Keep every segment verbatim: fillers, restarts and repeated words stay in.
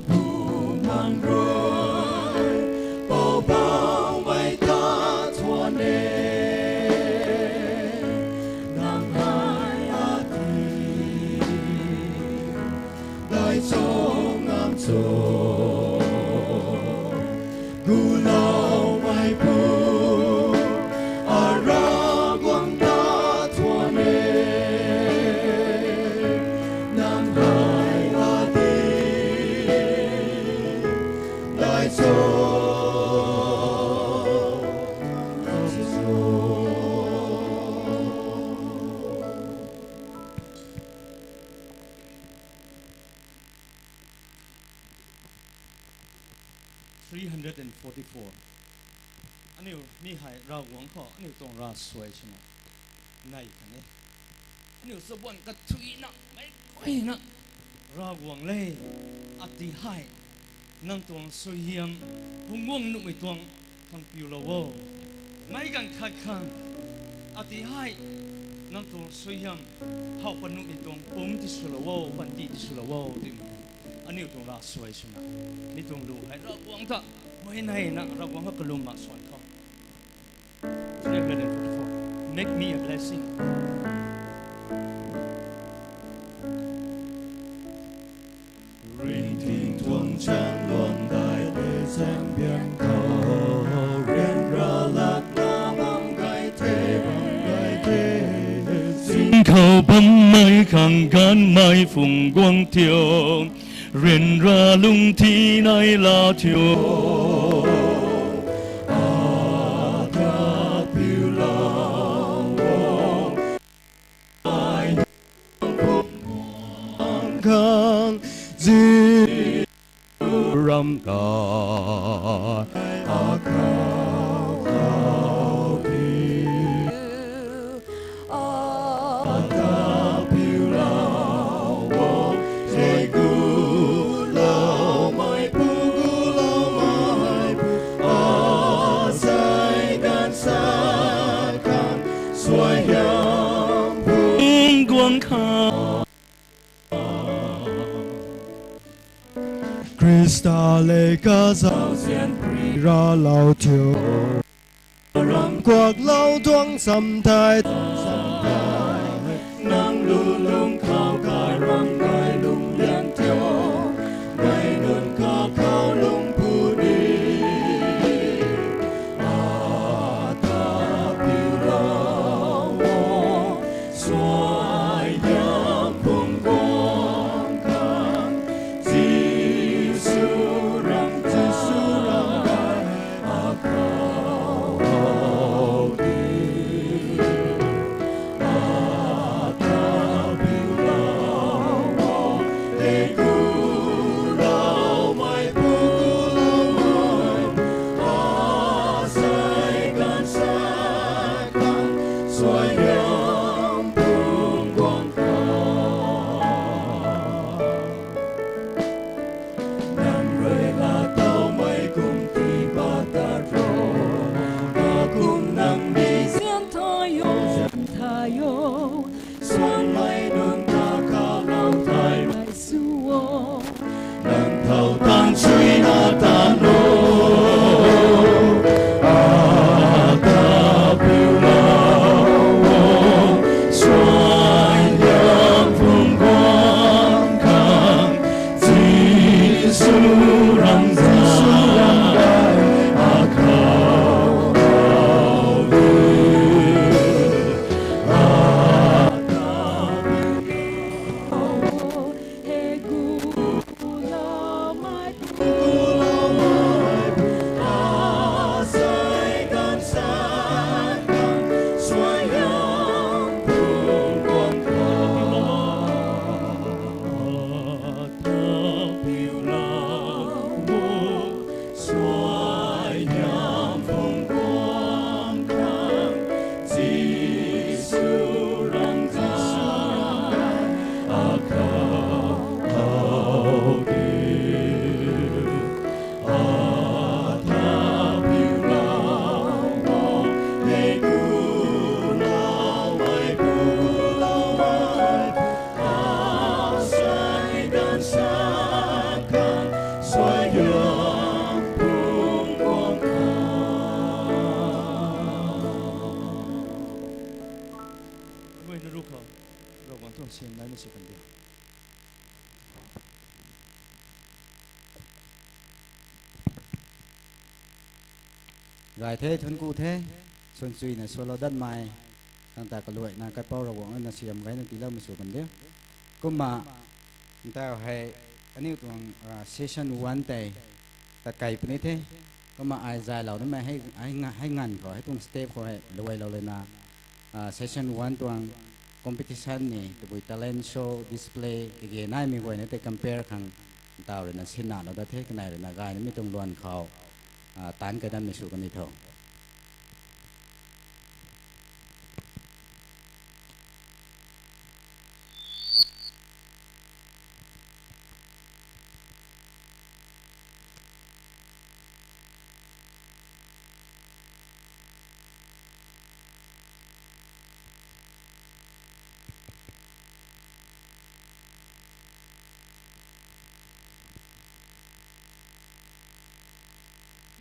Bumaeng rui, Poubauhmei ta thuan e, nang hei ati dai cho ngam cho, guloumei pu, a Ravguangc ta thuan e, nang hei ati dai cho. Three hundred and forty-four. Aniu mi hei Ravguangc khou aniu tuang ravsuai swna nei kan e. Aniu chabuan kathuina mei guayna, Ravguangc le, ati hei nang tuang suaihiam phungc guang nuhmei tuang khang piulou o. Meic ganv khat khang ati hei nang tuang suaihiam how pat nuhmei tuang pumc tiswlou o, panty tiswlou o twmei aniu tuang ravsuai swna, mi tuang lu hei Ravguangc ta huayneyna Ravguangc khou kalum mak suan khou. Three hundred and forty-four. Make me a blessing. Ringting tuang chaeng luan dai le, chaeng biang khou ryanra latna bam gay the, bam gay the. Zing khou bammei khang ganvmei phungc guang thiu, ryanra lungcthi nai la thiu. Ata piulou o, ai phungc guang khang, Jisu ram ka, akhou khou di. Ata piulou o, tei guloumei pu, guloumei pu, asei ganv sa khang, suaihiam phungc guang khang. Khrista le kazauzian pri raclou thiu. Ram kuaklou tuang sam tei, nang lu lung khou kai ram kai lung liang thiu, mei nunc kakhou lung puni. Ata piulou o, suaihiam phungc guang khang, Jisu ram, Jisu ram ai, akhou di. Ata piulou o, tei guloumei pu, guloumei pu, asei ganv sa khang, suaihiam phungc guang khang. Nang rui laatowmei kum tii pat tat ro, kakum nang mi zian thay o, zian thay o. Suanmei nunc kakhou lou thaymei sw o, nang thow taanv chuina taanv o. Ata piulou o, suaihiam phungc guang khang, Jisu ram, Jisu ram ai, akhou khou di. Ata piulou o, hei guloumei pu, guloumei Gay the, thuanc ku the, suan chuina sualou datmei, khang ta kaluaina kaipouc Ravguangc na siam gayna tiiloumei sw kan diu. Kumna, ntau hei, aniu tuang session one tei, tat kei puni the. Kumna ai zaylou nimei hei nganv khou hei tuang step khou hei luailou lana, session one tuang competition ni tabui talent show display kage naimei guayna tei compare khang, ntau ruina sinna lou dat the, kanei ruina gay nimei tuang luan khou, taanc kaidanmei sw kan ni tho.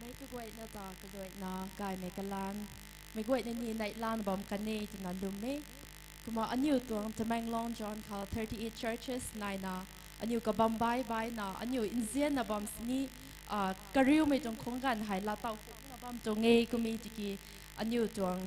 Meic kaguayna ta kaluaina gaymei kalan, meic guayna ni neihla bam kan e twna lwm e. Kumna aniu tuang Tamenglong zone khou thirty eight churches naina, aniu kabam bai baina, aniu nzianna bam sini, kariumei tuang khungc ganv hei laatow khungna bam tuang e. Kumna tiki aniu tuang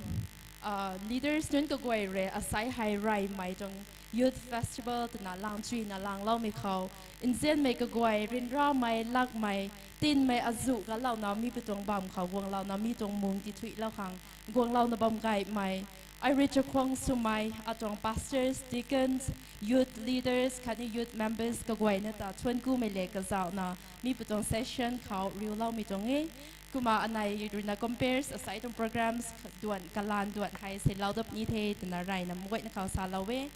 leaders nunc kaguay rui asai hei reymei tuang youth festival twna lang chuina langloumei khou, nzianmei kaguay ryanramei lakmei tinmei azuh galouna mi pu tuang bam khou guanglouna mi tuang mung tithuilou khang guanglouna bam gaymei, ai rui chakhwang swmei atuang pastors, deacons, youth leaders khatni youth members kaguayna ta thuanc kumei le kazauhna mi pu tuang session khou riuloumei tuang e. Kumna anei ruina compares asai tuang programs duan kalan duan hei seilou dat ni the twna reyna meic guayna khou salou e.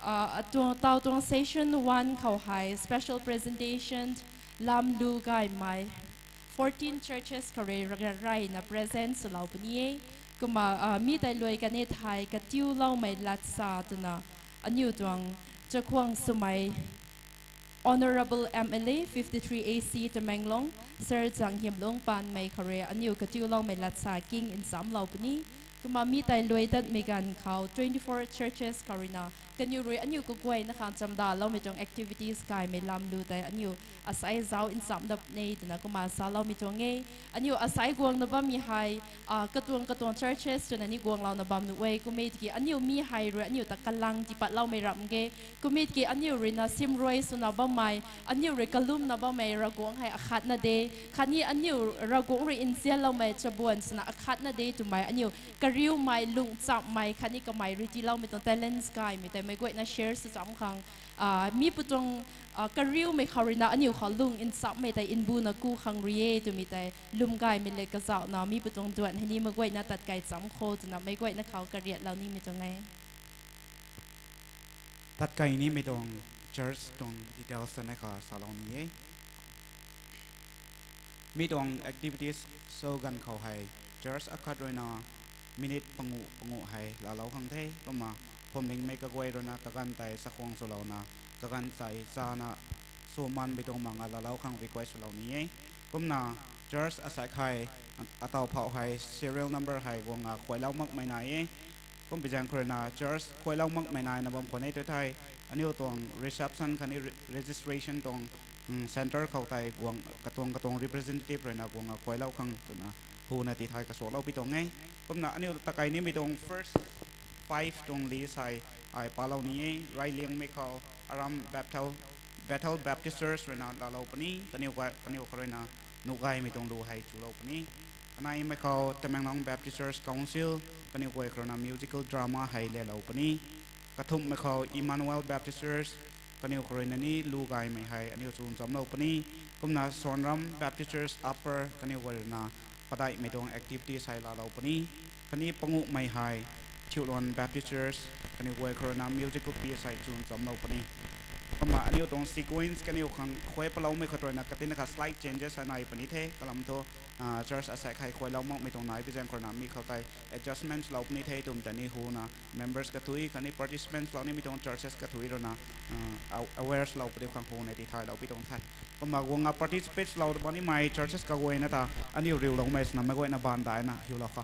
Atuang taw tuang session one khou hei special presentation lam lu gaymei fourteen churches khou rui reyna present swlou puni e. Kumna mi tei luai kan e thei katiuloumei latsa twna aniu tuang chakhwang swmei Honourable M L A fifty three A C Tamenglong, Sir Zanghimlung Panmei khou rui aniu katiuloumei latsa king nchamclou puni. Kumna mi tei luai datmei ganv khou twenty four churches khou ruina kaniw rui aniu kaguayna khang chamdaloumei tuang activities gaymei lam lu tei aniu asai zauc nchamc dat ne twna kumna saloumei tuang e. Aniu asai guangna bammei hei katuang katuang churches twna ni guanglouna bam nuh e. Kumna tiki aniu mi hei rui aniu ta kalang tiipatloumei ramh ge. Kumna tiki aniu ruina simrui swna bammei, aniu rui kalumna bammei Ravguangc hei akhatna de. Khatni aniu Ravguangc rui nzianloumei chabuan swna akhatna de twmei aniu kariumei, lungchamhmei khatni kamei rui tiiloumei tuang talents gaymei tei meic guayna share sw chamc khang, mi pu tuang kariumei khou ruina aniu khou lung nchamhmei tei mbuna ku khang rui e twmei tei lwm gaymei le kazauhna mi pu tuang duan hei ni meic guayna tat kei chamc kho twna meic guayna khou kariatlou nimei tuang e. Tat kei nimei tuang church tuang details ta nei kha salou ni e. Mi tuang activities show ganv khou hei church akhat ruina minute panguh panguh hei laalou khang the. Kumna phuamlingmei kaguay ruina kaganv tei chakhwang swlouna kaganv tei chana sw manmei tuang manga laalou khang request swlou ni e. Kumna church asai hei ataw phauh hei serial number hei guang a khuailou makmei nai e. Kumbi zaeng khou ruina church khuailou makmei naina bam khwan e tu thei, aniu tuang reception khatni re-, registration tuang centre khou tei guang, katuang katuang representative ruina guang a khuailou khang twna huna tithai kasuaklou pi tuang e. Kumna aniu ta kei nimei tuang first five tuang list hei ai palou ni e. Rayliangmei khou Aram Bethel, Bethel Baptist Church ruina laalou puni, kaniw khou ruina nuh gaymei tuang lu hei chulou puni. Kaneimei khou Tamenglong Baptist Church Council, kaniw guay khou ruina musical drama hei lelou puni. Kathumhmei khou Emmanuel Baptist Church, kaniw khou ruina ni lu gaymei hei aniu chwn chamclou puni. Kumna Sonram Baptist Church Upper, kaniw guay ruina padeihmei tuang activities hei laalou puni. Khatni panguhmei hei Thiuluan Baptist Church, kaniw guay khou ruina musical piece hei chwn chamclou puni. Kumna aniu tuang sequence kaniw khang khuai paloumei khou ruina katina kha slight changes hei nai puni the. Kalam thu church asai hei khuailou makmei tuang nai pi zaeng khou ruina mi khou tei adjustments lou puni the twmei ta ni huna members kathui khatni participants lou nimei tuang churches kathui ruina aware lou puni khang huna tithaylou pi tuang the. Kumna guang a participate lou bam nimei churches kaguayna ta aniu riuloumei swna meic guayna baanv daina hiulou kha.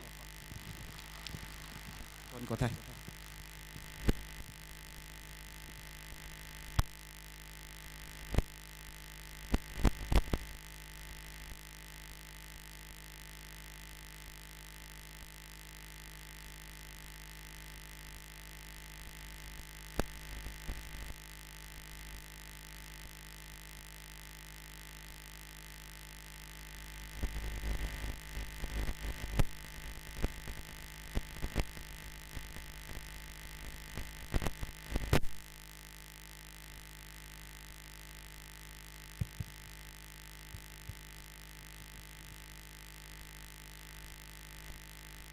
Thuanc ku the.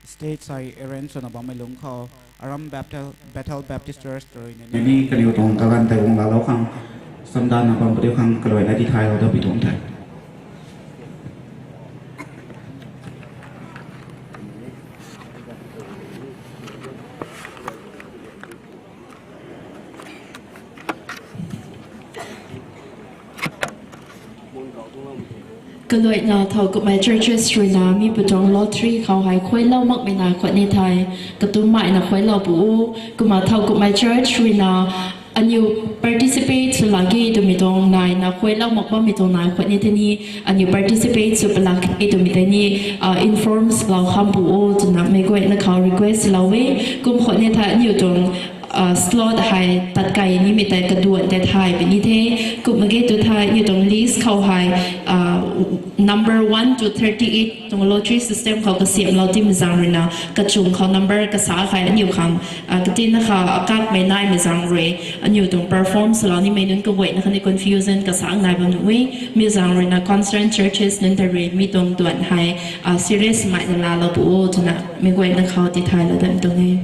Stage hei arrange swna bammei lungc khou, Aram Bethel, Bethel Baptist Church tw rui ni kaniw tuang kaganv tei guang laalou khang, chamdanna bam padiu khang kaluaina tithaylou da pi tuang the. Kaluaina thow kummei churches ruina mi pu tuang lottery khou hei khuailou makmei nai khat ni the, katummei na khuailou pu o. Kumna thow kummei church ruina aniu participate sw laki twmei tuang naina khuailou mak bammei tuang nai khat ni the ni, aniu participate sw palak e twmei tei ni inform swlou kham pu o twna meic guayna khou request lou e. Kum khat ni the aniu tuang slot hei tat kai nimei tei kaduan tei thay puni the. Kum mak ge tu the aniu tuang list khou hei number one to thirty eight tuang lottery system khou kasiamhlou timei zaeng ruina kachung khou number kasa hei aniu khang katinna kha akakmei naimei zaeng rui aniu tuang perform swlou nimei nunc kaguayna khatni confusion kasa nai bam nuh e. Mi zaeng ruina concerned churches nunc ta rui mi tuang duan hei serious meina laalou pu o twna meic guayna khou tithaylou dat tuang e.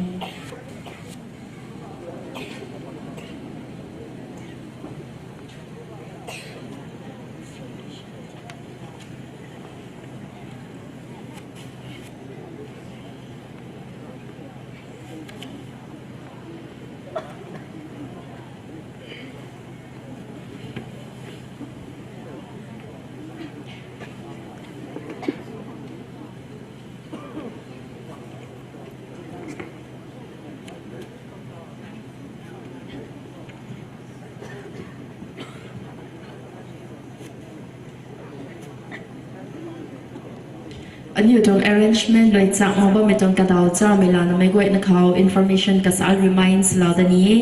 Aniu tuang arrangement luai chak mak bammei tuang kadaw chamei lana meic guayna khou information kasa remind lou da ni e.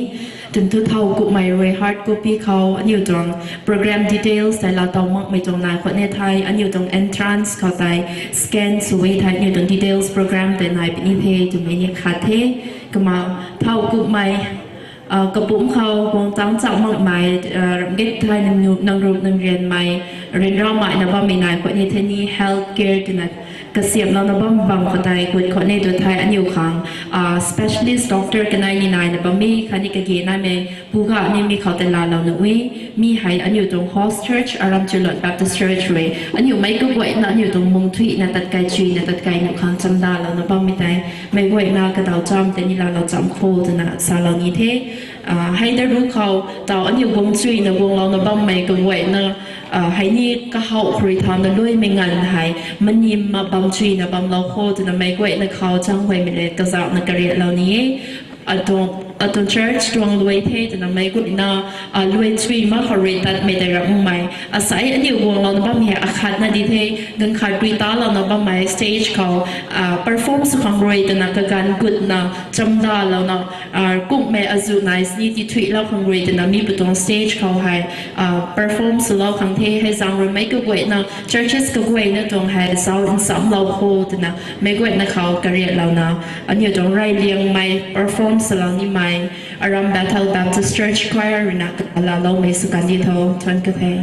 Twmei thu thow kummei rui hard copy khou aniu tuang program details tei laa tow makmei tuang nai khat ni the, aniu tuang entrance khou tei scan sw e thei aniu tuang details program tei nai puni the twmei ni khat the. Kumna thow kummei kapumc khou guang tang chak makmei ramgit thei nang rup nang rianmei ryanramei na bammei nai khat ni the ni health care twna kasiamhlouna bam bam khou tei gut khat ni tu thei aniu khang specialist doctor kanei ni naina bammei khatni kage naimei puga ni mi khou tei laalou nuh e. Mi hei aniu tuang host church Aram Chuilon Baptist Church rui aniu meic kaguayna aniu tuang mung thuina tat kai chuina tat kai nuh khang chamdalouna bammei tei meic guayna kadaw cham tei ni laalou cham kho twna salou ni the. Hei da ru khou taw aniu guang chuina guanglouna bammei kaguayna hei ni kahaw khou rui thauna luaimei nganv hei manim ma bam chuina bamlou kho twna meic guayna khou chang guaymei le kazauhna kariatlou ni e. Atuang church tuang luai the twna meic guayna luai chui mak khou rui tatmei tei ramhmei asei aniu guanglouna bammei akhatna di the. Ganv khat rui talouna bammei stage khou perform sw khang rui twna kaganv gutna chamdalouna kumhmei azuh nai sini tithuihlou khang rui twna mi pu tuang stage khou hei perform swlou khang the. Hei zaeng rui meic kaguayna churches kaguayna tuang hei zauc nchamlou kho twna meic guayna khou kariatlouna aniu tuang reyliangmei perform swlou nimei Aram Bethel Baptist Church Choir ruina kalaloumei sw kandi tho. Thuanc ku the.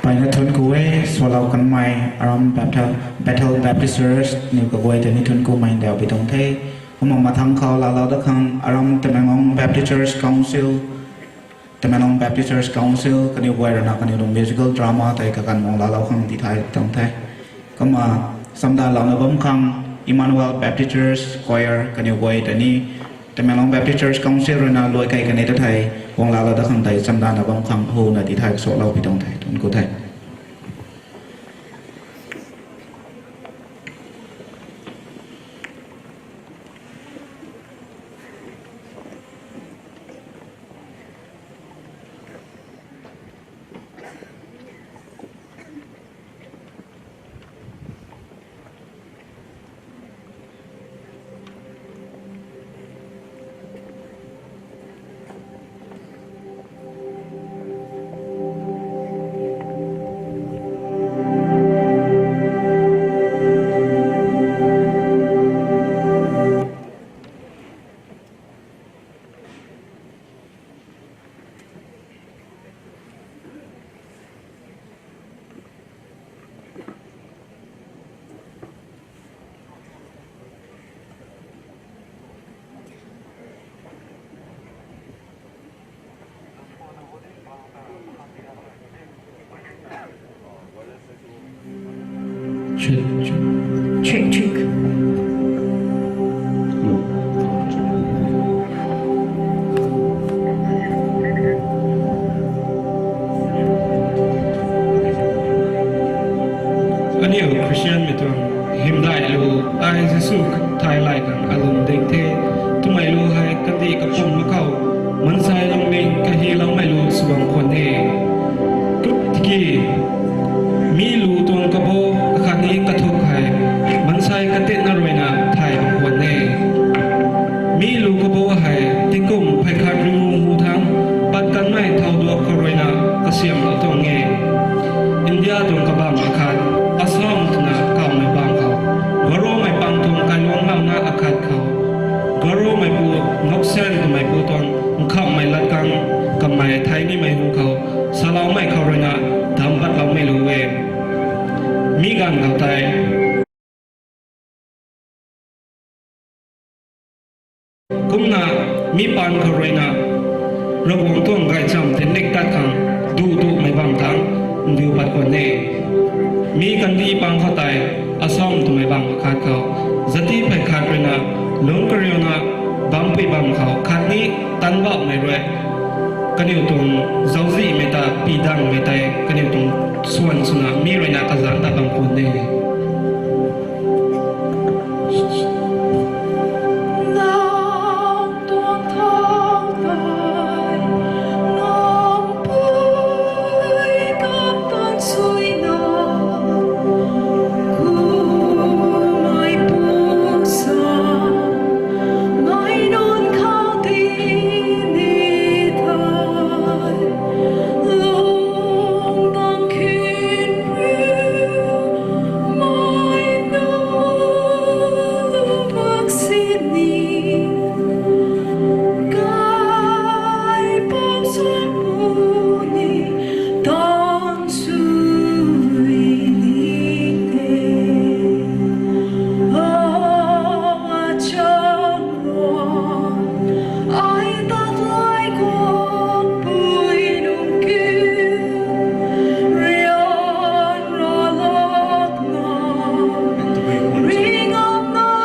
Mpeyna thuanc ku e, swlou kanmei aram Bethel, Bethel Baptist Church niw kaguay ta ni thuanc kumei ndauh pui tuang the. Kumna mathang khou laalou dat khang aram Tamenglong Baptist Church Council, Tamenglong Baptist Church Council kaniw guay rui na kaniw tuang musical drama tei kaganv guang laalou khang tithay tuang the. Kumna chamdanvlouna bam khang Emmanuel Baptist Church Choir kaniw guay ta ni Tamenglong Baptist Church Council rui na luai kei kanei ta thei guang laalou dat khang tei chamdanvna bam khang huna tithay swlou pui tuang the. Thuanc ku the. Check, check. Aniu Christian mei tuang hymdaih lu, ai Jisu thay lay khang alung ding the. Twmei lu hei kandih kapum mak khou, mansei lungning kahiloumei lu sw bam khwan e. Tiki, mi lu tuang kabau akhatni kathuk hei, mansei katinna ruina thay bam khwan e. Mi lu kabau hei, tingkum phey khat ringu hu thangc, pat kanmei thau duak khou ruina kasiamhlou tuang e. India tuang kabam akhat, Assam twna kawmei bam khou, Garomei pang tuang kailuang launa akhat khou, Garomeipu, Noksen twmeipu tuang nkhamhmei lat khang kamei thei nimei hu khou, saloumei khou ruina dam patloumei lu e. Mi ganv khou tei, kumna mi paan khou ruina, Ravguangc tuang gaychamv tei nik tat khang, duh duhmei bam tangc, ndiu pat khwan e. Mi kandih pang khou tei, Assam twmei bam akhat khou, zati phey khat ruina, lungc kariuna, bampui bam khou khatni tanbauhmei rui, kaniw tuang zauzihmei ta pidangmei tei kaniw tuang swan swna mi ruina kazanc tat bam khwan e.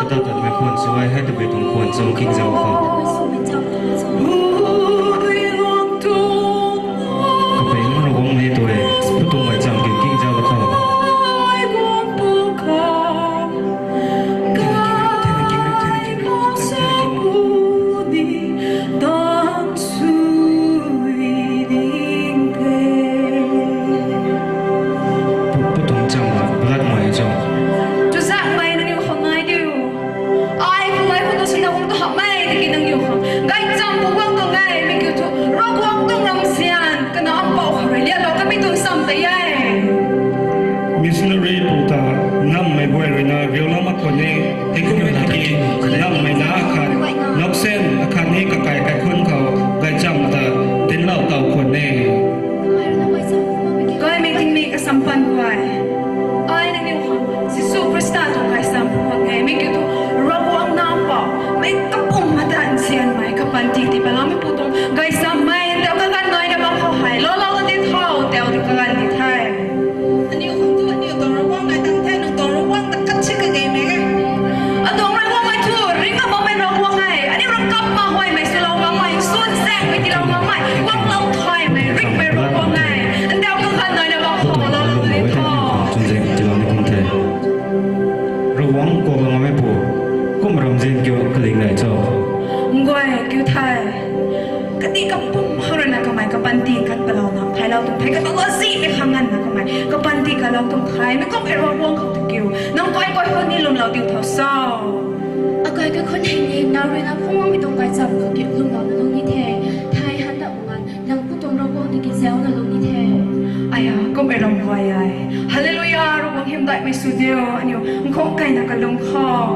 Kata tatmei khwan sw ai hei tabui tuang khwan cham kingzau khou. Kapeng mana guang ni tu e, pu tuang mei cham king kingzau khou. Pu, pu tuang cham la, blood mei cham. Tuzakmei nangniw khang ngai diu. Ai khou, ai khou tu sina khou tu hamhmei tiki nangniw khang gaychamv pu guang tuang e, mi kiu thu Ravguangc tuang ramzian kana ampouh khou rui lialou kamei tuang cham tei e. Missionary pu ta ngammei guay ruina riulou mak khwan e, hei kumna tiki ngammei na khat, Noksen akhatni kakai kaikhunc khou gaychamv ta dinclou tow khwan e. Gaymei tingmei kasam pan guay, ai nangniw khang Jisu Khrista tuang gaychamv pu khang e, mi kiu thu Ravguangc nac pou mei kapumc mata nzianmei kapanty tii paloumeipu tuang gaychamvmei ta kaganv naina bam khou hei loulou na di tho, tau di kaganv di the. Aniu khang tu aniu tuang Ravguangc nai tang the, nang tuang Ravguangc ta khat si kageimei e. Atuang Ravguangc mei thu ringc a bammei Ravguangc e, aniu rui kap ma huaymei swlou makmei, suan zaengmei tiilou makmei, guanglou thaymei ringhmei Ravguangc e. Ntau kaganv naina bam khou loulou na di tho. Chunzaeng tiilou ni kum the. Ravguangc kuak la makmeipu, kum ramzian kiu kaling nai cho. Nguay kiu the. Kandih kapumc khou ruina kamei kapanty kan palou na theilou tuang the, kata lou zihmei khang nganvna kamei kapanty kalou tuang the, mi kum e Ravguangc khou tu kiu nang kai kaikhunc ni lwmlou diu tho so. Akai kaikhunc hei ni nang ruina phungmei tuang gaychamv khou kiu lwmlouna lung ni the, thei han ta ngan nang pu tuang Ravguangc tiki zauna lung ni the. Aya, kum e ram guay ai. Hallelujah, Ravguangc hymdaihmei sw diu, aniu nkhung kaina kalung khou.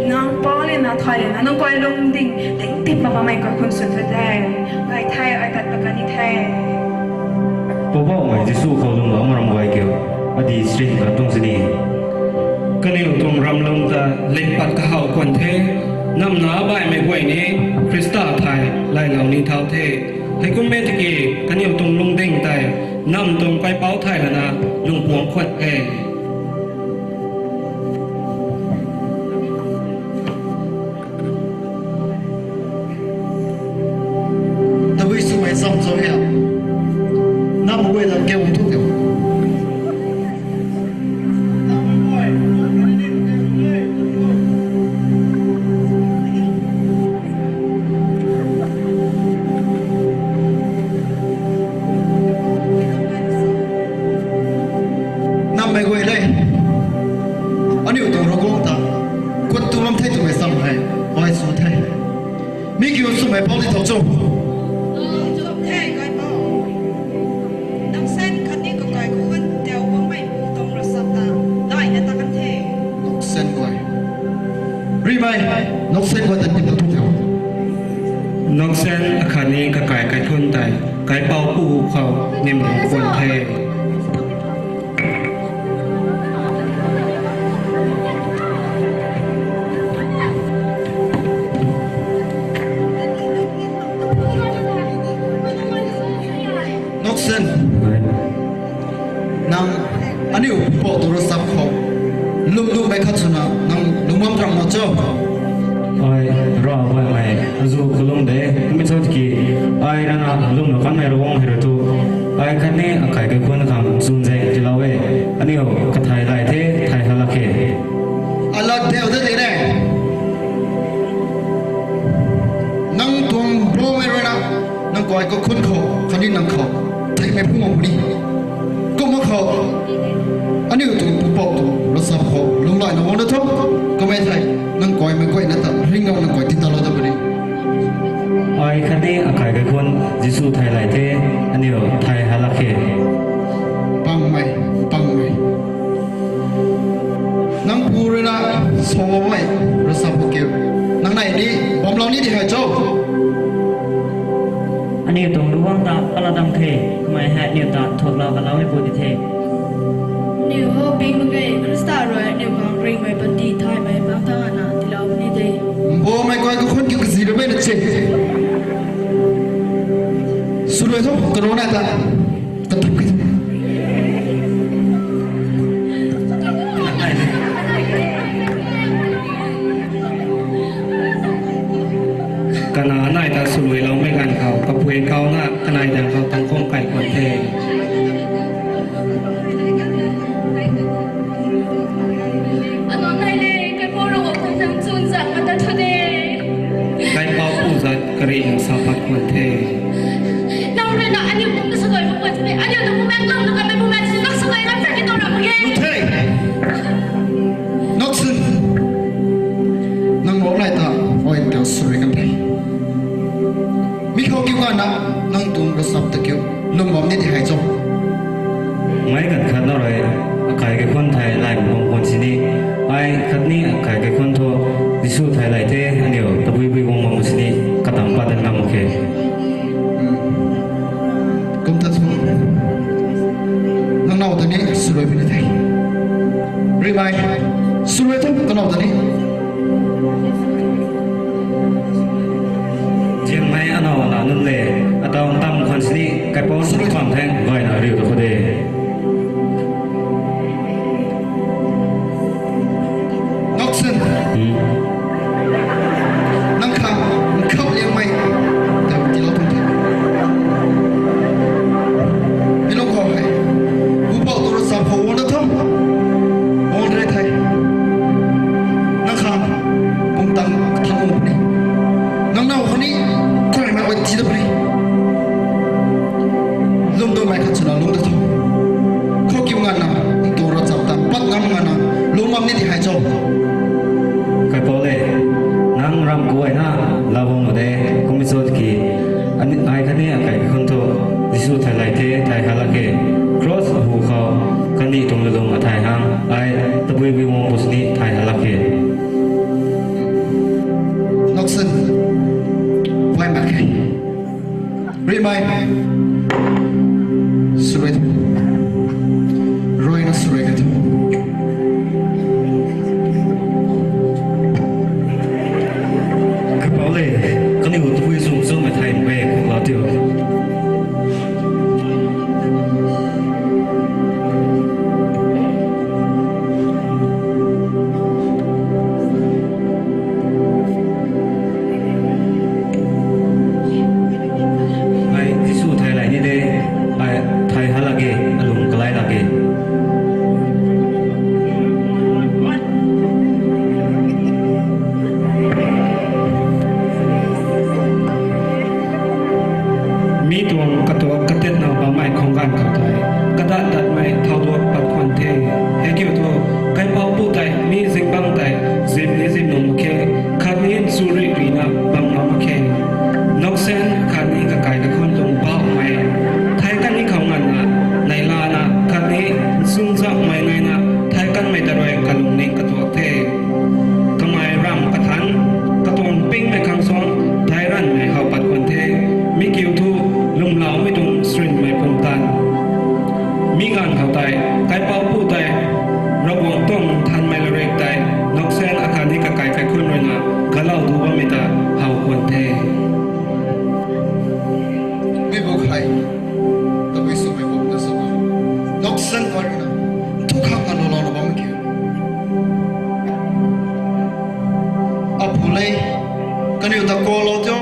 Nang pau le na thay le na nang kuai lungding ding tip ma bammei kaikhun sw the. Ngai the, ai tat pa kani the. Poubauhmei Jisu khou lung lam ram guay kiu, adi srin kan tung sini. Kaniw tuang ram lung ta ling pat kahaw kuan the, namna baihmei guay ni Khrista thay lailou ni thau the. Heikum e tiki kaniw tuang lungding tei nam tuang kaipouc thay lana lungpuang khuat the. Tabui swmei cham cho hia? Nam guay ta keu thu keu. Nammei guay le, aniu tuang Ravguangc ta kuat tu bam the twmei cham hei ai sw the. Mi kiu swmei pau di thau cho? Nang sen khatni kakai khun teu guangmei pu tuang ravchap ta daina ta kan the. Noksen guay. Rimei, noksen guay ta nim tu teu. Noksen akhatni kakai kaikhun tei kaipouc pu khou nim tuang kuan the. Noksen. Nang aniu pau tu ravchap khou lum lum mei khat swna nang lungmam tram na cho? Ai, ra baihmei azu kalung de, mi cho tiki, ai rana lum na kanmei Ravguangc hei ra tu, ai khatni akai kaikhun khang chwn zeng tilou e, aniu kathai lai the, thai halak khe. Alak deu de de re. Nang tuang bro mei rui na, nang kuai kaikhun khou khatni nang khou theimei phung mak puni. Kumna khou aniu tuang pupouc tuang ravchap khou lunglaina guang na tho. Kamei thei nang kuaimei guayna ta ringlou nang kuai tintalou ta puni. Ai khatni akai kaikhun Jisu thai lai the, aniu thai halak khe. Pangmei, pangmei. Nang pu rui na samei ravchap khou kiu, nang nei ni bamlou ni di hei cho? Aniu tuang Ravguangc ta paladam khe, kamei hei aniu ta thuaklou kaloumei pu di the. Aniu hou ping mak ge, Khrista rui aniu khang ringhmei panty thaymei bam thangc ana tiilou ni de. Mbumei kuai kaikhun kiu kazi rui mei na che. Swluai tho, karuna ta. Kana anei ta swluailoumei ganv khou kapui kauna kanei dang khou tangkhung kai kuan the. Ano nai le, kaipouc rui khang chwn zat mat ta thu de. Kaipouc pu zat kari nang sa pat kuan the. Nang rui na aniu pum na swluai mak kuan the, aniu na bumaeng lung na kamei bumaeng si lak swluai ram ta ki tuang ram ge. Noksen. Nang rui nai ta, oi teu swluai kan the. Mi khou kiu kana, nang tuang ravchap ta kiu lum bam ni di hei cho? Mei ganv khat na rui akai kaikhun thai lai bam kuan sini, ai khatni akai kaikhun thu Jisu thai lai the, aniu tabui bui guang bam sini, katam pat dat ngam mak khe. Kum ta thu, nang now ta ni swluai puni the. Rimei, swluai thu kanow ta ni. Zianmei anow ana nunc le, ataw ntam khwan sini, kaipouc sini khwan theng gayna riu ta khou de. Noksen. Nang khang nkham liangmei tau tiilou tuang the. Mi lung khou hei, pupouc tu ravchap khou guang na tho. Guang re the. le, kaniw ta kalou tio,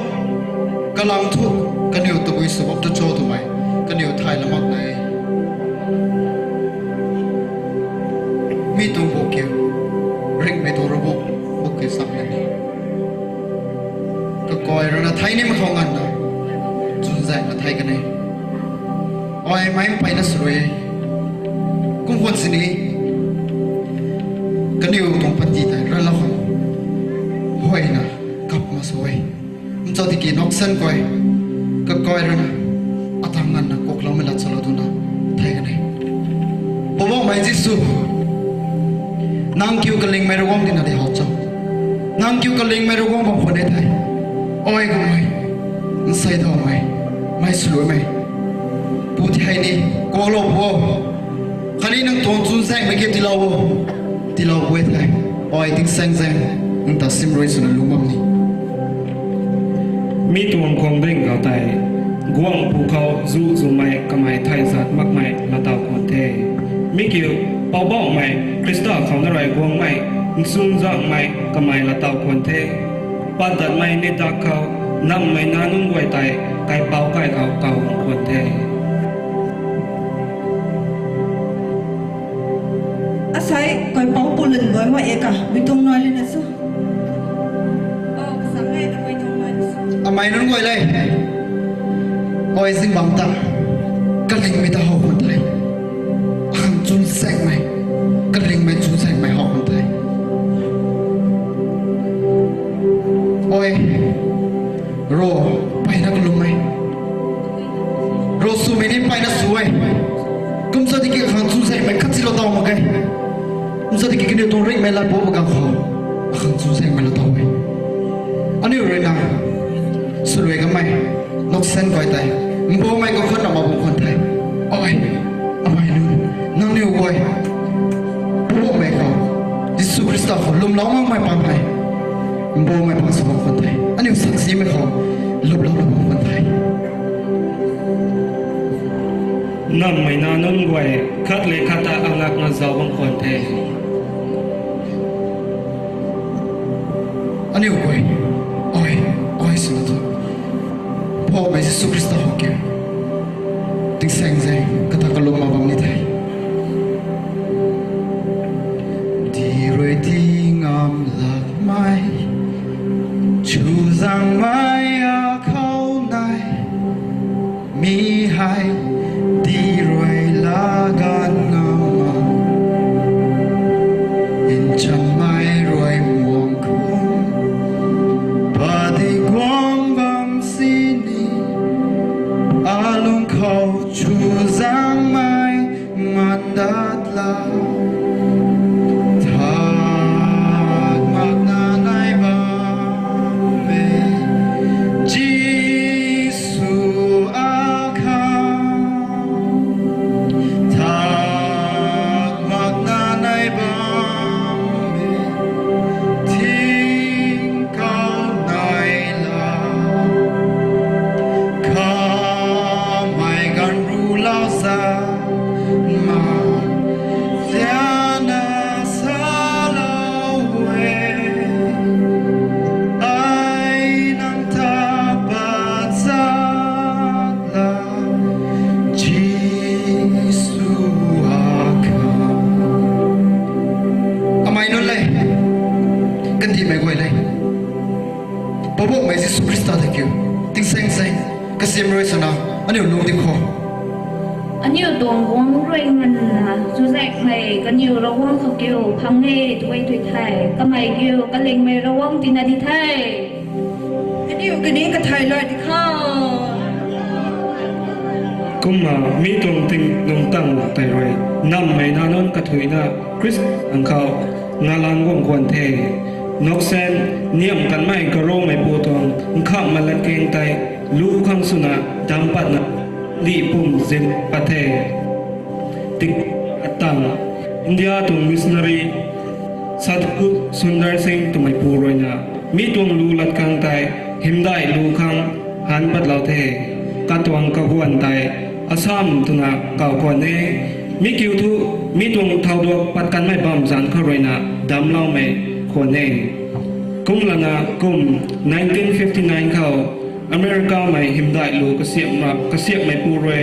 kalam thu, kaniw tabui sw bam ta cho twmei, kaniw thay la mak nai. Mi tuang buk kiu, ringhmei tuang Ravguangc buk kiu sak nai. Kakai rui na thei nimei khou nganvna, chwnzaeng na thei kan e. Ai mei mpeyna sw rui e. Kum khwan sini, kaniw tuang panty tei rui lou khang, huayna kap ma sw e. Nchau tiki noksen koi, kakai rui na, ata nganvna kuakloumei lat salou twna thei kan e. Poubauhmei Jisu, nang kiu kalingmei Ravguangc tina di how cho? Nang kiu kalingmei Ravguangc bam khwan e thei, ai kummei, nsei daumei, mei swluaimei, pu thei ni, kalou pu o. Khatni nang tuang chwnzaengmei kiu tiilou o. Tiilou pu e thei, ai tingsaengzaeng, nang ta sim rui swna lungc bam ni. Mi tuang khwang ding khou tei, guangc pu khou zu zumei kamei thei zat makmei latow khwan the. Mi kiu, Poubauhmei Khrista khou na rui guangmei, nchunzaengmei kamei latow khwan the. Patdatmei ni dak khou, nammei nac nunc guay tei, kaipouc kai khou kaw khwan the. Asei, kaipouc pu lun guay ma e ka, mi tuang nai lina su. Amei nunc guay le. Ai zingbangc ta, kalingmei ta how khwan the. Akhang chwnzaengmei, kalingmei chwnzaengmei how khwan the. Ai, ro, mpeyna kalummei, ro swmei ni mpeyna sw e. Kum sa tiki akhang chwnzaengmei khat silou taw mak ge. Kum sa tiki kaniw tuang ringhmei lat bo pa gang khou, akhang chwnzaengmei lou taw e. Aniu rui na, swluai kamei, noksen koi tei, mbaumei khou khat na ma bam khwan the. Ai, amei nunc, nangniw guay, Poubauhmei khou, Jisu Khrista khou lwmlou makmei paan hei, mbaumei paan sw bam khwan the. Aniu saksimei khou, lwmlou bam khwan the. Nammei nac nunc guay, khat le khat ta angakna zauc bam khwan the. Aniu guay, ai, ai swna thu, Poubauhmei Jisu Khrista khou kiu, tingsaengzaeng kata kalum ma bam ni the. Di rui di ngam lakmei, chuzaengmei akhou nai, mi hei di rui laganv ngam ma, nchanmei rui muang khum, padi guang bam sini, alung khou chuzaengmei man dat lou. Thak makna nai bam e, Jisu akhang. Thak makna nai bam e, thing khou nai la. Kamei ganv rulou sa ma, zianna salou e. Ai nang ta pat zat la, Jisu akhang. Amei nunc le, kandihmei guay le, Poubauhmei Jisu Khrista ta kiu, tingsaengzaeng, kasim rui swna, aniu lung di khou, aniu tuang guangc rui nganvna chuzaenghmei kaniw Ravguangc khou kiu phang e twmei tui the. Kamei kiu kalingmei Ravguangc tina di the. Aniu kani kathei lay di kha. Kumna mi tuang tingnung tang tei rui, nammei nac nunc kathuicna Khrista khou ngalang guang khwan the. Noksen, niamh kanmei karuangmeipu tuang nkhamhmei latkaeng tei lu khang swna damc patna dih pum zin pat the. Tik atang, India tuang missionary Sadhu Sundar Singh twmeipu rui na, mi tuang lu latkaeng tei hymdaih lu khang han patlou the. Katuang kaguan tei Assam twna kaw khwan e. Mi kiu thu, mi tuang thauduak pat kanmei bam zanc khou rui na damcloumei khwan e. Kum lana kum nineteen fifty nine khou America mei hymdaih lu kasiamhmei pu rui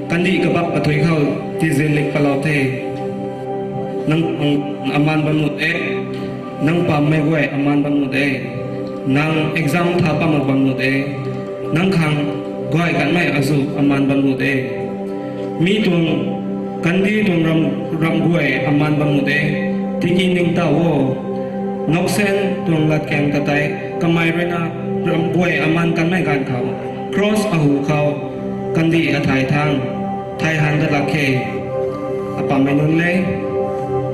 kandih kabak kathui khou tizilik palou the. Nang aman bam nuh e, nang pammei guay aman bam nuh e, nang exam tha pam bam nuh e, nang khang guay kanmei azu aman bam nuh e. Mi tuang kandih tuang ram, ram guay aman bam nuh e. Tiki ningtow o, noksen tuang latkaeng ta tei kamei ruina ram guay aman kanmei ganv khou, cross ahu khou kandih athai thang thai han dat lak khe. Apammei nunc le,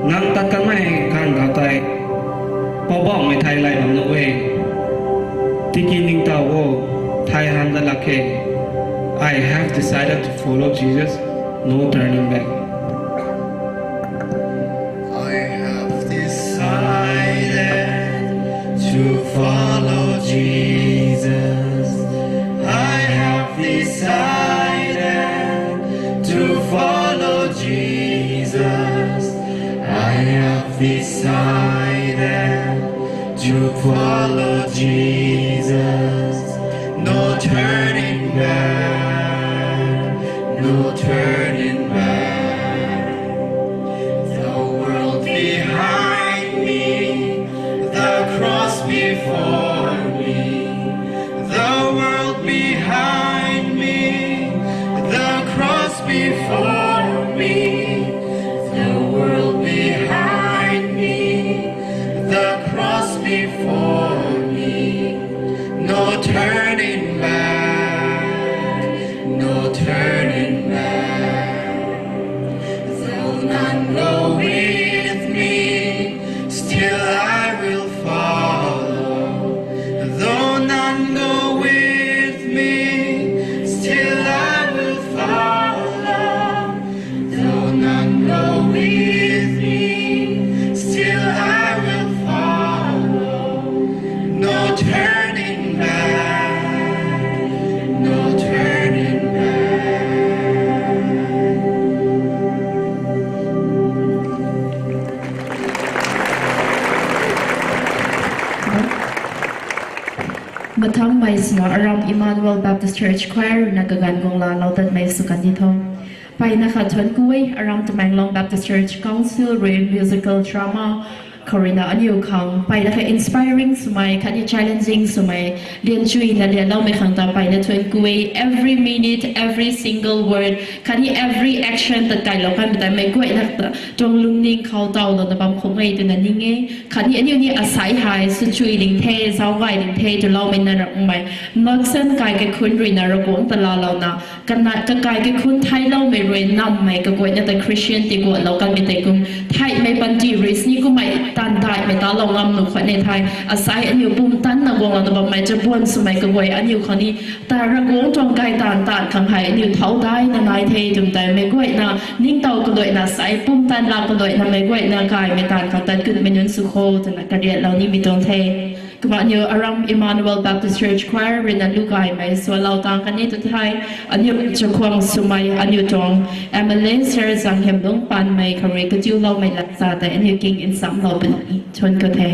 nang tat kanmei ganv khou tei poubauhmei thei lay bam nuh e. Tiki ningtow o, thai han dat lak khe. I have decided to follow Jesus, no turning back. I have decided to follow Jesus. I have decided to follow Jesus. I have decided to follow Jesus. No turning back, no turning back. The world behind me, the cross before me. The world behind me, the cross before me. The world behind me, the cross before me. No turning back, no turning back. Though none go with me, still I will follow. Though none go with me, still I will follow. Though none go with me, still I will follow. No turning back, no turning back. Mathangmei swna aram Emmanuel Baptist Church Choir ruina kaganv guang laalou tatmei sw kan di tho. Mpeyna khat thuanc ku e, aram Tamenglong Baptist Church Council rui musical drama khou ruina aniu khang mpeyna khat inspiring swmei khatni challenging swmei lianchuina lianloumei khang ta mpeyna thuanc ku e. Every minute, every single word khatni every action tat kailou kanmei ta meic guayna ta tuang lungning khou tawlouna bam khou e twna ning e. Khatni aniu ni asai hei swchui ding the, zauc gay ding the twloumei na ramhmei, maksan kai kaikhunc ruina Ravguangc ta laalouna, kanat kakai kaikhunc theiloumei rui nammei kaguayna ta Christian tiguatlou kanmei tei kum theihmei panty rui sini kummei taanv daihmei talou ngam nuh khwan e thei, asai aniu pumtanna guanglouna bammei chabuan swmei kaguay aniu khang ni ta Ravguangc tuang kai taanv tat khang hei aniu thau daina nai the twmei tei meic guayna ningtow kaluaina sai pumtan lak kaluaina meic guayna kaimei taanv khang tat kutmei nunc sw kho twna kariatlou nimei tuang the. Kumna aniu aram Emmanuel Baptist Church Choir ruina lu gaymei swlou tang kan e tu thei, aniu chakhwang swmei aniu tuang M L A Sir Zanghemlung Panmei khou rui katiuloumei lat sa tei aniu king nsamlou puni thuanc ku the.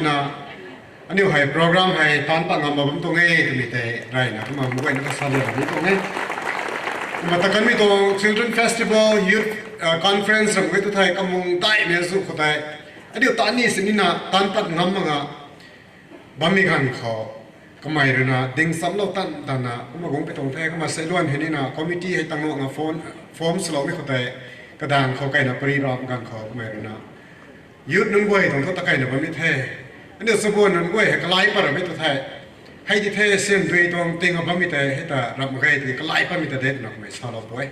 na, aniu hei program hei taanc pat ngam bam tuang e twmei tei reyna kumna meic guayna kasalou bam tuang e. Kumna ta kanmei tuang Children Festival, Youth Conference ram khe tu thei kamung daihmei zu khou tei, aniu ta ni sini na taanc pat ngam mak nga bammei ganv khou, kamei rui na ding chamlou tan tan na kumna guang pi tuang the. Kumna seiluan hei ni na committee hei tangnuang a form swloumei khou tei, kadaeng khou kaina pari ram ganv khou kamei rui na youth nunc guay tuang thu ta kaina bammei the. Aniu chabuan nunc guay hei kalai pat ramei tu the. Hei di the, syan dui tuang ting a bammei tei hei ta rap mak ge tiki kalai patmei ta de twna kamei salou pui.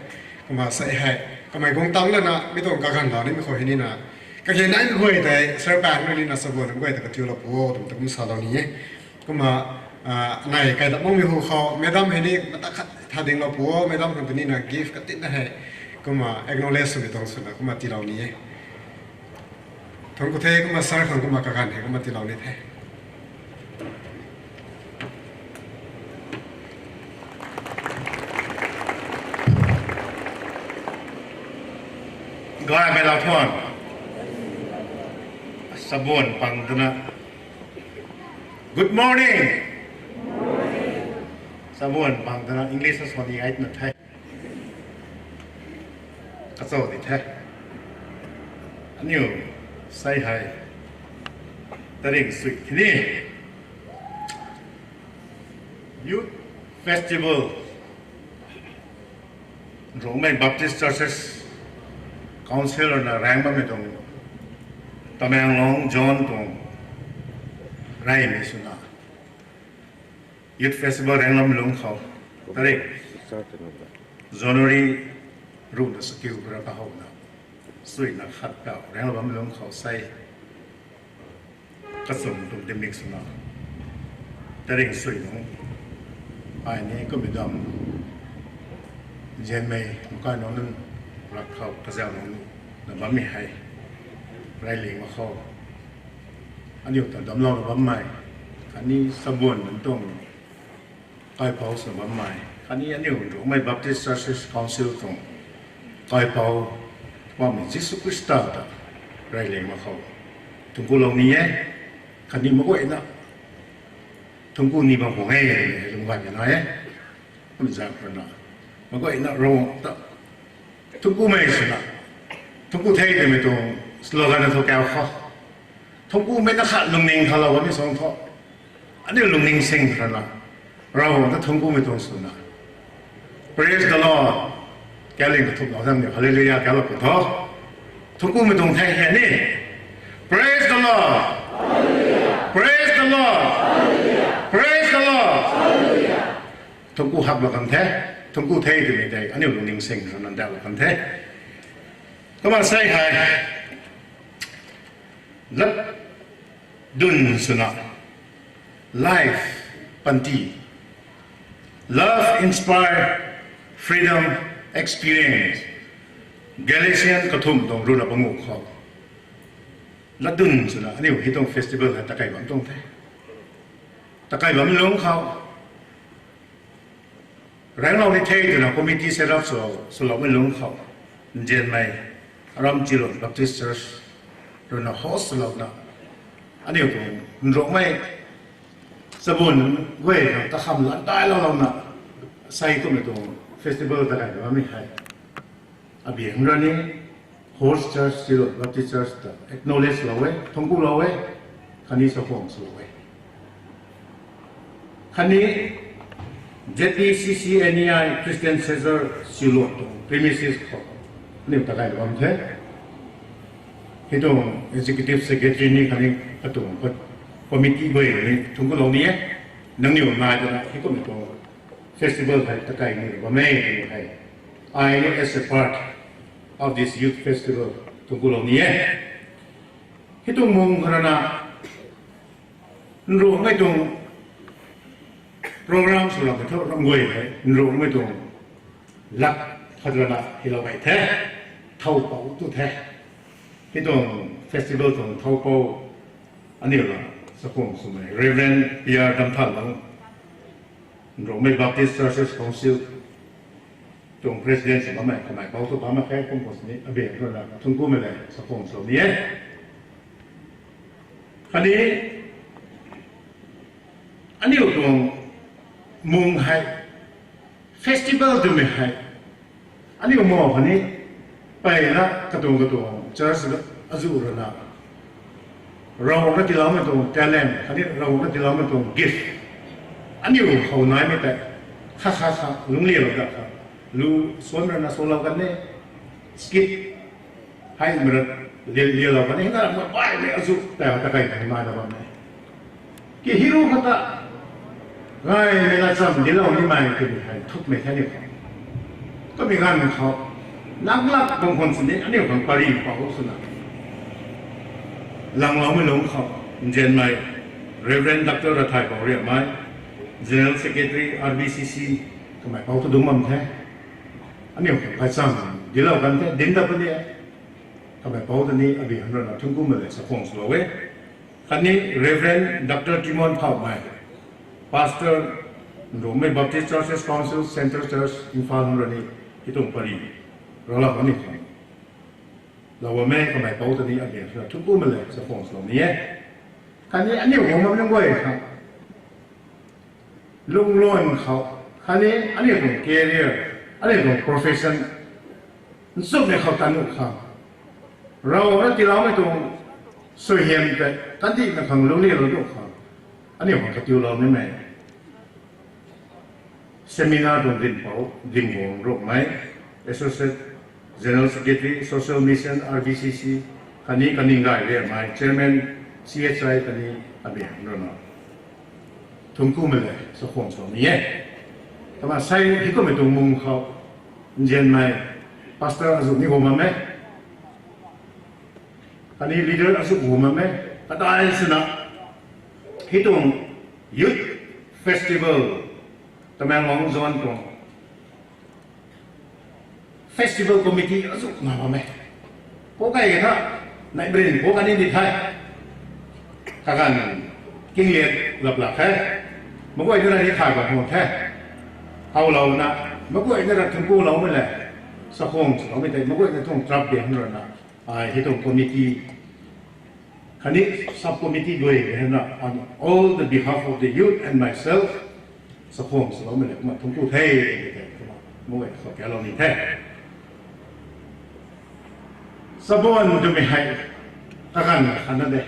Kumna sei hei kamei guang tang lana mi tuang kaganv lou nimei khou hei ni na, kaganv naimei guay tei sir pang rui ni na chabuan nunc guay ta katiulou pu o twmei ta kum salou ni e. Kumna, nai kai dat makmei hu khou madam hei ni mata khat tha dinglou pu o, madam khang ta ni na gift katinna hei kumna acknowledge swmei tuang swna kumna tiilou ni e. Thangc ku the. Kumna sir khang kumna kaganv hei kumna tiilou ni the. Gaymei laa thuan. Chabuan pang twna, good morning. Chabuan pang twna English a sw ni ai twna the. Kachau di the. Aniu sei hei taring sui kini Youth Festival, Rongmei Baptist Churches Council na raeng bammei tuang Tamenglong Zone tuang reymei swna Youth Festival raenglam lungc khou, tarik January ruhna sakiu ra kahowna, suina khat kau raenglam lungc khou sei kachum tuang dimik swna, taring sui nung, ai ni kummei dam, nzianmei makai nunc nunc rak khou kazauh nunc na bammei hei, reyling mak khou aniu ta damclouna bammei, khatni chabuan nunc tuang kaipouc sw bammei, khatni aniu Rongmei Baptist Churches Council tuang kaipouc, Poubauhmei Jisu Khrista ta reyling mak khou thungc kulou ni e. Khatni meic guayna thungc ku ni bam khang e, lung gaymei na e. Kum zak rana, meic guayna Ravguangc ta thungc kumei swna, thungc ku the twmei tuang slogan na thu kau kho. Thungc kumei na khat lungning khalou bammei song thu, aniu lungning sing rana, Ravguangc ta thungc kumei tuang swna, Praise the Lord. Kaling kathumh lou zang niu Hallelujah kalou pu tho. Thungc kumei tuang the hei ni, Praise the Lord. Praise the Lord. Praise the Lord. Thungc ku hak lou kan the. Thungc ku the twmei tei aniu lungning sing rana ndauhlou kan the. Kumna sei hei lat dun swna, life, panty, love, inspire, freedom, experience, Galatian kathumh tuang ruhna panguh khou lat dun swna aniu hei tuang festival hei takai bam tuang the. Takai bam lungc khou, raenglou ni the twna committee set up sw, swloumei lungc khou, nzianmei Aram Chilun Baptist Church ruina host swlouna, aniu tuang Nruangmei chabuan guay ta kham lan dailou louna, sei kummei tuang festival ta kai bammei hei, abiang rani host church, Chilun Baptist Church ta acknowledge lou e, thungc kulou e, khatni chakhwang swlou e. Khatni Z B C C N E I Christian Centre Chilun tuang premises khou aniu takai bam the. Hei tuang executive secretary ni khatni katuang committee guay ni thungc kulou ni e. Nangniw nai twna hei kummei tuang festival hei takai ni bam e twmei hei, ai ni as a part of this youth festival thungc kulou ni e. Hei tuang mung khou rana, Nruangmei tuang program swlou kathu ram guay hei Nruangmei tuang lak khat rana hilou gay the, thow pou tu the. Hei tuang festival tuang thow pou aniu la chakhwang swmei Reverend P R Damthanlung, Nruangmei Baptist Churches Council tuang president sw bammei kamei pou tu bam mak khe, kum khou sini abiang ruina thungc kumei le chakhwang swlou ni e. Khatni aniu tuang mung hei, festival twmei hei, aniu ma khatni mpeyna katuang katuang church azuh rana, Ravguangc na tiiloumei tuang talent khatni Ravguangc na tiiloumei tuang gift, aniu khou naimei tei kha kha kha lungclialou da kha, lu suan rana salou kan e, skit hei mara lialou kan e, hei na ramh baihmei azuh tei ta kai tang nai na bam e. Ki hiru khou ta gaymei na cham dinclou nimei twmei hei nthukmei the ni khou, kamei ganv khou naklak bang khwan sini aniu khang pary pou swna langloumei lungc khou, nzianmei Reverend Doctor Rathaipou Riamei, General Secretary R B C C, kamei pou tu dungc bam the. Aniu khang gaychamv dinclou kan the, dinc dat puni e. Kamei pou ta ni abui hang rana thungc kumei le chakhwang swlou e. Khatni Reverend Doctor Timon Phaumei, Pastor, Nrumei Baptist Churches Council Central Church Imphal hang rani, hei tuang pary ralou ni khang lou bam e. Kamei pou ta ni abui hang rana thungc kumei le chakhwang swlou ni e. Khatni aniu guang bam nunc guay khang lungluan khou, khatni aniu tuang career, aniu tuang profession nchumhmei khou tat nuh khang, Ravguangc na tiiloumei tuang suaihiam tei kandihmei khang lungclialou nuh khang, aniu khang katiulou nimei seminar tuang dinhpouc Dinguang Rukmei, Associate General Secretary, Social Mission, R B C C, khatni Kaningay Riamei, Chairman, C H I, khatni abui hang rana thungc kumei le chakhwang swlou ni e. Kumna sei hei kummei tuang mung khou nzianmei pastor azuh ni guang bam e, khatni leader azuh guang bam e. Kadai swna hei tuang youth festival, Tamenglong zone tuang festival committee azuh na bam e. Kou kai ka tha, neih brin kou kani di the, kaganv kingliat lap lak the, meic guayna rui ni thay bam khwan the. Howlouna meic guayna rui thungc kuloumei le chakhwang swloumei tei meic guayna tuang trap di hang rana, ai hei tuang committee khatni sub committee guay hei na, on all the behalf of the youth and myself, chakhwang swloumei le kumna thungc ku the, tei kumna meic guay khou kalou ni the. Chabuan twmei hei kaganv khatna de,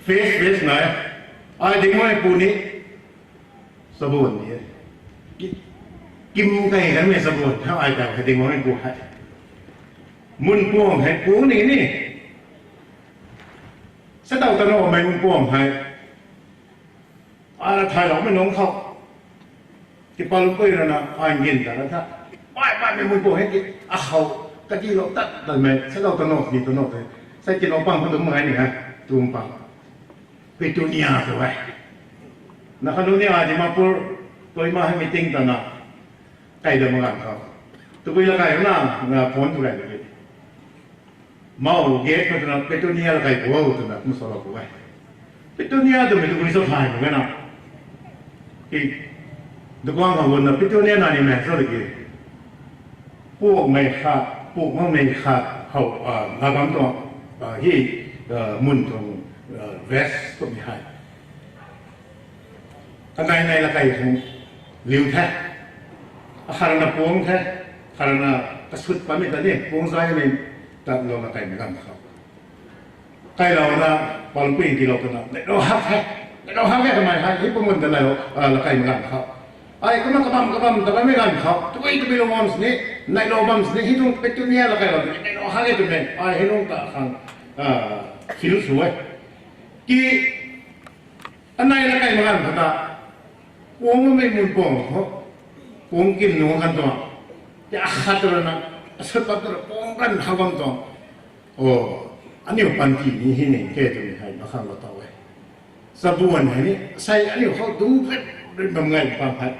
face face nai, ai Dingmeipu ni chabuan ni e. Kim kei kanmei chabuan the, ai ta hei Dingmeipu hei, Munpuang hei puang ni ni, sadaw ta namei Munpuang hei, ai la thayloumei nungc khou, tipalumpui rana ai ngin ta la tha, baih baihmei Munpuang hei ki akhou katilou tat tatmei sadaw ta na ni ta na the. Sei tilou pang khou dungc mak ge ni he, tuang pang Petunia tu e. Na kha nu ni ai Dimapur, Kohima hei meeting tana, kai da mak ganv khou, tabui la kai na, na phone tu kai di, mau gate khou twna Petunia la kai pu o twna kum salou pu e. Petunia twmei tabui sa thay mak ge na, ki, dukan khou guna Petunia na ni mei sa de ki, puakmei khat, puak makmei khat khou, a, na bam tuang, a, hei, a, mun tuang, a, vest twmei hei, kanei nei la kai khang liu the. Akhat rana puang the, khat rana kasut patmei ta ni puang zaymei tatlouna kaimei ganv khou, kailouna, palumpui tilou twna, neilou hak the, neilou hak the twmei hei hei pumun ta neilou, a, la kaimei ganv khou, ai kumna kabam kabam ta bammei ganv khou, tabui tabui lou bam sini, neilou bam sini, hei tuang Petunia la kailou twmei neilou hak e twmei ai hei nungc ta khang, a, feel sw e. Ki, anei la kaimei ganv khou ta, puang makmei Munpuang khou, puang kim nunc kan tuang, ti akhat rana, asut pat rana puang kan ha bam tuang, o, aniu panty ni hei ning the twmei hei makhang lou taw e. Chabuan hei ni sei aniu khou dungc rit rit bam ngai pang hei,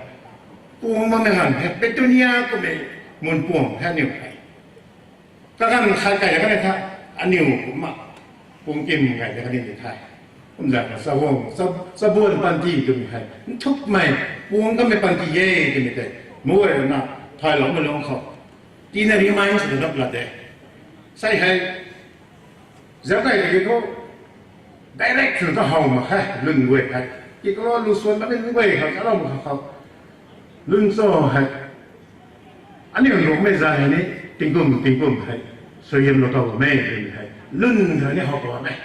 puang makmei ganv hei Petunia twmei Munpuang hei aniu hei, kaganv khat kai kan e tha, aniu kumna puang kim ngai de kan ni the. Kumzaeng na chabuan, chabuan panty twmei hei nthukmei, puang kamei panty e twmei tei, meic guayna thayloumei lungc khou tina remind sw dap la de. Sei hei, zauc kai tiki thu, Direct sw ta how mak khe, lun guay hei. Ki kalo lu suan ta ni lun guay khou, kalo mak kha khou. Lun cho hei. Aniu Ruangmei zan hei ni, tingkum, tingkum hei. Suaihiam lou tau mei, lun hei. Lun hei ni how tau mei.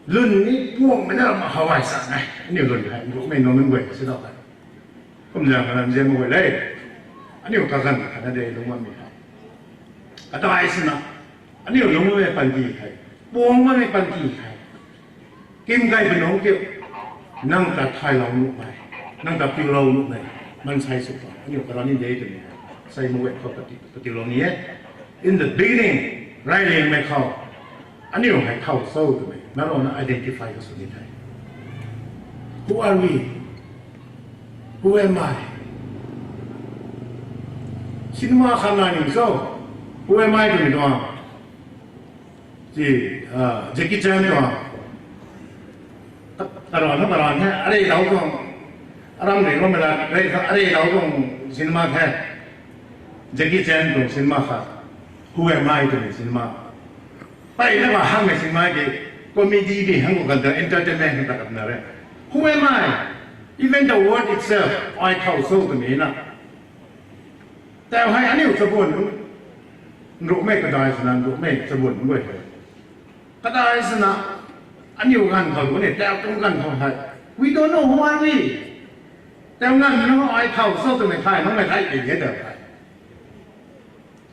Lun ni puangmei na ram how ai sa mei. Aniu lun hei, Ruangmei nunc lun guay si tau hei. Kum zang khana nzian mak guay le. Aniu kaganv khana de lungc bammei hei. Kadai sina, aniu lungc bammei panty hei. Puang bammei panty hei. Kim gay banungc kiu, nang ta thaylou nuhmei, nang ta piulou nuhmei, mansei sw ta, aniu karani de twmei hei, sei mak guay khou kati, katilou ni e. In the beginning, railinmei khou, aniu hei thow cho twmei, nang rui na identify ka sw ni the. Who are we? Who am I? Cinema khat nai ni cho, Who am I twmei tuang. Ti, ah, Jackie Chan tuang. Karan na karan the, arey dau tuang. Aram rui bammei la, arey, arey dau tuang cinema the. Jackie Chan tuang cinema kha. Who am I twmei cinema. Peyna ba hangmei cinema ki comedy di hang khou kan ta entertainment khang ta kan na re. Who am I? Even the word itself, ai thow cho twmei na. Tau hei aniu chabun, Ruangmei kadai sina, Ruangmei chabun guay hei. Kadai sina, aniu ganv khou ni, tau tuang ganv khou hei. We don't know who are we. Tau nganv na ai thow cho twmei thay, nangmei thay pei e tau hei.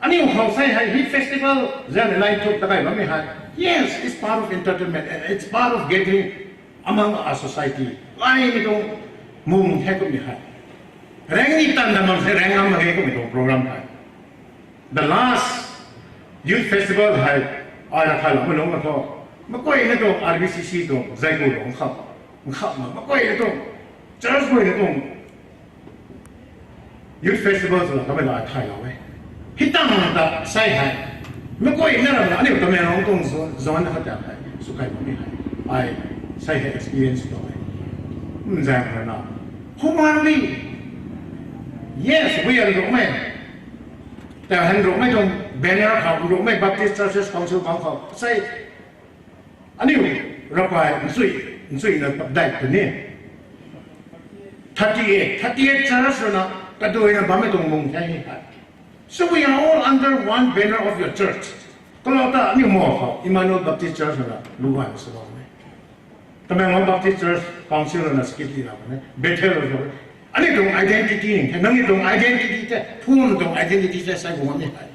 Aniu khou sei hei, hei festival, zan nai thuk ta kai bammei hei. Yes, it's part of entertainment and it's part of gathering among our society. Laimei tuang mung the kummei hei. Rang ni tan da mang se rang ngam mak ge kummei tuang program hei. The last youth festival hei, ai ra khat lou ma lung ma tho. Makuay na tuang R B C C tuang, zaiku tuang kham, kham na, makuay na tuang, church guay na tuang, youth festival sw la kamei la thaylou e. Hei tang ta sei hei. Makuay na ram na aniu Tamenglong tuang zone, zone khat ta hei. Sw kai bammei hei. Ai sei hei experience tuang e. Nzang na na. Who are we? Yes, we are Ruangmei. Tau hei Ruangmei tuang banner khou, Ruangmei Baptist Churches Council bang khou. Sei aniu ravkai nchui, nchui na dai tu ni. Thirty-eight, thirty-eight church rui na, kaduai na bammei tuang mung the hei. So we are all under one banner of your church. Kalou ta aniu mo khou, Emmanuel Baptist Church rui na, lu gay sw bam e. Tamenglong Baptist Church Council rui na, skit li na bam e. Bethel rui na. Aniu tuang identity ni, nangniw tuang identity the, phun tuang identity the, sai bu ngam ni hei.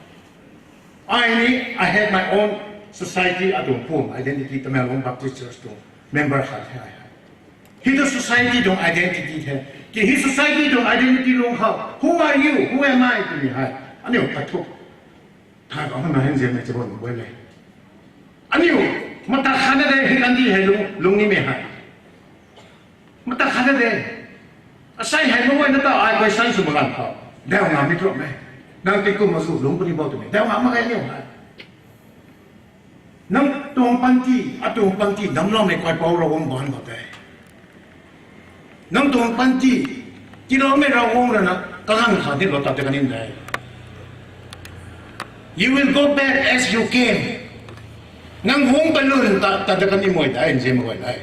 Ai ni, I have my own society, atuang phun identity, Tamenglong Baptist Church tuang member khat the ai hei. Hei tu society tuang identity the. Ki hei society tuang identity lung khou, who are you? Who am I? Twmei hei. Aniu kathuk. Thay bam na hen zian na chabon bui le. Aniu, mata khana de hei kandi hei lung, lung nimei hei. Mata khana de. Asei hei mangay na ta ai question sw magan khou. Dau ngam mi tuak me. Nang tingkum ma sw lung puni bou twmei. Dau ngam mak ge niu hei. Nang tuang panty, atuang panty damcloumei Kaipouc Ravguangc baan khou tei. Nang tuang panty, tiiloumei Ravguangc rui na, kaganv khat dilou tat de kan nin de. You will go back as you came. Nang hungc kalun ta, tat de kan ni mui de, nzian mui de.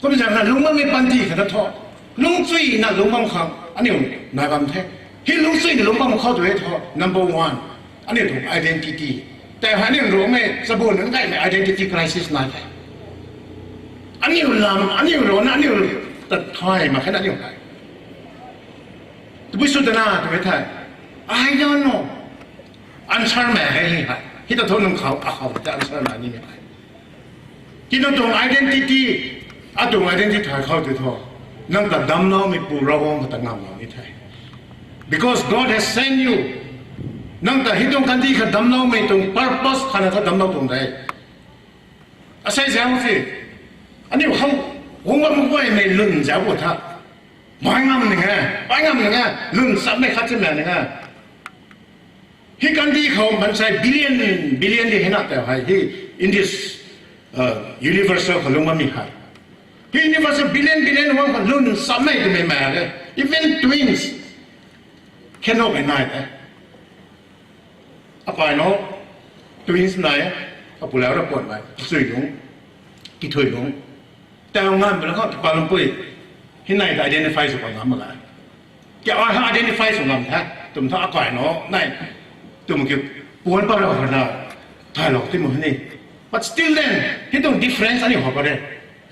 Kum zang na lungc bammei panty khat ta thu. Lungcchuina lungc bam khang, aniu nai bam the. Hei lungcchuina lungc bam khou tu e thu, number one. Aniu tuang identity. Tei hei aniu Ruangmei, chabun nunc gaymei identity crisis nai the. Aniu lam, aniu rana, aniu ta thay mak khe na aniu hei. Tabui sw tana, tu e thei. I don't know. Answer mei hei hei hei. Hei ta thu nang khou, akhou ta answer mei nimei hei. Ki nang tuang identity, atuang identity thay khou tu thu. Nang ta damcloumei Pu Ravguangc kata ngamlou ni the. Because God has sent you. Nang ta hei tuang kandi khat damcloumei tuang purpose khat na khat damclou tuang de. Asei zang si. Aniu khou, hungc bam guaymei lun zau bu tha. Mai ngam ning e, mai ngam ning e, lun chammei khat simei ning e. Hei kandi khou mansei billion, billion di hei na tei hei, hei in this, uh, universal khou lungc bammei hei. Hei universal billion, billion wang khou lun chammei twmei mei le. Even twins. Khenopmei nai the. Akai no, twins nai, apulau ra puan nai, chui lung. Kithui lung. Tau nganvmei lou khou, kipalumpui. Hei nai ta identify sw pa ngam mak ge. Ki ai ha identify sw ngam the. Twmei thu akai no, nai. Twmei kiu, puan pa rau khou na. Thaylou ti mu ni. But still then, hei tuang difference aniu how pa re.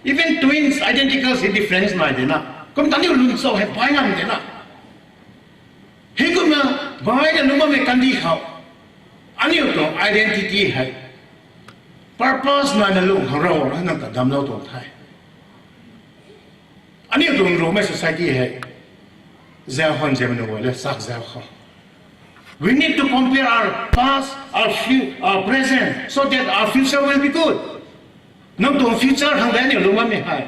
Even twins, identical si difference nai de na. Kum ta aniu lun cho hei bai ngam de na. Hei kumna, bai na lung bammei kandih khou. Aniu tuang identity hei. Purpose nai na lung khang rau, nang ta damclou tuang the. Aniu tuang rumei society hei. Zau khou nzianmei nunc guay le, sak zau khou. We need to compare our past, our fu-, our present, so that our future will be good. Nang tuang future khang de aniu lung bammei hei.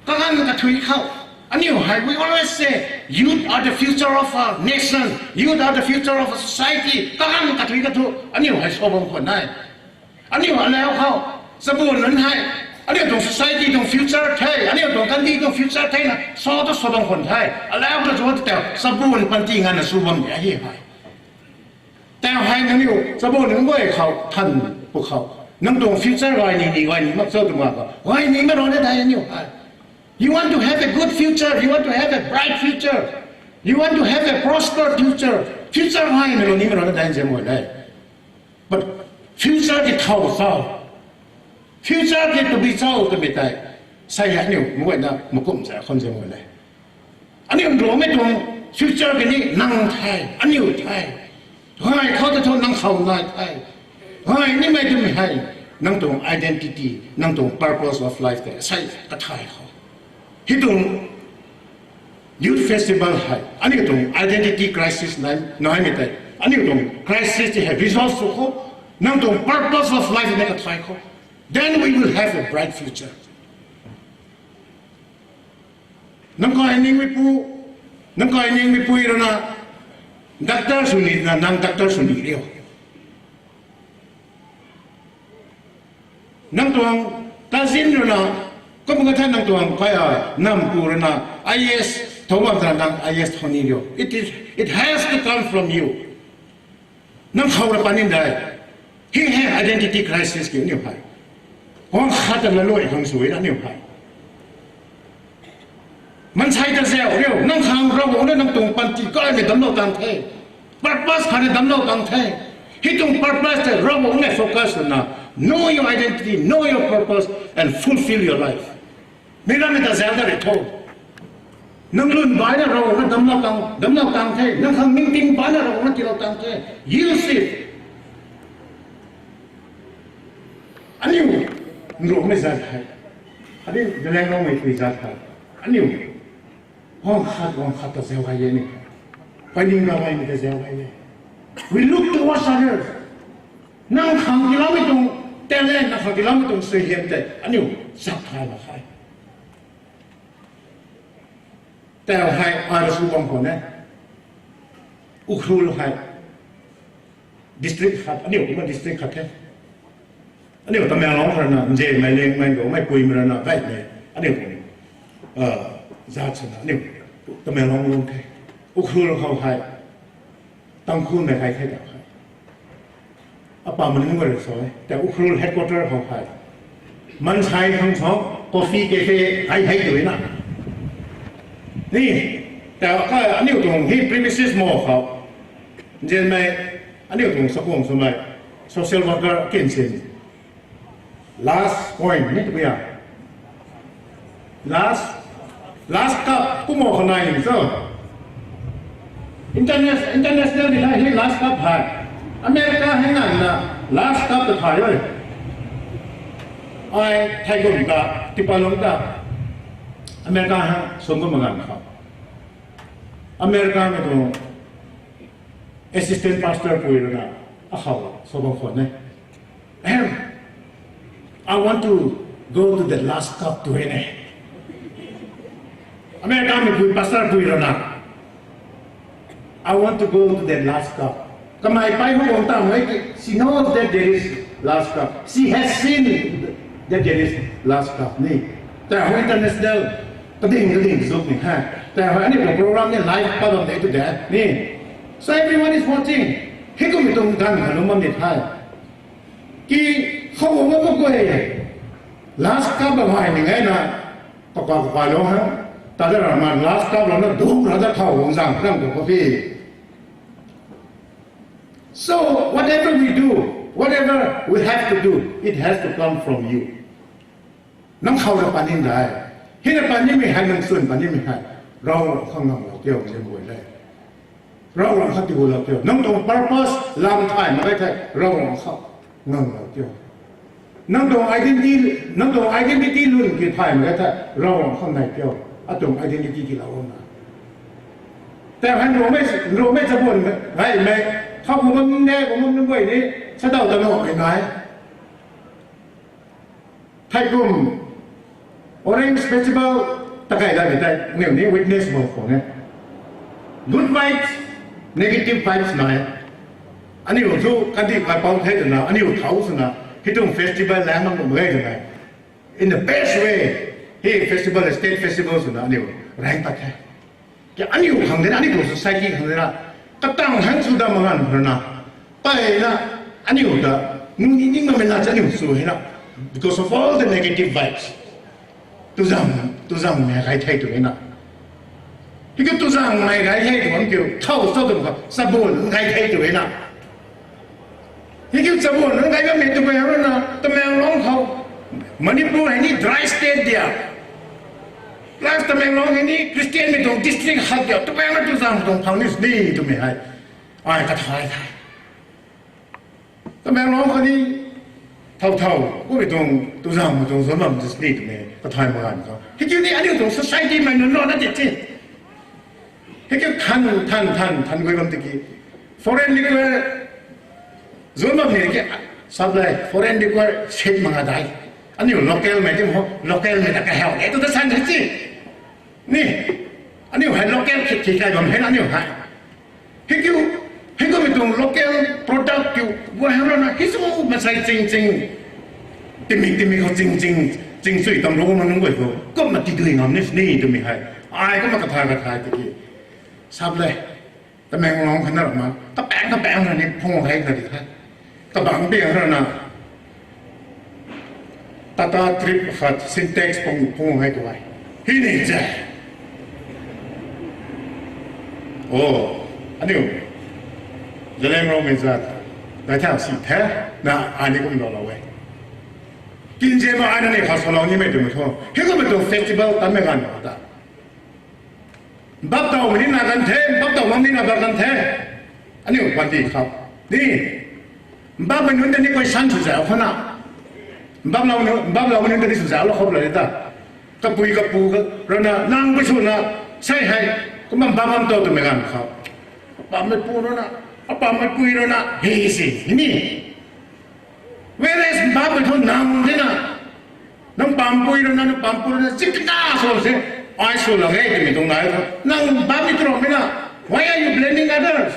Kaganv kathui khou. Aniu hei, we always say, youth are the future of a nation, youth are the future of a society. Kaganv kathui kathu, aniu hei sa bam khwan e. Aniu alau khou, chabuan nunc hei. Aniu tuang society tuang future the, aniu tuang kandih tuang future the na, sa tu sa bam khwan the. Alau khou chu tau, chabuan panty nganvna sw bam de ahi hei. Tau hei nangniu, chabuan nunc guay khou, than pw khou. Nang tuang future gay ni ni, gay ni mak cho twmei khou. Gay nimei rana dai aniu hei. You want to have a good future, you want to have a bright future, you want to have a prosper future. Future gaymei lou nimei rana dai nzianmei le. But future ki thow cho. Future ki tabui cho twmei tei. Sei hei aniu, mei guayna, makum sa khwan nzianmei le. Aniu nruangmei tuang future ki ni nang the, aniu the. Gay khou ta thu nang khou nai the. Gay nimei twmei hei, nang tuang identity, nang tuang purpose of life tei, sei kathay khou. Hei tuang youth festival hei, aniu tuang identity crisis nai, naimei tei. Aniu tuang crisis ti hei resolve sw khou, nang tuang purpose of life na kathay khou. Then we will have a bright future. Nang kai ningmeipu, nang kai ningmeipui rana, doctor sw ni na, nang doctor sw ni riu. Nang tuang cousin rana, kum kathan nang tuang kai a, nampu rana, I A S, thow bam ta nang I A S thow ni riu. It is, it has to come from you. Nang khou ra panin dai. Hei hei identity crisis kiu aniu hei. Guang khat ta lalui khang sw na aniu hei. Maansei ta zau riu, nang khang Ravguangc na nang tuang panty kaimei damclou tang the. Purpose khat na damclou tang the. Hei tuang purpose tei Ravguangc na focus na. Know your identity, know your purpose, and fulfill your life. Mei rammei ta zau ta ri tho. Nang lun baina Ravguangc na damclou tang, damclou tang the. Nang khang ningting baina Ravguangc na tiilou tang the. Use it. Aniu, nruangmei zat hei. Aniu, Zeliangrongmei pui zat hei. Aniu, guang khat, guang khat ta zau gay e ni. Paining ra gaymei ta zau gay e. We look towards others. Nang khang tiiloumei tuang talent, nang khang tiiloumei tuang suaihiam tei aniu chap thay mak khe. Tau hei ai sw bam khwan e. Ukhrul hei district khat, aniu kumna district khat the. Aniu Tamenglong khou rana, Nzemei, Liangmei, Gaumei, Puimei rana, Gaymei, aniu kum, zat swna aniu Tamenglong lung the. Ukhrul khou hei Tangkhulmei kai the ta hei. Apa mani nunc guay rui sa e, ta Ukhrul headquarter khou hei. Maansei khang sa, coffee cafe hei hei tu na. Ni, ta ka aniu tuang hei premises mo khou. Nzianmei, aniu tuang sakuang swmei, social worker kinsin. Last point ni tw a. Last, last cup kumo khou nai ni cho. Interna-, international ni la hei last cup hei. America hei nganvna last cup ta thay e. Ai thei kum ta, tipa lung ta. America hei sum kum ganv khou. Americamei tuang assistant pastor pui rui na, akhou sa bam khwan e. Ahem, I want to go to that last cup tw e. Americamei pui pastor pui rui na, I want to go to that last cup. Kamei pai hu guang ta mei ki, she knows that there is last cup. She has seen that there is last cup ni. Ta hu international, kading kading zuk ni hei. Ta hu aniu program ni live pat bam de tw de ni. So everyone is watching. Hei kummei tuang ganv khat lung bam ni the. Ki khou guang mak khe. Last cup a gay ning e na, kaka kaka lou ha, ta da rana last cup lou na du ra da thau lung zang rang ko ko pi. So whatever we do, whatever we have to do, it has to come from you. Nang khou na panin dai. Hina panimei hei, nang swn panimei hei, Ravguangc khou ngamlou tio, zem guay le. Ravguangc khou tiulou tio. Nang tuang purpose lam thay mak e thei, Ravguangc khou ngamlou tio. Nang tuang identity, nang tuang identity lun ki thay mak e thei, Ravguangc khou nai tio. Atuang identity kilou na. Tei hei nruangmei, nruangmei chabuan gaymei, khou kumam ne, kumam nunc guay ni, sadaw ta nai nai. Thei kum, Orange Festival, ta kai da ni tei, niw ni witness bam khwan e. Good vibes, negative vibes nai. Aniu thu kandih kaipouc the twna, aniu thau swna, hei tuang festival lang mak mak e twna. In the best way, hei festival, state festival swna aniu rank pat the. Ki aniu khang dena, aniu tuang society khang dena, katang hang sw da mak ganv rana, mpeyna, aniu ta, nung ni ning mamei na cha aniu sw hei na, because of all the negative vibes. Tuzang, tuzang mei gay the tw e na. Hei kiu tuzang mei gay the tw bam kiu, thau cho tw ka, chabuan gay the tw e na. Hei kiu chabuan gay bammei tw bam rana, Tamenglong khou, Manipur hei ni dry state dia. Plus Tamenglong hei ni Christianmei tuang district khat dia, tw bam na tuzang tuang phang ni sini twmei hei. Ai kathay the. Tamenglong khou ni thau thau, kummei tuang tuzang mei tuang zon bam sini twmei kathay mak ganv khou, hei kiu ni aniu tuang society mei nunc lou na ti ti. Hei kiu than, than, than, than guay bam tiki, foreign liquor zon bam ni ki, sap le, foreign liquor set mak nga dai. Aniu local mei ti ho, local mei ta kahaw e tw ta san ti ti. Ni, aniu hei local khit khit kai bam hei na aniu hei. Hei kiu, hei kummei tuang local product kiu, guay hang rana, hei sw masei ching ching. Timik timik khou ching ching, ching sui tam ru ma nunc guay khou, kumna tidui ngam ni sini twmei hei. Ai kumna kathay kathay tiki. Sap le, Tamenglong khou na rana, kapaeng kapaeng rana ni phung hei na di the. Kabang piang rana, Tata trip khat Sintex phung phung hei tu e. Hei ni ze. O, aniu, Zeliangrongmei zat, dai thau si the, na ai ni kum lou lou e. Kinze ma ai na ni khou salou nimei twmei thu, hei kummei tuang festival tanmei ganv ta. Mbap tawmei ni na kan the, mbap taw bam ni na bam kan the. Aniu panty khou ni, mbapmei nunc ta ni question sw zau khou na, mbap lou, mbap lou nunc ta ni sw zau lou khou la ta. Kapui kapu ka rana nang pui swna, sei hei, kumna mbap bam taw twmei ganv khou, apammei pu rana, apammei pui rana hei si ni. Whereas mbapmei thu nang dina, nang pampui rana, nang pampu rana, chikta sw se, ai sw la e twmei tuang nai thu, nang bam ni turoumei na, why are you blaming others?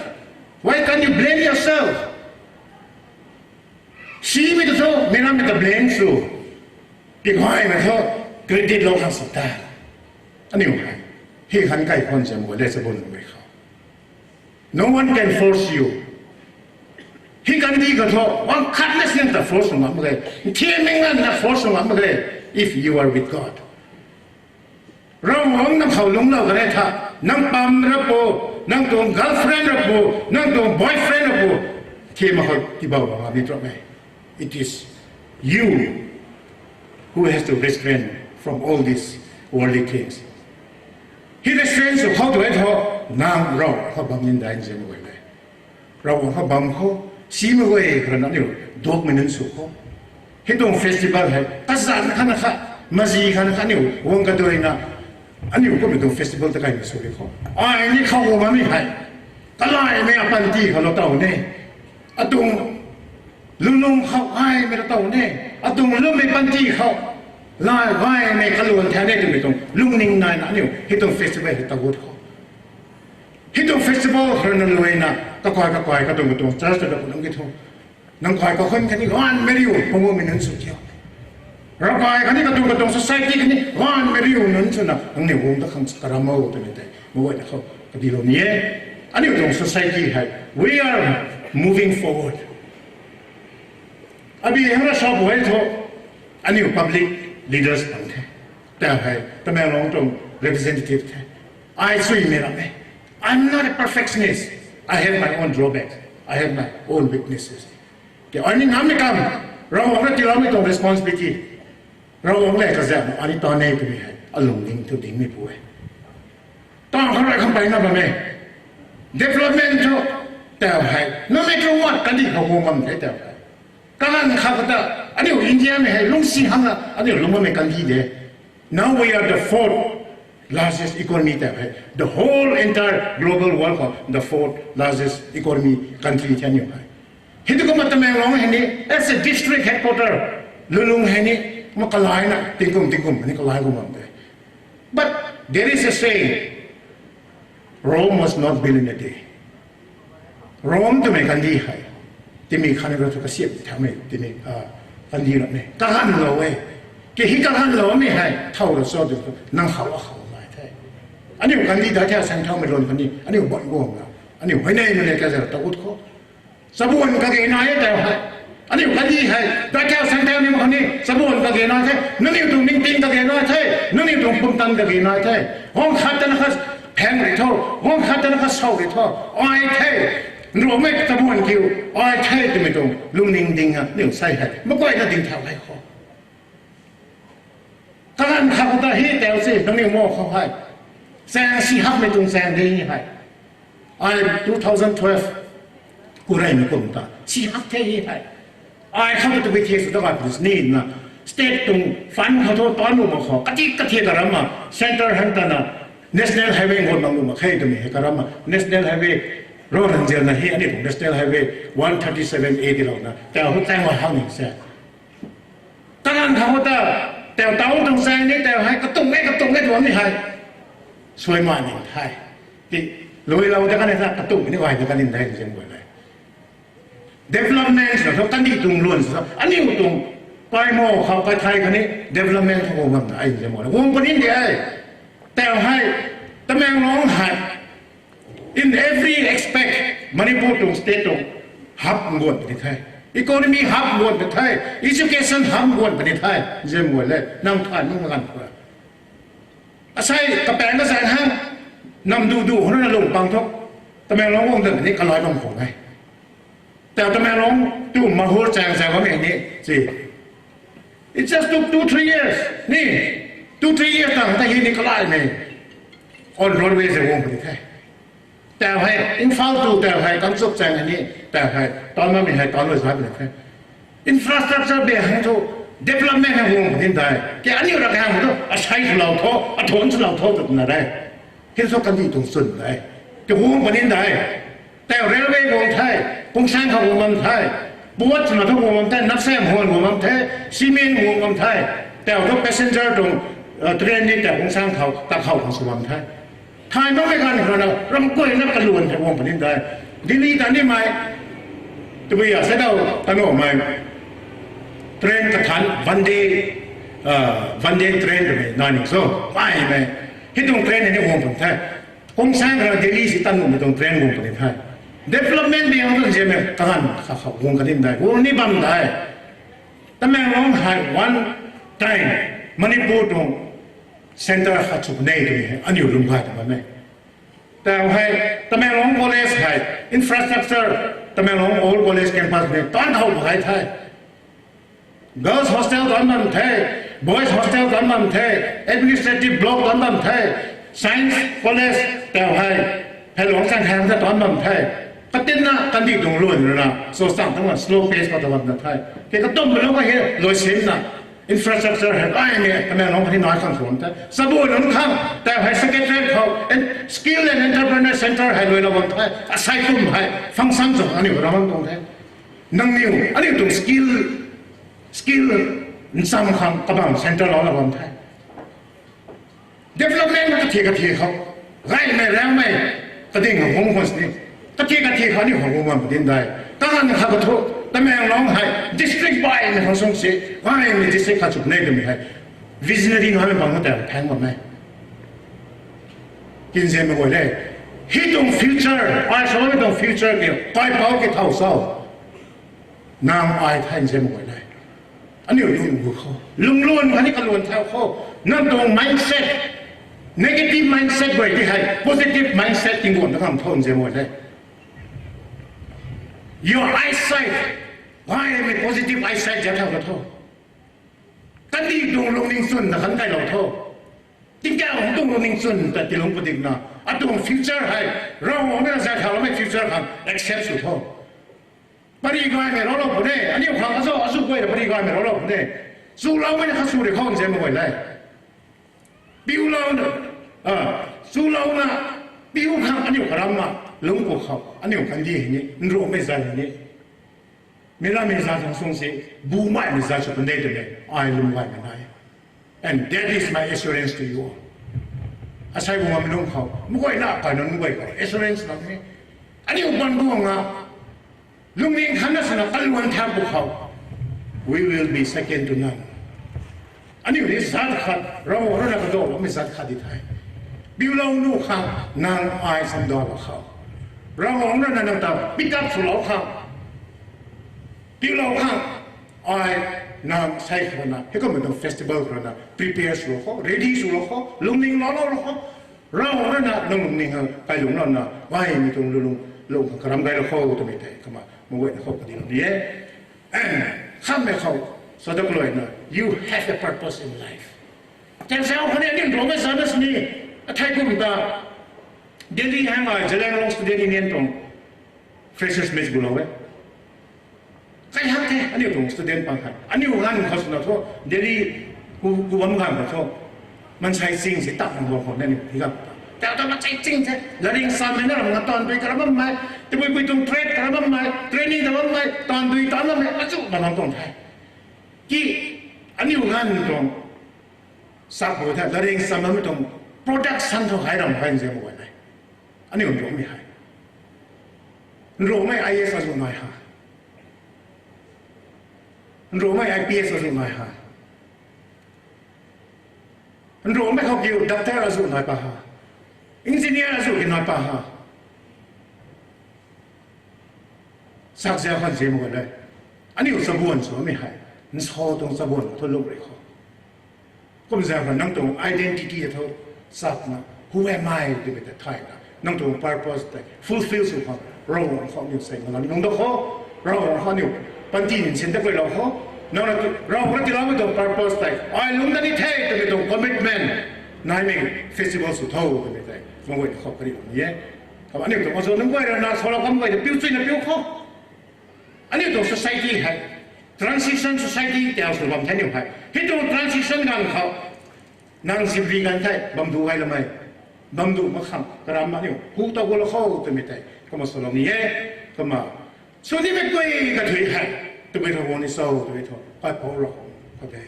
Why can't you blame yourself? Simei tu thu, meic rammei ta blame sw. Pi gaymei thu, credit lou khang sw ta. Aniu hei, hei khan kai khwan se mo le sa bun mei khou. No one can force you. Hei kandih khou thu, wang khat na siang ta force sw ngam mak ge. Thiammei nganvna force sw ngam mak ge, if you are with God. Ravguangc nang khou lungclou kan e tha, nang pam ra pu, nang tuang girlfriend ra pu, nang tuang boyfriend ra pu, thiam khou tibau bam ni tuang e. It is you who has to restrain from all these worldly things. Hei restrain sw khou tu e thu, nang Ravguangc khou bam nin dai nzian guay le. Ravguangc khou bam khou, simei guay khou rana aniu, duakmei nunc sw khou. Hei tuang festival hei, kazanc khatna kha, mazi khatna kha aniu guang kaduina, aniu kummei tuang festival ta kaimei sw ri khou, ai ni khou guang bammei hei, kalaimei apanty khou lou taw ne. Atuang lulung khou aimei lou taw ne. Atuang lwmmei panty khou, lai gaymei kaluan thau ne twmei tuang lungning naina aniu hei tuang festival hei tagut khou. Hei tuang festival khou rana luina, kakai kakai katuang katuang church ta da pu nunc ki thu, nang kai kakhun khatni gaanvmei riu phungmei nunc sw kiu. Ravkai khatni katuang katuang society khatni gaanvmei riu nunc swna nangniw guang ta khang karam o twmei tei meic guayna khou kadilou ni e. Aniu tuang society hei, we are moving forward. Abi hang ra sa bu hei thu, Aniu public leaders pang the. Tau hei Tamenglong tuang representative the. Ai suimei ram e. I'm not a perfectionist. I have my own drawbacks. I have my own weaknesses. Ke ai ni ngammei kam, Ravguangc na tiiloumei tuang responsibility, Ravguangc le kazauhna ai ni ta ne twmei hei alungning thu dingmei pu e. Tang khou rui khang peyna bam e. Development thu tau hei no matter what kandih khou guang bam the tau hei. Kaganv kha khou ta aniu Indiamei hei lungcsi hangna aniu lungc bammei kandih de. Now we are the fourth largest economy tau hei. The whole entire global world khou the fourth largest economy country the aniu hei. Hei tu kumna Tamenglong hei ni as a district headquarter, Lunglung hei ni kumna kalaina tingkum tingkum ni kalai kum bam de. But there is a saying, Rome was not built in a day. Rome twmei kandih hei timi khatni ra thu kasiam thaumei timi kandih ra ne. Kaganvlou e. Ke hei kaganvloumei hei thow ra cho tu nang khou akhou nai the. Aniu kandih da thau sang thaumei lun khatni aniu bam guangna aniu huayney mei le kazauh ta ut khou chabuan kage nai e tau hei. Aniu kandih hei da thau sang thau ni mak khatni chabuan kage nai the. Nangniw tuang ningting kage nai the. Nangniw tuang pumtan kage nai the. Guang khat tana kha phang rui tho, guang khat tana kha sau rui tho. Ai the, nruangmei chabuan kiu, ai the twmei tuang lungning ding a niw sei hei makuayna ding thau hei khou kaganv kha khou ta hei tau se nangniw mo khou hei chaeng si hakmei tuang chaeng de hei. Ai two thousand twelve kureymei kum ta si hak the hei. Ai khang tabui the sw ta gay police nina state tuang fund khou thu taanv nuh mak khou kati kathe karam a centre hang tana National Highway ngun mak nuh mak khe twmei hei karam a National Highway ro ranzianna hei aniu tuang National Highway one thirty seven A tiilouna tau hu chaeng gay hak ni se. Kaganv kha khou ta tau tau tuang chaeng ni tau hei katung e katung e tuang ni hei suai ma ni the. Ti luilou ta kan e ta katung ni gay ta kan ni dai nzian guay le. Development na thu kandih tuang luan sa aniu tuang paimo khou kai thei khatni development khou bam ta ai nzian guay le guang puni de ai. Tau hei Tamenglong hei in every aspect Manipur tuang state tuang hub nguan puni the. Economy hub nguan puni the. Education hub nguan puni the. Nzian guay le nang thay nung ganv khou asei kapaeng kazanc hang nam du du huna lung pang thu Tamenglong guang dan ni kalai bam khou e. Tau Tamenglong tu Mahur chaeng chaeng bammei ni si It just took two, three years ni. Two, three years tang ta hei ni kalaimei on roadway se guang puni the. Tau hei Imphal tu tau hei Kangchup chaeng ni tau hei taanv bammei hei taanv lou zay puni the. Infrastructure bang hang thu development hei guang puni de. Ke aniu ra kahang thu asei swlou tho, athuanc swlou tho twna re. Hei thu kandih tuang chwn de. Ke guang puni de. Tau railway guang the, kungsaeng khou guang bam the, puat swna thu guang bam the, napsam huan guang bam the, cement guang bam the, tau thu passenger tuang train ni tau kungsaeng khou ta khou khang sw bam the. Thay makmei ganv khou na ram guayna kaluan the guang puni de. Delhi ta nimei tabui a se dau tanoumei train kathan Vande, Vande train twmei nai ni so, paimei hei tuang train ni guang bam the. Kungsaeng khou Delhi si tanuhmei tuang train guang puni the. Development ni ang tuan ziammei kaganv kha khou guang kani de guang ni bam de. Tamenglong hei one time Manipur tuang centre khat sw puni twmei hei aniu lwm gay ta bam e. Tau hei Tamenglong College hei infrastructure, Tamenglong old college campus mei taanv how mak gay the. Girls hostel taanv bam the, boys hostel taanv bam the, administrative block taanv bam the, science college tau hei Pheilong chaeng hang ta taanv bam the. Katinna kandih tuang luan rui na so chang tangna slow pace khou ta bam na the. Ke katumlou ka hei luaisinna infrastructure hei ai ni Tamenglong khatni nai khang sw bam the. Chabu nunc khang tau hei secretariat khou skill and entrepreneur centre hei luailou bam the. Asei kum hei function sw aniu ram bam tuang the. Nangniw aniu tuang skill, skill ncham khang kabam centre lou la bam the. Development kathe kathe khou gaymei raumei kading khou guang khwan sini kathe kathe khou aniu khou guang bam puni de. Kaganv kha kathu Tamenglong hei district baihmei khang sung si gaymei district khat sw puni twmei hei visionary naimei bang khou tei thaeng bam e. Kinzianmei guay le, hei tuang future, ai samei tuang future ki kaipouc ki thow cho, nang ai the nzianmei guay le. Aniu lung gu khou, lungluan khatni kaluan thau khou, nang tuang mindset, negative mindset guay ti hei positive mindset tingguan ta khang tho nzianmei le. Your eyesight, gaymei positive eyesight zat thau ka tho. Kandih tuang lungning chwn na khan kailou tho. Tingkauh tuang lungning chwn ta tilung padikna, atuang future hei, Ravguangc na zat thau loumei future khang accept sw tho. Pary gaymei raclou puni, aniu khang azu azu guay pary gaymei raclou puni. Chuloumei na kha chu rui khou nzianmei guay le. Piulouna, a, chulouna, piu khang aniu karamna, lungc ku khou aniu kandih hei ni, nruhmei zat hei ni, mi lamei zat thang sung si, bumaimei zat sw pun de twmei ai lwm gaymei nai. And that is my assurance to you all. Asei bu ngam lung khou, meic guayna kai nunc meic guay khou assurance lam ni. Aniu bam guang a, lungning khatna swna kaluan thau bu khou, we will be second to none. Aniu ni zat khat, Ravguangc rui na kadawloumei zat khat di the. Piulou nuh khang nang ai chamdalou khou, Ravguangc rui na nang ta pick up swlou khang, piulou khang, ai nang sei khou na, heikummei tuang festival khou na prepare swlou khou, ready swlou khou, lungning lou lou khou, Ravguangc rui na nang lungning khang kailungclouna, gaymei tuang lulung, lung khang karam gaylou khou twmei tei kumna meic guayna khou kadilou ni e. Khammei khou, sa dat kaluaina, you have a purpose in life. Tang zau khatni aniu nruhmei zat na sini, athei kum ta, Delhi hei ngai Zeliangrong Student Union tuang freshers meet gulou e. Kai hak the, aniu tuang student pang hei. Aniu ganv khou swna thu, Delhi ku, ku bam ganv khou thu, maansei ching si tak mang bam khou na aniu hi ganv ta. Tau ta maansei ching the, laring sammei na ram na taanv dui karam bammei, tabui pui tuang trade karam bammei, training ta bammei, taanv dui taanv bammei, azu na lam tuang the. Ki, aniu ganv tuang, sak bu the, laring sam bammei tuang, production thu hei ram hei nzianmei guay nai. Aniu nruhmei hei. Nruhmei I A S azu nai ha. Nruhmei I P S azu nai ha. Nruhmei khou kiu doctor azu nai pa ha. Engineer azu ki nai pa ha. Sakziak khang nzianmei guay le. Aniu chabuan swmei hei, nsa tuang chabuan thu lum rui khou, kumzaeng khou nang tuang identity ta thu, sakna, who am I twmei ta thayna, nang tuang purpose tei fulfill sw khang, Ravguangc khou aniu sei ngalan nung da khou, Ravguangc khou aniu panty nin sin ta kailou khou, nang na Ravguangc na tiiloumei tuang purpose tei ai lungc da ni the twmei tuang commitment naimei festival sw tho twmei tei meic guayna khou kari bam ni e. Aniu tuang azu nunc guay rui na salou kam guay ta piu chuyna piu khou, aniu tuang society hei transition society tau sw bam the aniu hei. Hei tuang transition ganv khou, nang zipri ganv thei bam du gay lamei, bam du mak khang karam aniu hu ta gulou khou twmei tei kumna salou ni e. Kumna sw nimei guay kathuic hei, tabui Ravguangc ni cho twmei thu kaipouc Ravguangc khou de,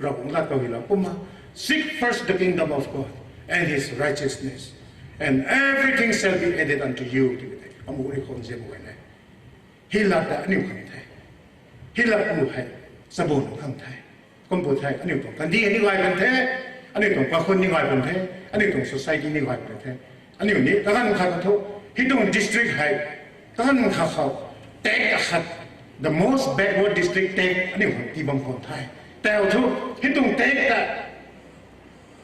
Ravguangc lat khou hei lou kumna, seek first the kingdom of God and his righteousness, and everything shall be added unto you twmei tei amu rui khou nzianmei guay le. Hei lat ta aniu khang the. Hei lat pu hei, chabuan khang the. Kum pu the, aniu tuang kandih ni gay pan the, aniu tuang kakhun ni gay pan the, aniu tuang society ni gay pan the. Aniu ni kaganv khat kha thu, hei tuang district hei, kaganv khat khou, tak akhat, the most backward district tak aniu khang tii bam khwan the. Tau thu, hei tuang tak ta,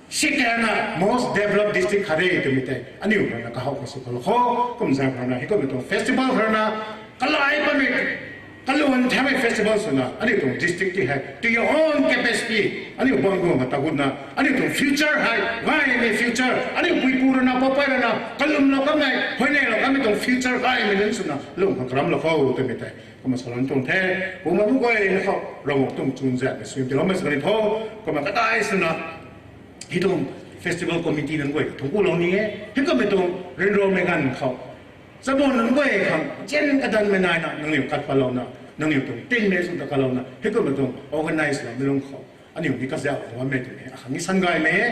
sikana most developed district khat re twmei tei aniu rui na kahowh khou sw khou lou khou, kumzaeng khou rui na heikummei tuang festival khou rui na, kalai patmei, kaluan thaumei festival swna aniu tuang district ti hei to your own capacity, aniu bam guang ta gutna aniu tuang future hei, gaymei future, aniu puipu rui na, papai rui na kalumlou kanmei, huayneylou kanmei tuang future gaymei nunc swna lung khang karamlou khou twmei tei kumna salou tuang the. Kumna meic guayna khou Ravguangc tuang chuzaenghmei swmei tiiloumei sw kan ni tho. Kumna kadai swna hei tuang festival committee nunc guay ta thungc kulou ni e. Heikummei tuang ryanramei ganv khou, chabuan nunc guay khang zian kadanmei naina nangniw kat patlouna, nangniw tuang tinmei sw ta katlouna, heikummei tuang organize loumei lungc khou aniu ni kazauh bammei twmei akhang ni san gaymei e.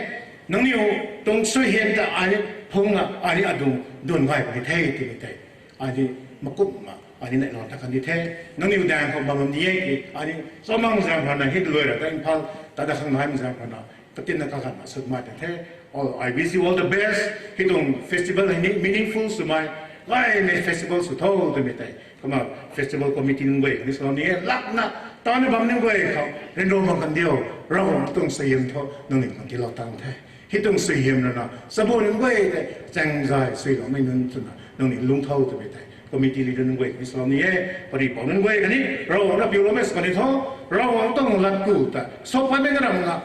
Nangniw tuang suaihiam ta ai ni phungna ai ni adung duan gay puni the twmei tei ai ni makumna ai ni neihla ta kan ni the. Nangniw daeng khou bam bam ni e ki ai ni chamang zaeng khou na hei luai ra ta Imphal ta da khang naimei zaeng khou na katinna kaganvna sutmei ta the. All, I wish you all the best. Hei tuang festival hei ni meaningful swmei, gaymei festival sw tho twmei tei Kumna festival committee nunc guay khatni salou ni e, lakna tana bam nunc guay khou ryanra mak kan diu, Ravguangc tuang suaihiam thu nangniw khang tiilou tang the. Hei tuang suaihiam rui na chabu nunc guay tei chaeng zay suiloumei nunc twna nangniw lungcthau twmei tei committee leader nunc guay khatni salou ni e, paripou nunc guay khatni Ravguangc na piuloumei sw kan ni tho, Ravguangc tuang lat ku ta sou patmei na ram nga,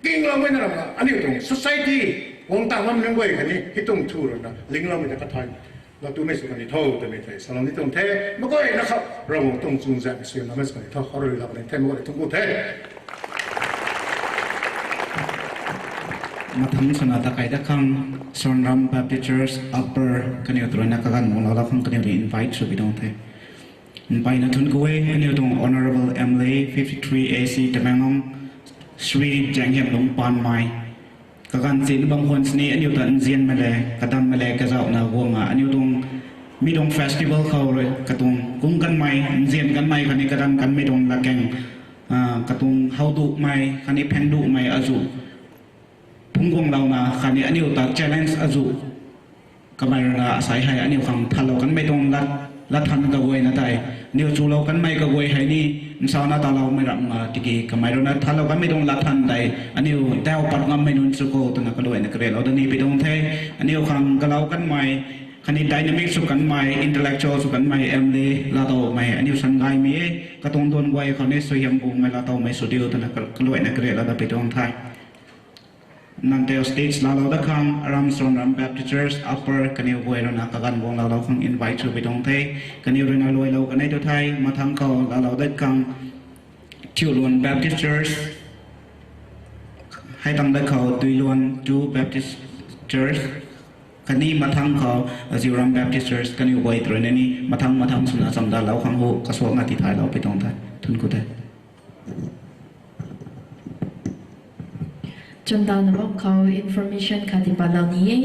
kingloumei na ram nga, aniu tuang society guang tang lam nunc guay khatni hei tuang thu rui na lingloumei ta kathay lat tumei sw kan ni tho twmei tei salou ni tuang the. Mak guayna khou Ravguangc tuang chuzaenghmei suaihiam namei sw kan ni tho, khou rui lak ni the, mak guay thungc ku the. Mathangc swna takai dat khang, Sonram Baptist Church Upper kaniw tw rui na kaganv guang laalou khang kaniw rui invite sw pi tuang the. Mpeyna thuanc ku e, aniu tuang Honourable M L A fifty three A C Tamenglong, Shri Zaenghiamlung Panmei. Kaganv china bam khwan sini aniu ta nzianmei le, kadanmei le, kazauhna guang a, aniu tuang, mi tuang festival khou rui, katuang kung kanmei, nzian kanmei, khatni kadan kanmei tuang latkaeng, ah, katuang howduhmei, khatni phengduhmei azuh phungc guanglouna, khatni aniu ta challenge azuh kamei rui na asei hei aniu khang thanlou kanmei tuang lat, latthan kaguayna tei, aniu chulou kanmei kaguay hei ni, nsauna taloumei ram nga tiki kamei rui na thanlou kanmei tuang latthan tei, aniu dauh pat ngammei nunc sw khou twna kaluaina karilou dat ni pi tuang the. Aniu khang galou kanmei, khatni dynamic sw kanmei, intellectual sw kanmei M L A laatowmei aniu san gaymei e, katuang duan guay khou ni suaihiam bumei laatowmei sw diu twna ka-, kaluaina karilou dat pi tuang the. Nang tei stage laalou dat khang, aram Sonram Baptist Church Upper kaniw guay rui na kaganv guang laalou khang invite sw pi tuang the. Kaniw rui na luailou kanei tu the, mathangc khou laalou dat khang, Thiuluan Baptist Church, hei tang dat khou Tuiluan two Baptist Church, khatni mathangc khou Aziuram Baptist Church, kaniw guay tw rui na ni mathangc mathangc swna chamdalou khang hu kasuakna tithaylou pi tuang the. Thuanc ku the. Chamdana bam khou information khat tipatlou ni e.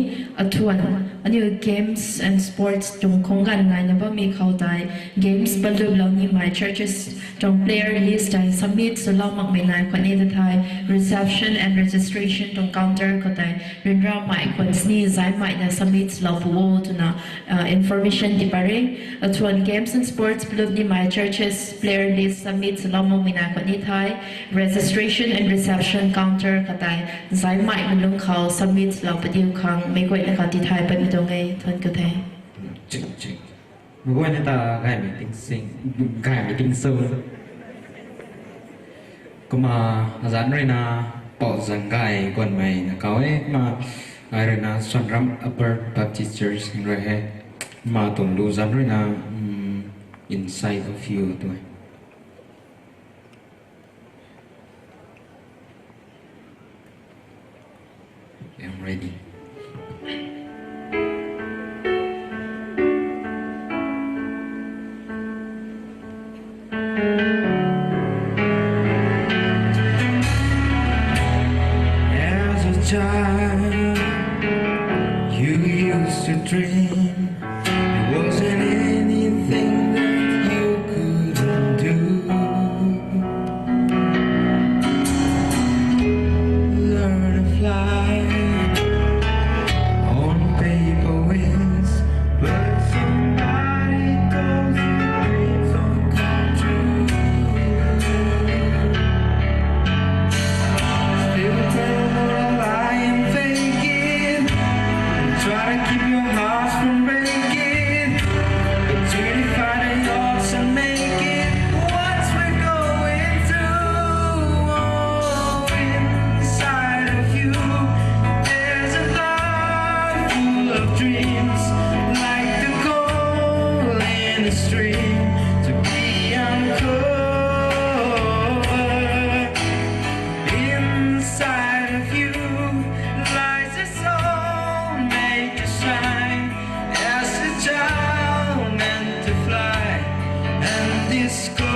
Athuan, aniu games and sports tuang khungganv naina bammei khou tei, games paluplou nimei churches tuang player list tei submit swlou makmei nai khwan e ta thei, reception and registration tuang counter khou tei ryanramei khwan sini zaihmeina submit swlou pu o twna, ah, information tipat re. Athuan games and sports palup nimei churches player list submit swlou makmei nai khwan ni thei, registration and reception counter khat tei zaihmeimei lung khou submit swlou padiu khang meic guayna khou tithay patmei tuang e. Thuanc ku the. Meic guayna ta gaymei ting sing, gaymei ting sw. Kumna azanc rui na Pou Zanggay Guanmei na kau e, kumna ai rui na Sonram Upper Baptist Church rui he. Kumna tuang lu zanc rui na, mm, Inside of You tw e. I'm ready. As a child, you used to dream there wasn't anything that you couldn't do. Learn to fly on paper wings, but somebody told you dreams don't come true. Still tell a lie and fake it, and try to keep your heart from breaking. But unify the odds and make it. What we're going through, oh, inside of you, there's a life full of dreams, like the coal in a stream to be uncovered. Inside of you lies a soul made to shine, as a child meant to fly and discover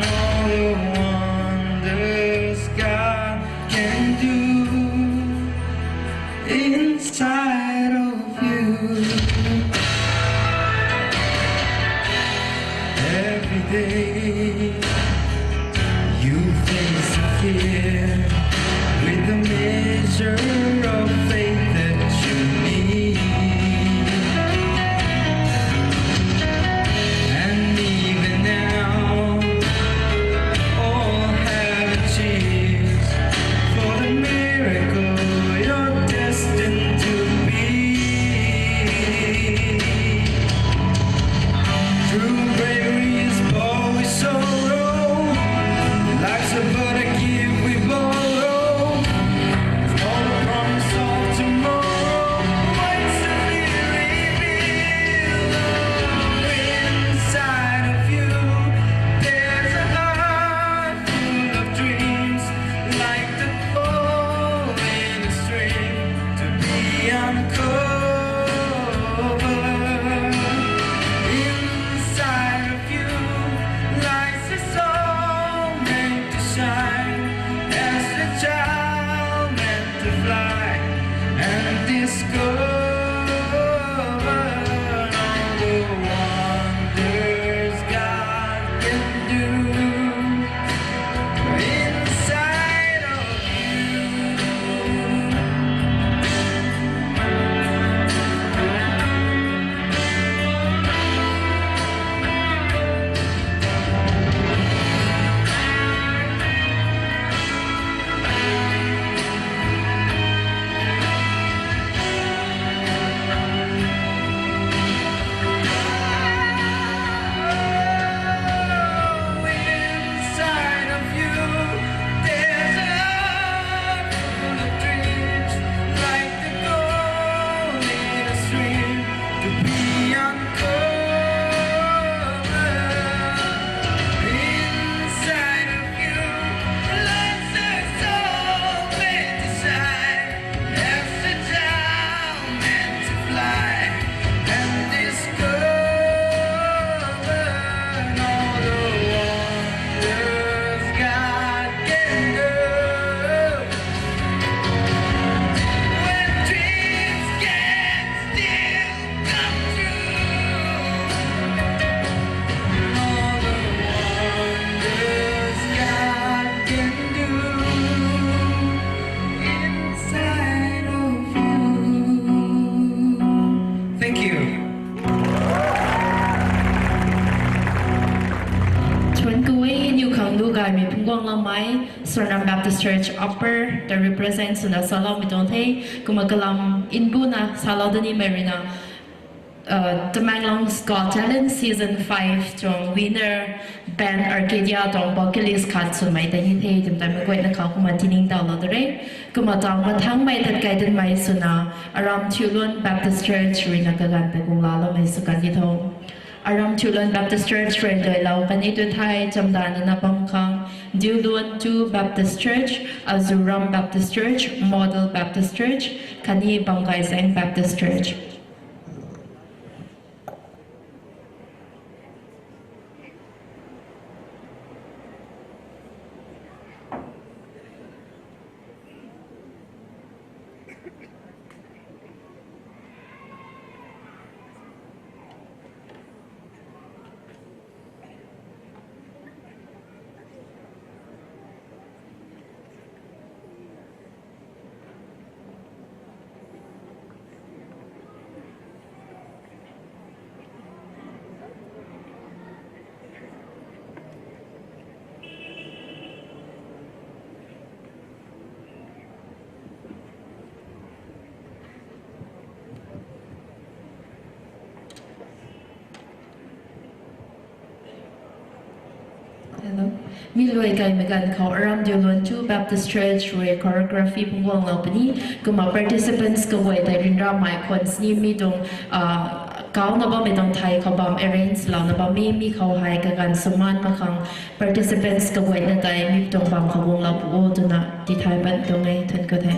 all the wonders God can do inside of you. Every day you face a fear with the measure of faith that you need. Kaimei phungguang lamei, Sonram Baptist Church Upper ta represent swna saloumei tuang the. Kumna kalam nbuna salou da nimei ruina, Tamenglong's Got Talent Season five tuang winner band Arcadia tuang vocalist khat swmei tei ni the twmei tei meic guayna khou kumna tiningtowlou da re. Kumna tang mathangmei tat kai tanmei swna, Aram Thiuluan Baptist Church ruina kaganv tei guang laaloumei sw kan di tho. Aram Thiuluan Baptist Church rui luailou kani tu thei chamdanv na bam khang, Diuluan two Baptist Church, Azuram Baptist Church, Model Baptist Church, khatni Bamgaizaeng Baptist Church. Hello. Mi luai kaimei ganv khou Aram Diuluan two Baptist Church rui choreography phungguanglou puni. Kumna participants kaguay tei ryanramei khwan sini mi tuang, kauna bammei tuang thei khou bam arrange louna bam e, mi khou hei kaganv saman mak khang participants kaguayna tei mi tuang bam khou guanglou pu o twna tithay pat tuang e, thuanc ku the.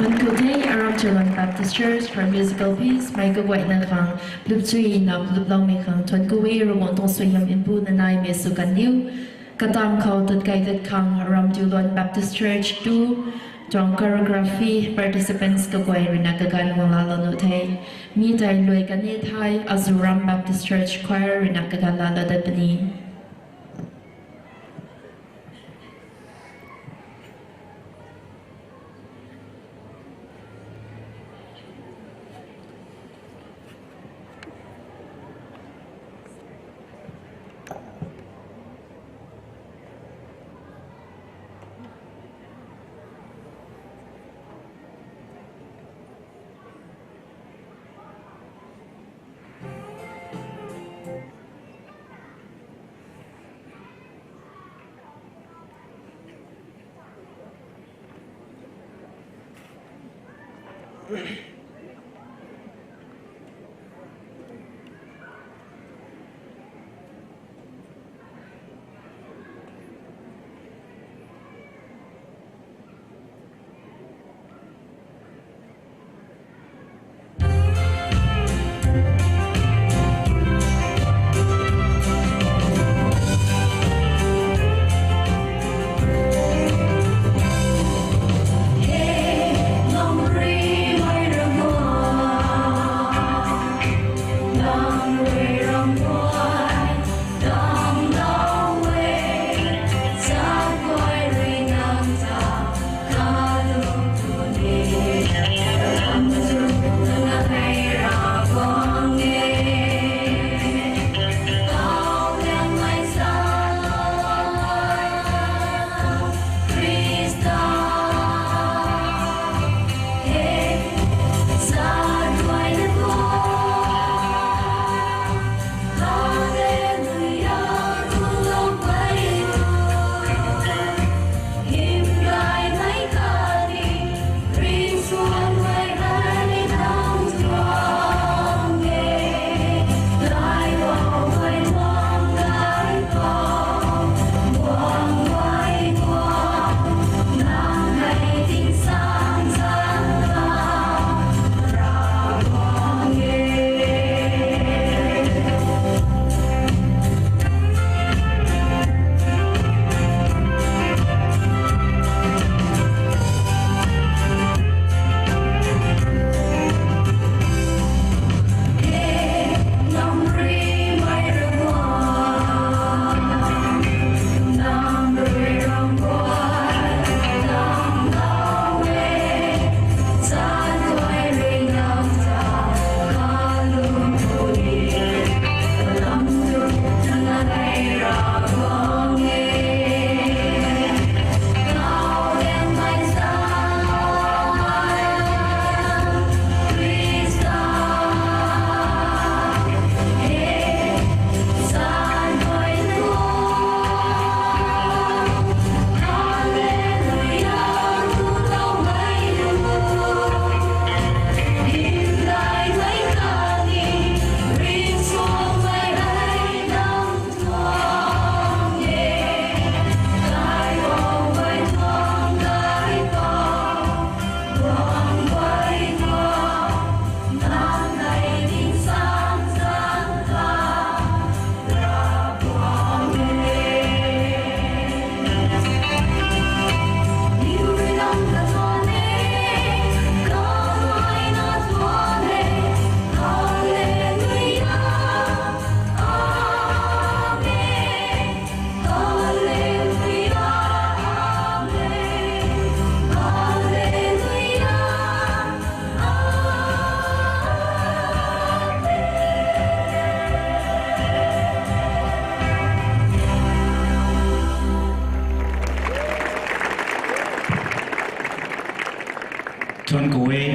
Thuanc ku the, Aram Thiuluan Baptist Church for musical piece mei kaguayna khang, lupchuina luploumei khang thuanc ku e. Ravguangc tuang suaihiam nbuna naimei sw kan diu. Katam khou tat kai tat khang Aram Thiuluan Baptist Church two tuang choreography participants kaguay ruina kaganv guang laalou nuh the. Mi tei luai kani thei Azuram Baptist Church Choir ruina kaganv laalou dat puni.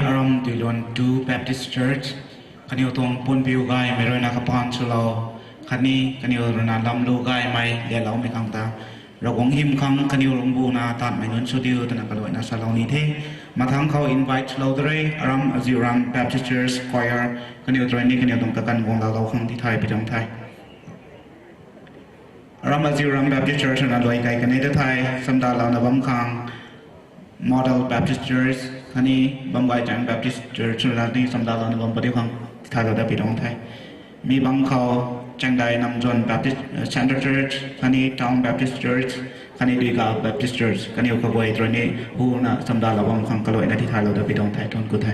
Aram Tuiluan two Baptist Church, kaniw tuang punpiu gaymei ruina kapan swlou, khatni kaniw ruina lamlu gaymei leloumei khang ta, Ravguangc hym khang kaniw ruangbuna tatmei nunc sw diu twna kaluaina salou ni the. Mathangc khou invite swlou da re, Aram Aziuram Baptist Church Choir, kaniw tei ni kaniw tuang kakan guang laalou khang tithay pi tuang the. Aram Aziuram Baptist Church ruina luai kai kanei ta thei, chamdalouna bam khang, Model Baptist Church, khatni Bamgaychang Baptist Church ruina ni chamdalouna bam padiu khang tithaylou da pi tuang the. Mi bam khou, Changdai Namjon Baptist, eh, Centre Church, khatni Town Baptist Church, khatni Duiga Baptist Church, kaniw kaguay tei ni huna chamdalou bam khang kaluaina tithaylou da pi tuang the, thuanc ku the.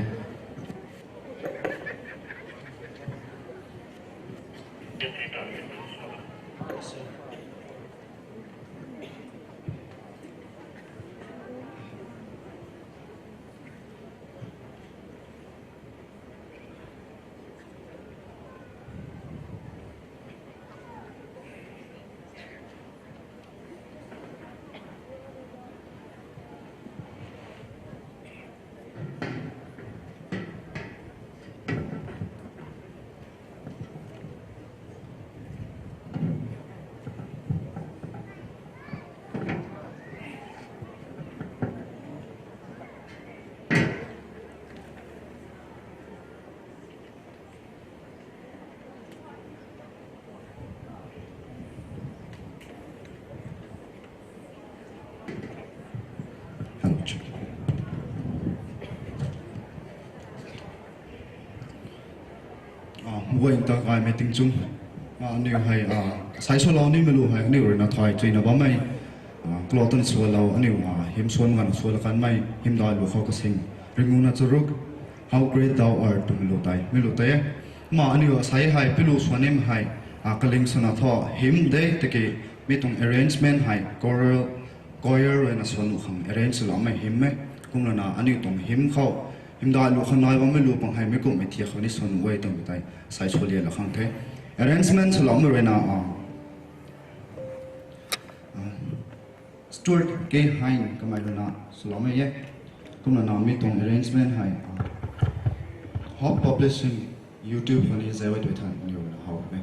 Hello, check. Ah, mguay ta gaymei tingchung. Ah, aniu hei, ah, sai swlou nimei lu hei, aniu ruina thay chuina bammei. Ah, klotan swlou, aniu, ah, hymn swan ganv swan kanmei, hymdaih lu khou kasing. Ringuna charuk, How Great Thou Art twmei lu tei, mi lu tei e. Ma aniu asai hei, pilu swan nim hei, ah, kaling swna thu, hymn de, tiki, mi tuang arrangement hei, choral, choir ruina swan nuh khang arrange swloumei hymn e. Kumlana aniu tuang hymn khou, hymdaih lu khou nai bammei lu pang hei mi kumhmei thiak khou ni swan nuh e twmei tei sai swlialou khang the. Arrangement swloumei ruina, ah, ah, Stuart K Hine kamei ruina swloumei e. Kumlana mi tuang arrangement hei, ah, Hope Publishing YouTube khou ni zei e tw than ni ruina how e.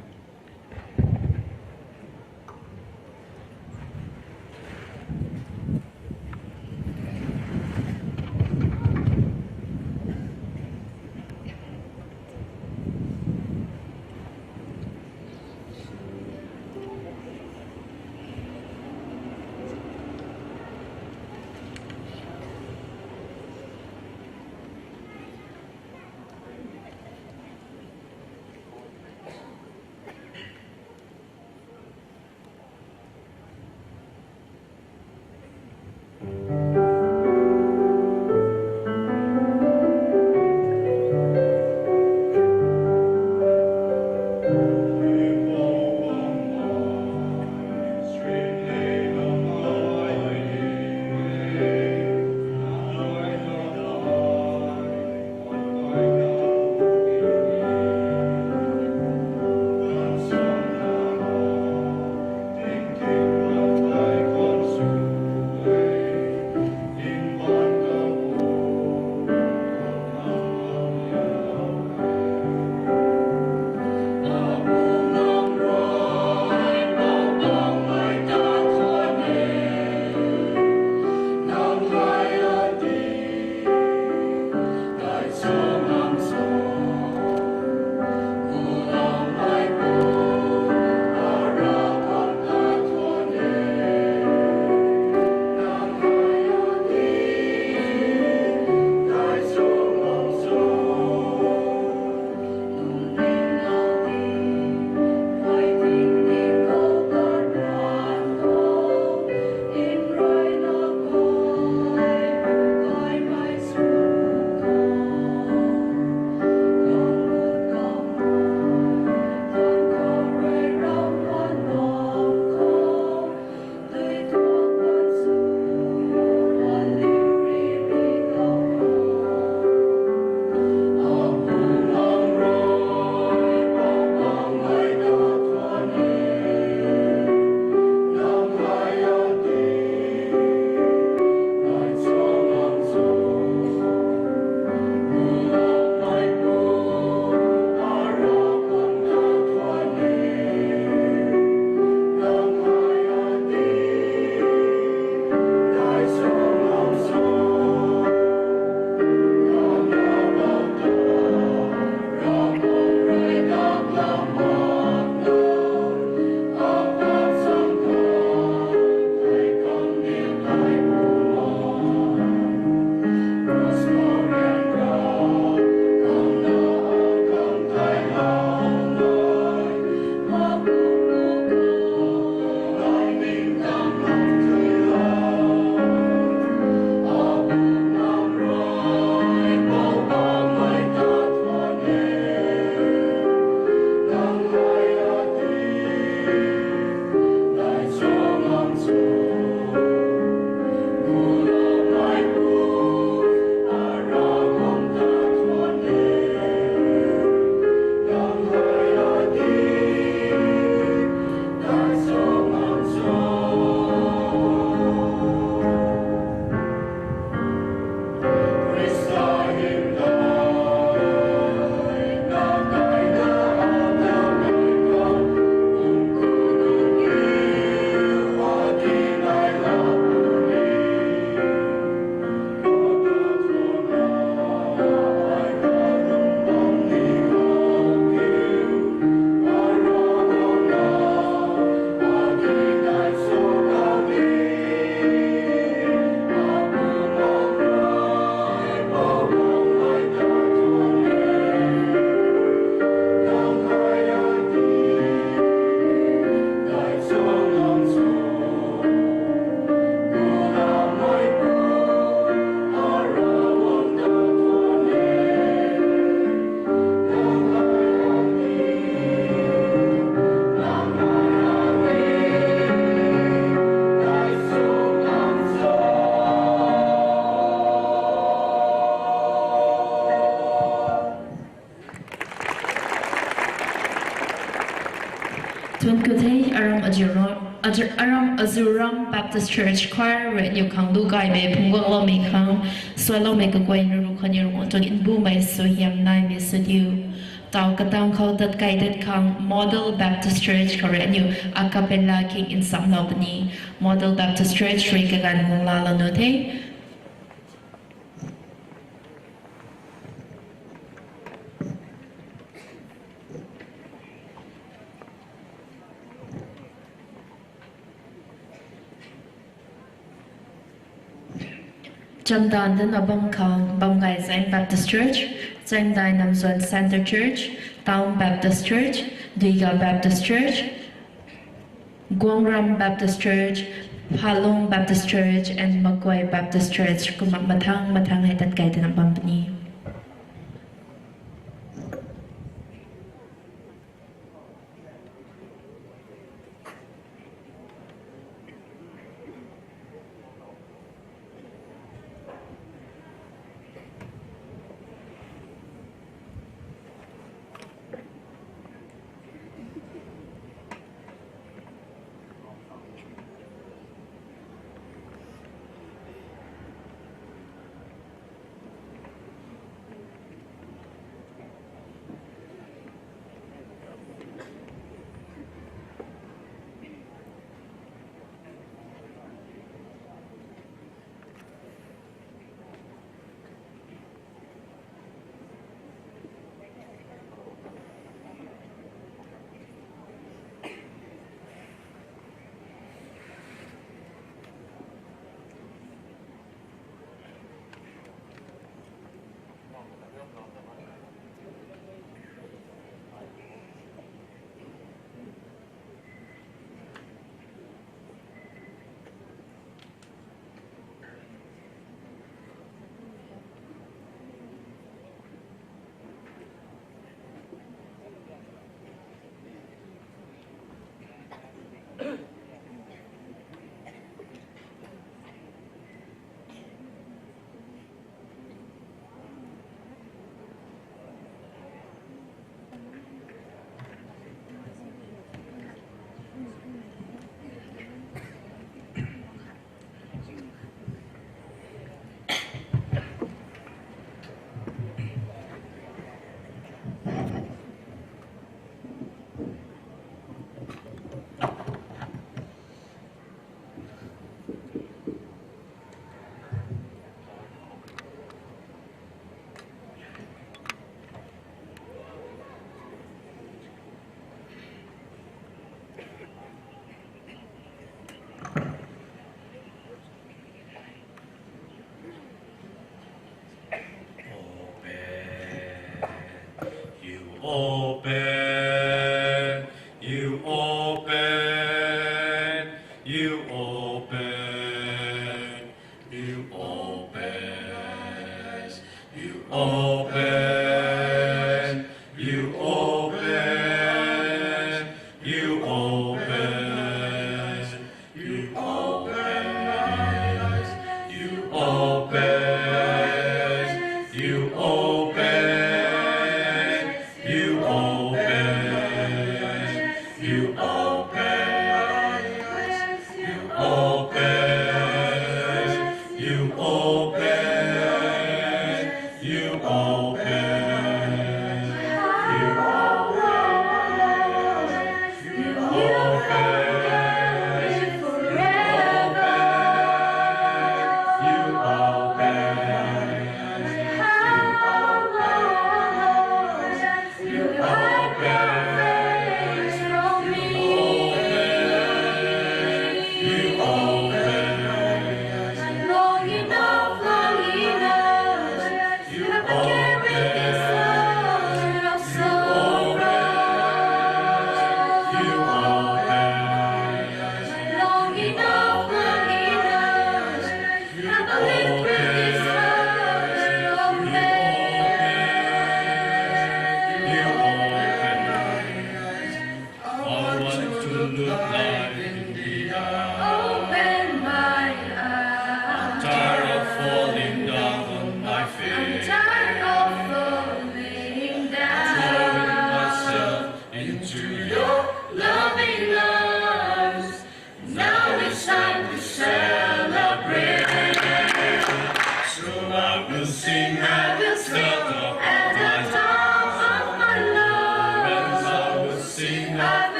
Thuanc ku the, aram Azuram, Azu-, aram Azuram Baptist Church Choir rui aniu khang lu gaymei phungc guangloumei khang, suailoumei kaguayna ru khatni ru tuang nbumei suaihiam naimei sw diu. Taw katang khou tat kai dat khang Model Baptist Church khou rui aniu a cappella khang nsamlou puni. Model Baptist Church rui kaganv guang laalou nu the. Chamdan dana bam khang, Bamgay Zaeng Baptist Church, Zaengdai Namzuan Centre Church, Town Baptist Church, Duiga Baptist Church, Guangram Baptist Church, Phalung Baptist Church and Makuai Baptist Church kumna mathang mathang hei tat kai dana bam puni. Open, you open, you open, you open, you open, you open, you open. You open my eyes, you open, you open, you open, you open my eyes, you open, you open, you open.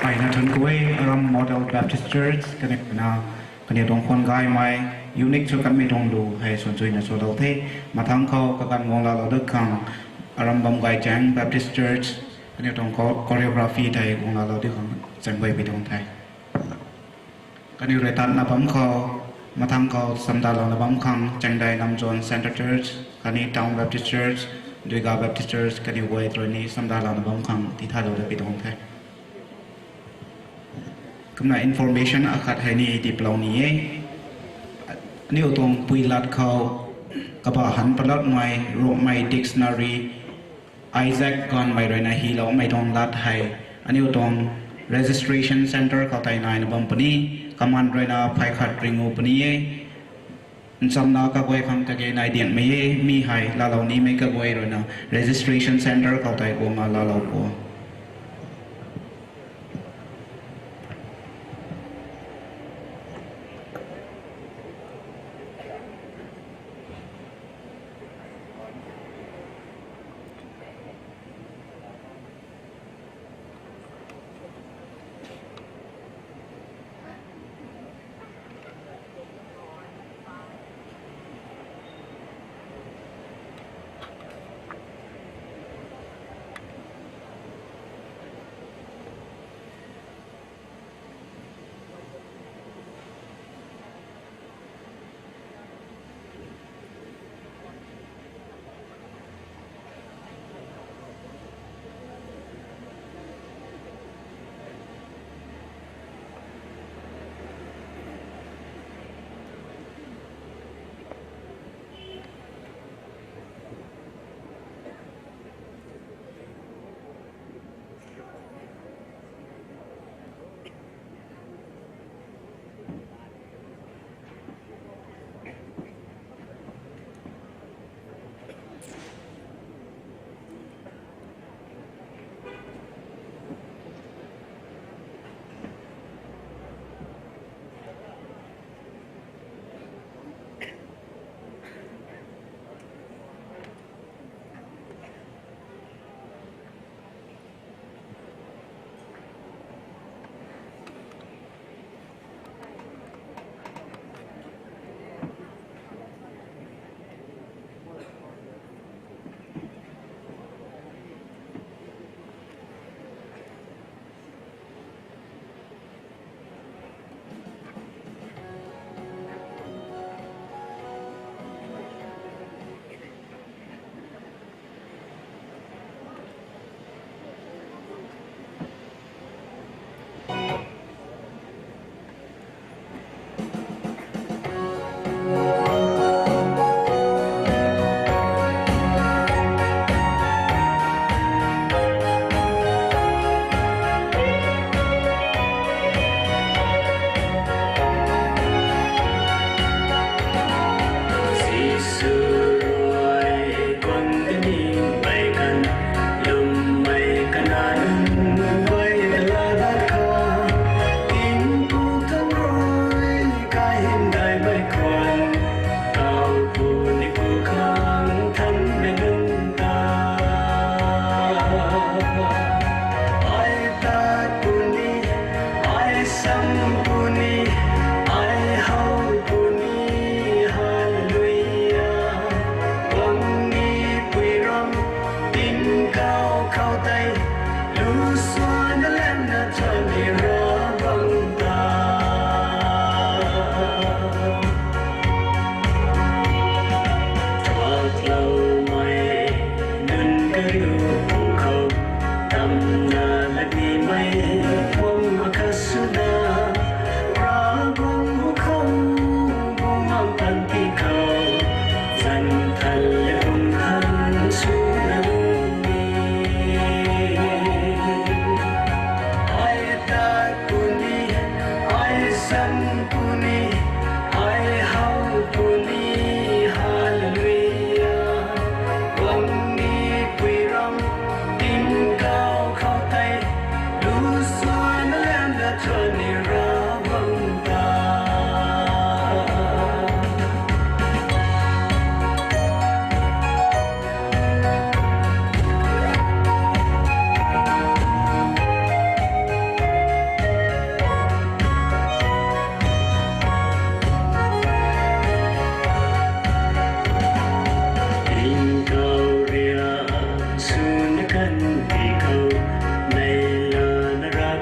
Ai na thuan kuay Aram Model Baptist Church kaniw na kaniw tuang khwan gaymei unique sw kanmei tuang lu hei swn chuina sw lou the. Mathang khou kakan guang laalou dat khang Aram Bamgay Chang Baptist Church kaniw tuang cho- choreography tei guang laalou di khang chang guay pi tuang the. Kaniw rui tatna bam khou, mathang khou samdalouna bam khang Changdai Namjon Centre Church khatni Town Baptist Church, Duiga Baptist Church kaniw guay rui ni samdalouna bam khang tithaylou da pi tuang the. Kumna information akhat hei ni tiplou ni e. Aniu tuang pui lat khou kabah han palatmei Rongmei dictionary Isaac Ganmei rui na hyloumei tuang lat hei aniu tuang registration centre khou tei naina bam puni. Kaman rui na phay khat ringu puni e. Nchamna kaguay khang kage nai dianmei e, mi hei laalou nimei kaguay rui na registration centre khou tei guang a laalou pu.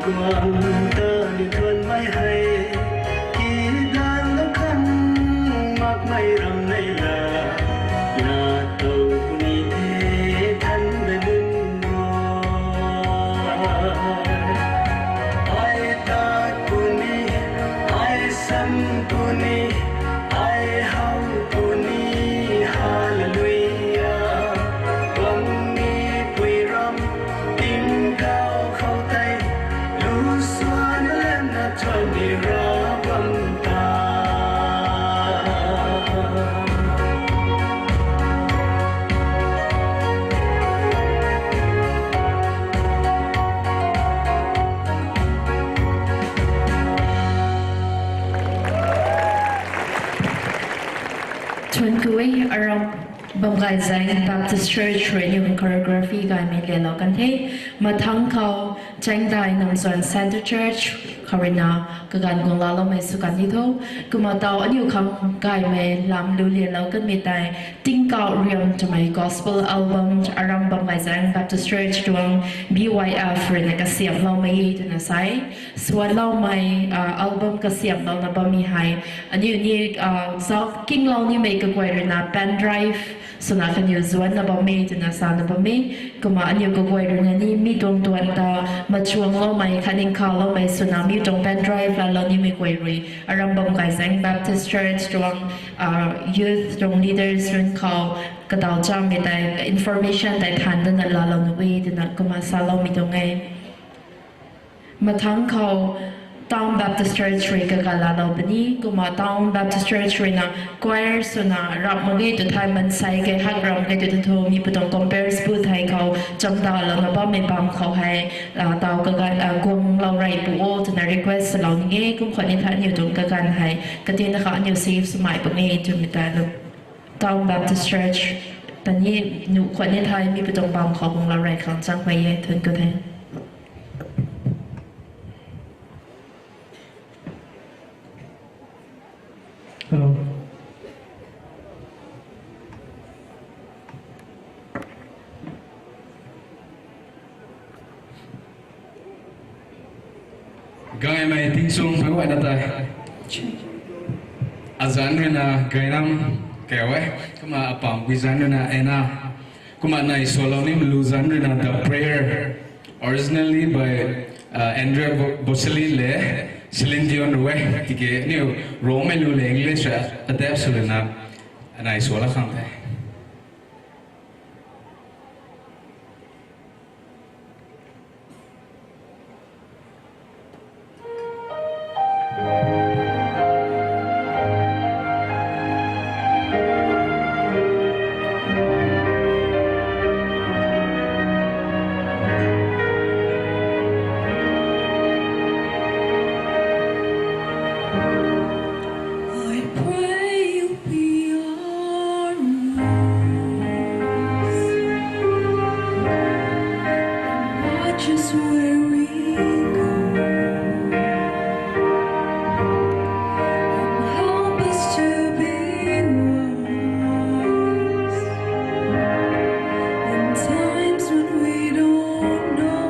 Tuang ta ni tuan mai hei, ki dan lo kan mak mai ram nei la, na tou puni the than na nun mo. Ai tat puni, ai sam puni, ai hau puni, hallelujah. Bam ni pui ram, tingkauh khou tei, lu suan lemna thuan ni ra bam ta. Thuan ku e, Aram Bamgaizaeng Baptist Church rui aniu choreography gaymei lelou kan the. Mathangc khou Chaengdai Namzuan Centre Church khou ruina kaganv guang laaloumei sw kan ni tho. Kumna taw aniu khang gaymei lam lu lelou kanmei tei Tingkauh Riam twmei gospel album Aram Bamgaizaeng Baptist Church tuang B Y F ruina kasiamhloumei e twna sa e. Suanloumei, ah, album kasiamhlouna bammei hei aniu ni, ah, zauc kinglou nimei kaguay ruina pen drive swna kaniw zuanna bam e twna sana bam e. Kumna aniu kaguay ruina ni mi tuang tuan ta machuangloumei khatni nkhavloumei swna mi tuang pen drive laalou nimei guay rui Aram Bamgaizaeng Baptist Church tuang, ah, youth tuang leaders run khou kadaw chamei tei information tei than dana laalou nuh e twna kumna saloumei tuang e. Mathangc khou Town Baptist Church rui kaganv laalou puni, kumna Town Baptist Church ruina choir swna rap mak ge tw thei mansei kei hak ram kei tw thu mi putang compare spu thei khou chamdalouna bammei bam khou hei, ah, taw kaganv, ah, guanglou rey pu o twna request salou ni e. Kum khwan ni thei aniu tuang kaganv hei katina kha aniu safe swmei puni twmei tei lu Town Baptist Church ta ni nuh khwan ni thei mi putang bam khou guanglou rey khang chang pui e. Thuan ku the. Hello. Gaymei tingchung phey guayna tei, azanc ruina Gainam kau e, kumna apam gui zanc ruina Anna, kumna nai sualou ni lu zanc ruina The Prayer, originally by, uh, Andrea Bo-, Bocelli le Celine Dion rui e, tiki aniu Rongmei lu le English adapt sw lana nai suala khang the. I pray you'll be our rose and watch us where we go, and help us to be wise in times when we don't know.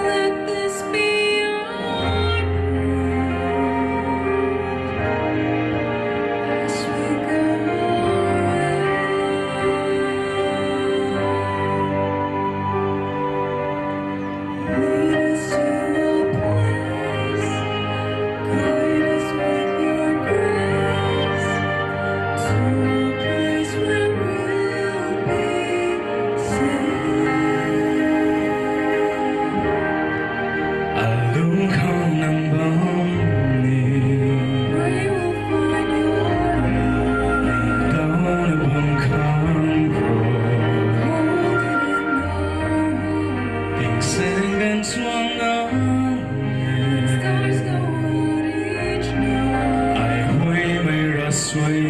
Let this be our prayer as we go our way. Lead us to a place, guide us with your grace, to a place where we'll be safe. Alung khou nang bam ni, we will find your love. Nang tauna bam khang khou, hold it in our heart. Tingsaeng ganv suang nang e. Stars go out each night. Ai huaymei ravsuai e.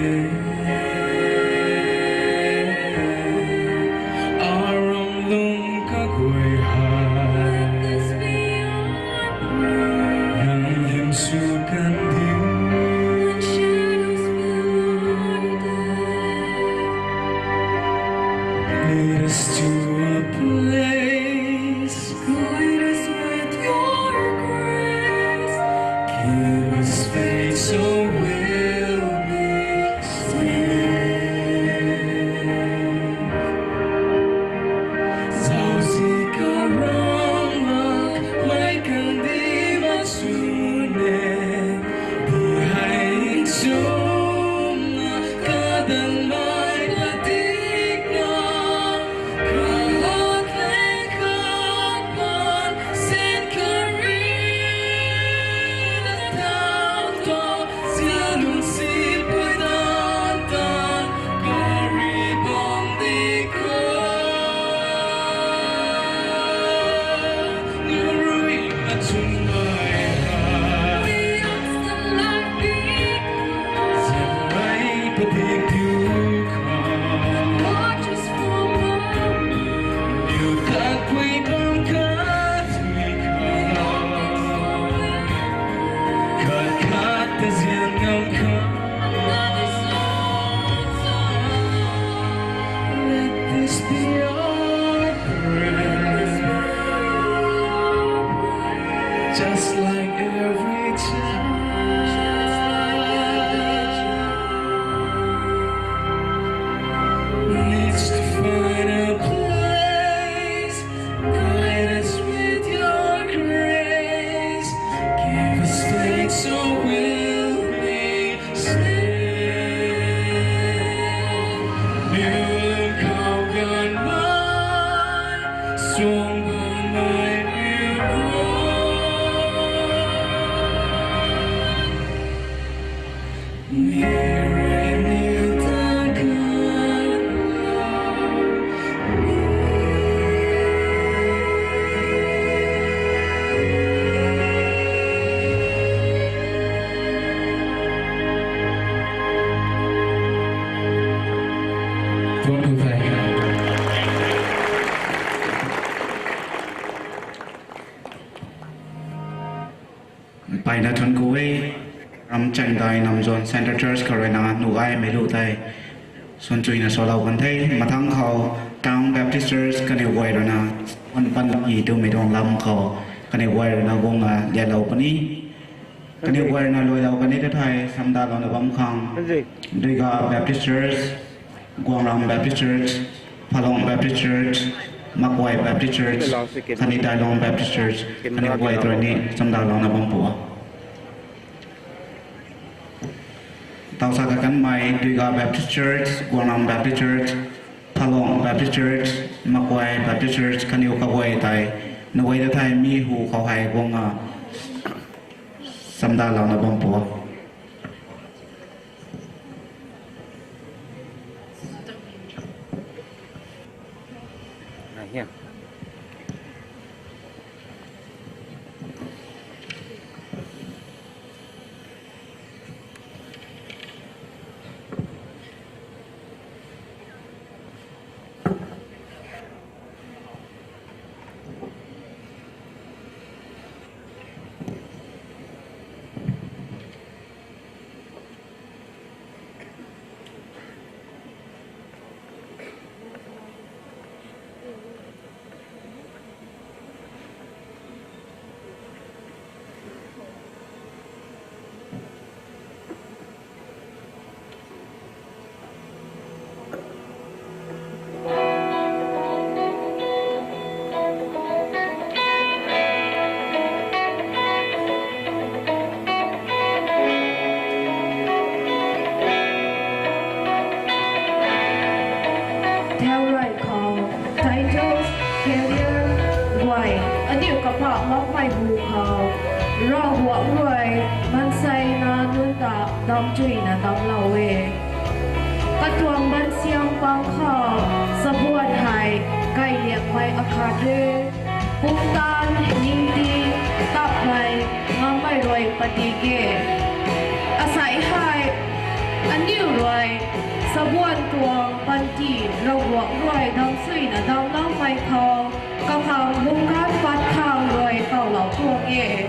Aram lung kaguay hei, let this be our prayer. Nang lim sw kan ding. When shadows fill our day, lead us to a place Just like every child needs to find a place, guide us with your grace, give us faith so we'll be saved. New Lung Khou Ganv Mei, strong bam mei new God. Mpeyna thuanc ku e. Ramchangdai Namzon Centre Church khou ruina nuh gaymei lu tei suan chuina salou kan the. Mathangc khou Town Baptist Church kaniw guay ruina, an pan i tumei tuang lam khou kaniw guay ruina guang a lialou puni. Kaniw guay ruina luailou kan e ta thei samdalouna bam khang, Duiga Baptist Church, Guangram Baptist Church, Phalong Baptist Church, Makuai Baptist Church, khatni Dailong Baptist Church, kaniw guay tei ni samdalouna bam pu a. Tau sa kakanmei Duiga Baptist Church, Guangram Baptist Church, Phalong Baptist Church, Makuai Baptist Church kaniw kaguay tei, nuh guay ta thei mi hu khou hei guang a samdalouna bam pu a. Thau rui khou, titles, career guay aniu kapak makmei bu khou, Ravguangc rui maanseina nunc ta damchuina damclou e. Katuang bansiang pang khou, sabuan hei kailiakmei akhat e. Pumtan ningting tapmei ngammei rui padik e. Asei hei aniu rui sabuan tuang panty Ravguangc rui damsuina damcloumei khou, kakhang bungc kan pat khang rui kawlou tuang e.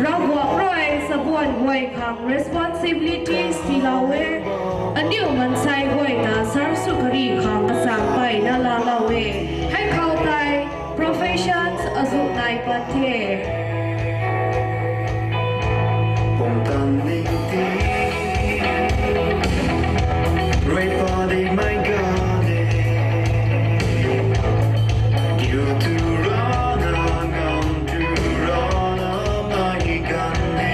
Ravguangc rui sabuan guay khang responsibilities tiilou e. Aniu mansei guayna sar sw kari khang kachang peyna laalou e. Hei khou tei professions azuh nai pat the. Pumtan ningting rui padikmei ganv e. Kiu tu rana, ngam tu rana, mei ganv e.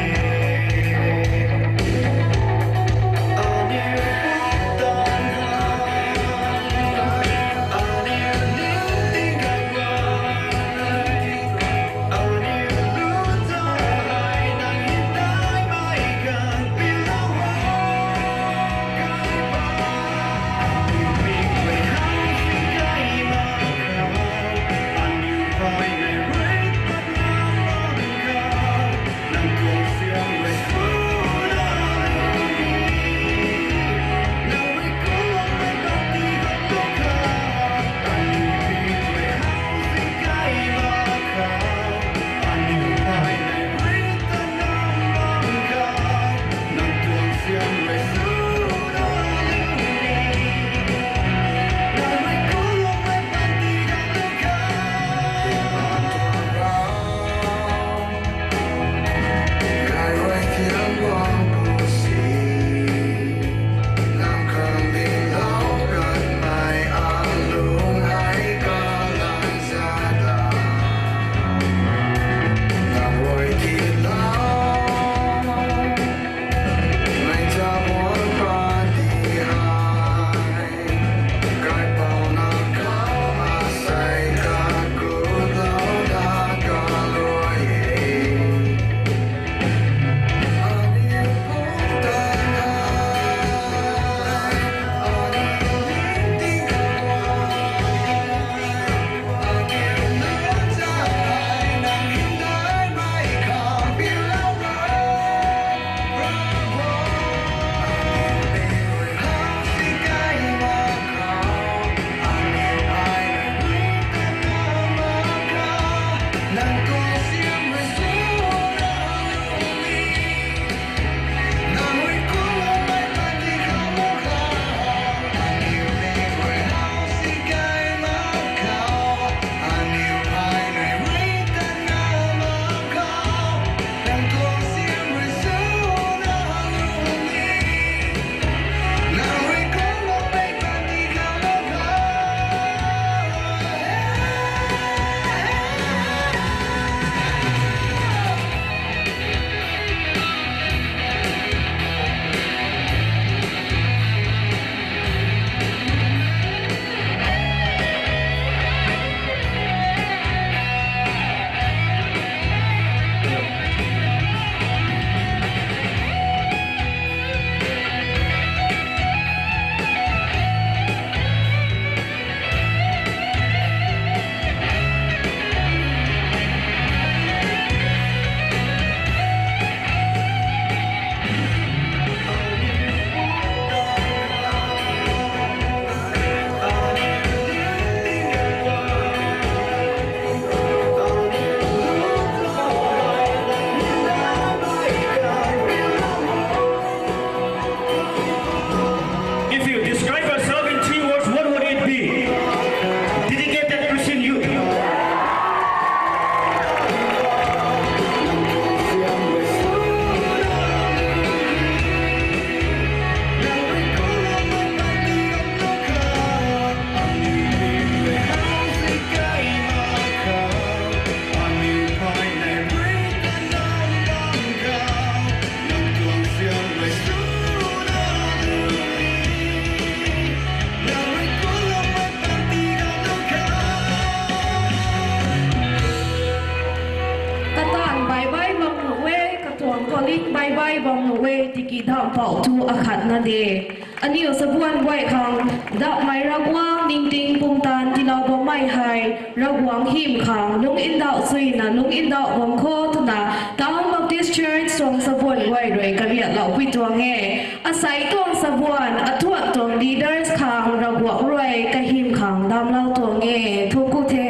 Bye bye bam nu e tiki dampouh thu akhatna de. Aniu sabuan guay khang, dapmei Ravguangc ningting pumtan tiilou bammei hei, Ravguangc hym khang, lung ndauh suina, lung ndauh bam kho twna, Town Baptist Church tuang sabuan guay rui kariaklou pui tuang e. Asei tuang sabuan, athuan tuang leaders khang, Ravguangc rui kahym khang damclou tuang e, thuanc ku the.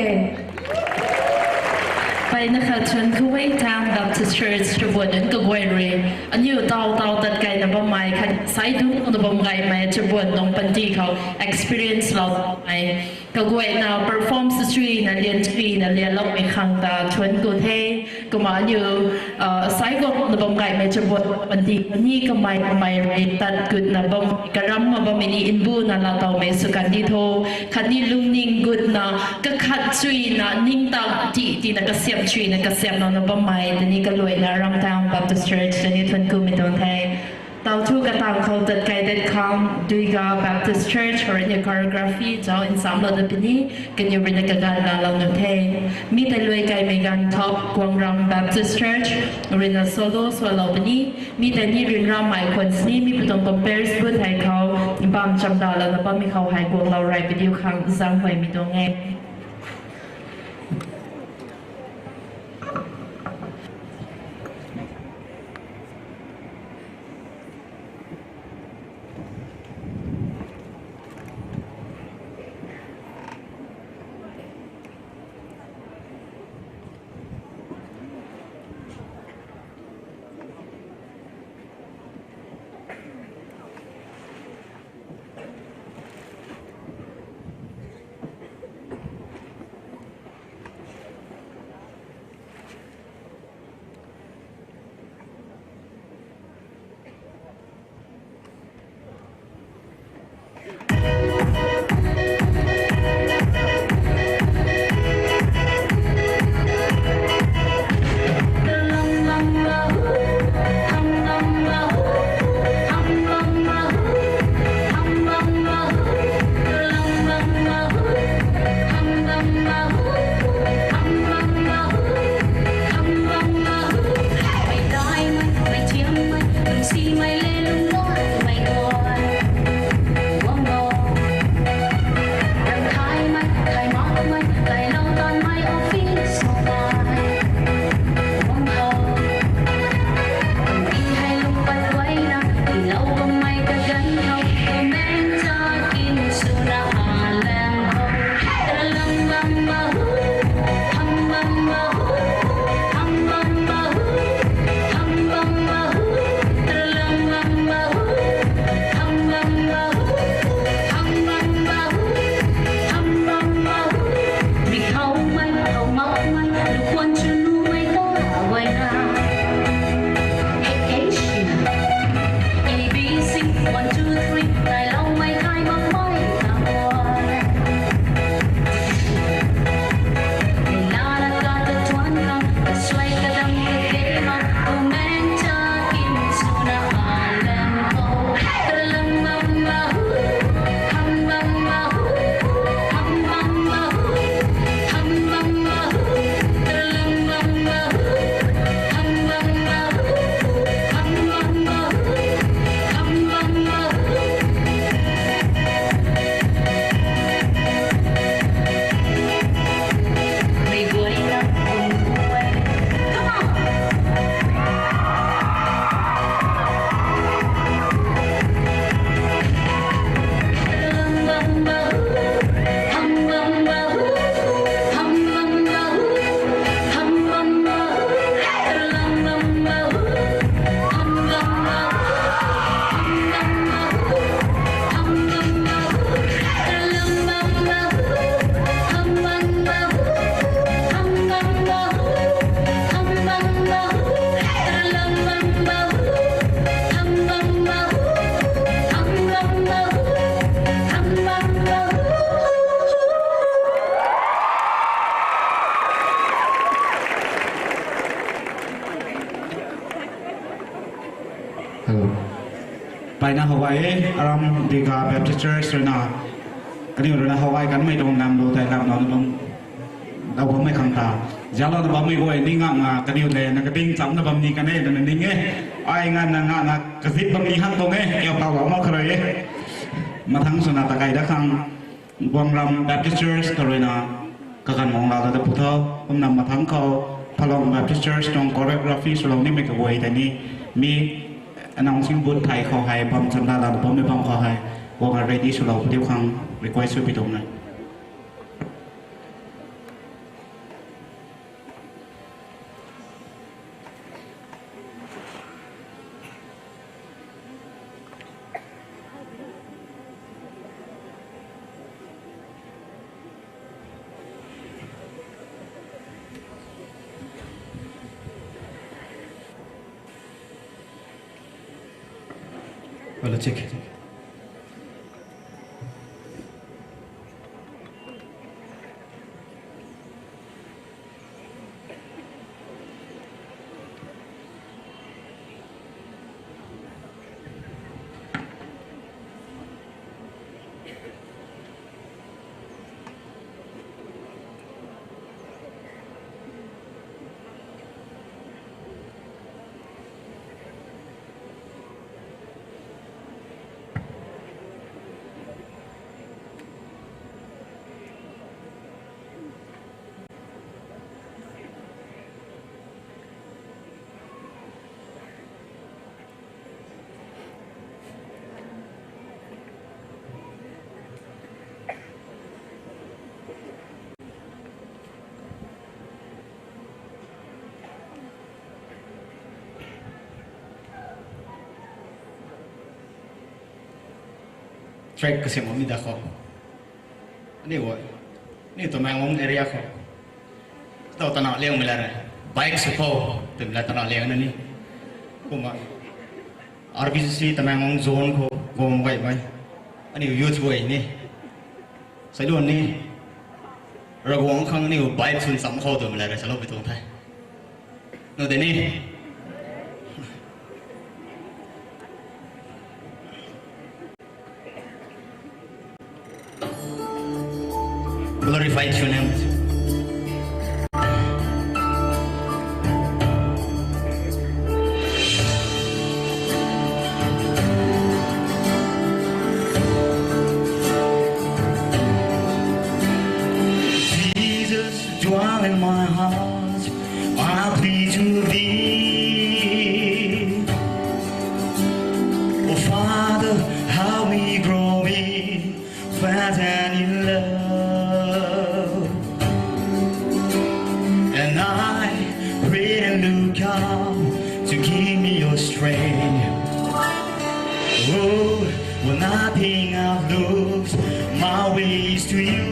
Mpeyna khat thuanc ku e Town Baptist Church sabuan nunc kaguay rui. Aniu taw taw tat kayna bammei khat, asei dungc na bam gaymei sabuan nunc panty khou experience lou bammei. Kaguayna perform sw suina, lian suina, lianloumei khang ta thuanc ku the. Kumna aniu, ah, asei guangna bam gaymei sabuan panty ni kamei kamei rui tat kutna bam, karamna bammei ni mbuna laatowmei sw kandi tho. Khatni lungning gutna, kakhat suina, ningtang ti tina, kasiam suina, kasiamlouna bammei tei ni kaluaina Ramtang Baptist Church tei ni thuanc kumei tuang the. Taw thu katang khou tat kai dat khang, Duiga Baptist Church rui ni choreography zauc nchamclou dat puni, kaniw rui na kaganv laalou nu the. Mi tei luai kaimei ganv thop, Guangram Baptist Church rui na solo swlou puni, mi tei ni ryanramei khwan sini, mi pui tuang compares bu thei khou, bam chamdalouna bammei khou hei guanglou rey padiu khang zaenghuaymei tuang e. Hello. Mpeyna how gay e, aram Duiga Baptist Church rui na. Kaniw rui na how gay kanmei tuang lam lu tei lam lu na bam. Tau bammei khang ta, zalou na bammei guay ni ngak na kaniw le na kating chamna bam ni kan e twna ning e. Ai nganvna ngak na kazip bam ni hak tuang e, kiu tau bam mak kha rui e. Mathang swna ta kai da khang, Guangram Baptist Church kha rui na kaganv guang lou ta pu tho. Kumna mathang khou Phalong Baptist Church tuang choreography swlou nimei kaguay tei ni, mi announcing booth thei khou hei bam chamda la bammei bam khou hei, guang ready swlou pu diu khang request sw pi tuang e. Hello, check. Track kasiam mi da khou. Aniu, aniu Tamenglong area khou. Tau tana liangmei la re. Bike sw khou twmei la tana liang na ni. Kumna R B C C Tamenglong zone khou guang gaymei aniu youth guay ni, sailuan ni, Ravguangc khang aniu bike swn cham khou twmei la re, saloupui tuang the. Nu de ni. Glorify your name. Jesus, dwell in my heart, I plead to thee. Oh Father, help me grow in faith and in love. And I pray and look up to give me your strength. Oh, when I think I've lost my ways to you,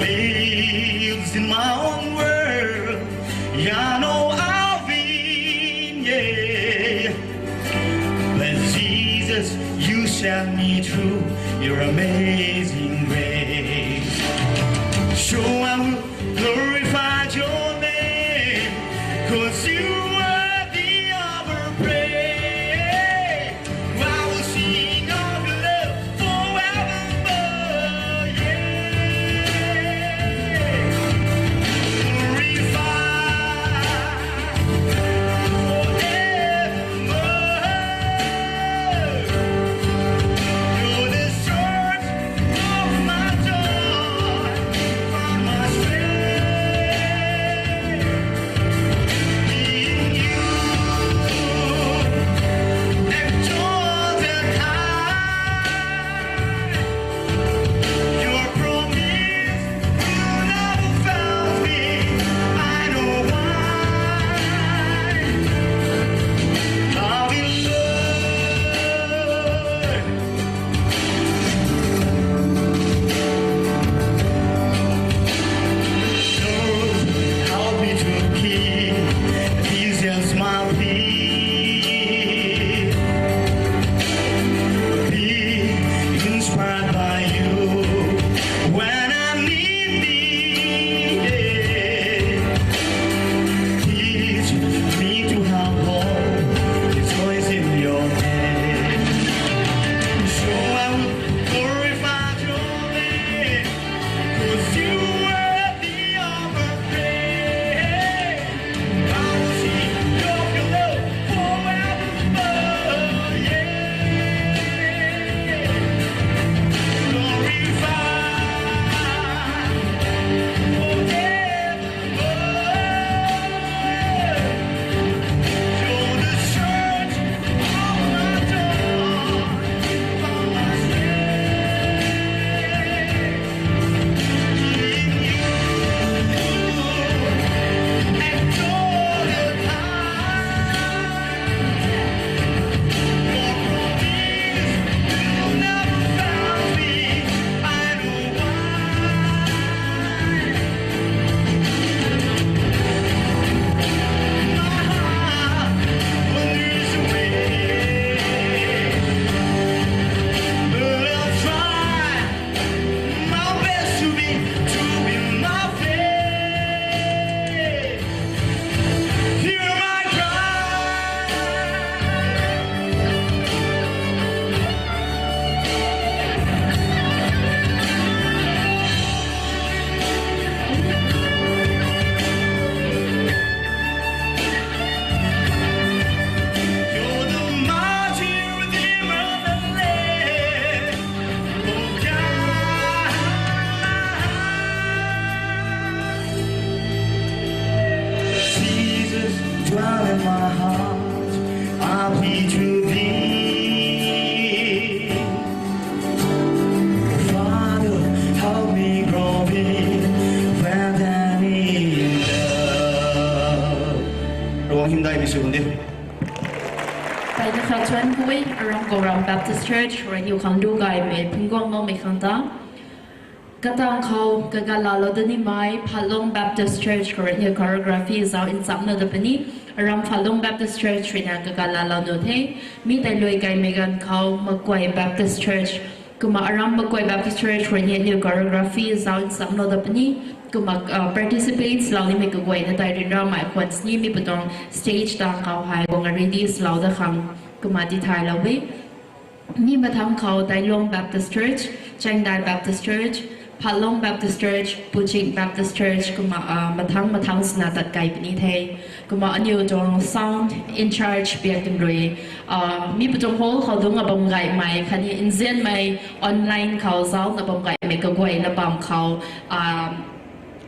lives in my own world, I know I've been, yeah. But Jesus, you set me through your amazing grace. So I will glorify your name, 'cause you are the our praise. I will sing of your love forevermore, yeah. Glorify forevermore. You're the source heart, I'll plead to thee. Father, help me grow in faith and in love. Ravguangc hymdaihmei sw kan diu. Pai na khat chuan khui, aram Kouram Baptist Church, rui niw khang du gaymei phungc guang loumei khang ta. Katang khou kagalalo da nimei Phatlong Baptist Church khou rui niw choreography zauc nchamcna da puni, aram Phatlong Baptist Church rui na kagalalo nu the. Mi tei lui gaymei ganv khou Makuai Baptist Church, kumna aram Makuai Baptist Church rui niw choreography zauc nchamcna da puni, kumna participants lou nimei kaguayna tei ryanramei khwan sini mi patuang stage tang khou hei guang ready lou da khang, kumna tithaylou e. Mi mathangc khou Dailong Baptist Church, Changdai Baptist Church, Phatlong Baptist Church, Puching Baptist Church, kumna mathangc mathangc swna tat kai puni the. Kumna aniw tuang sound in charge piak twn rui, mi patuang hall khou dungc a bam gaymei khatni nzianmei online khou zaucna bam gaymei kaguayna bam khou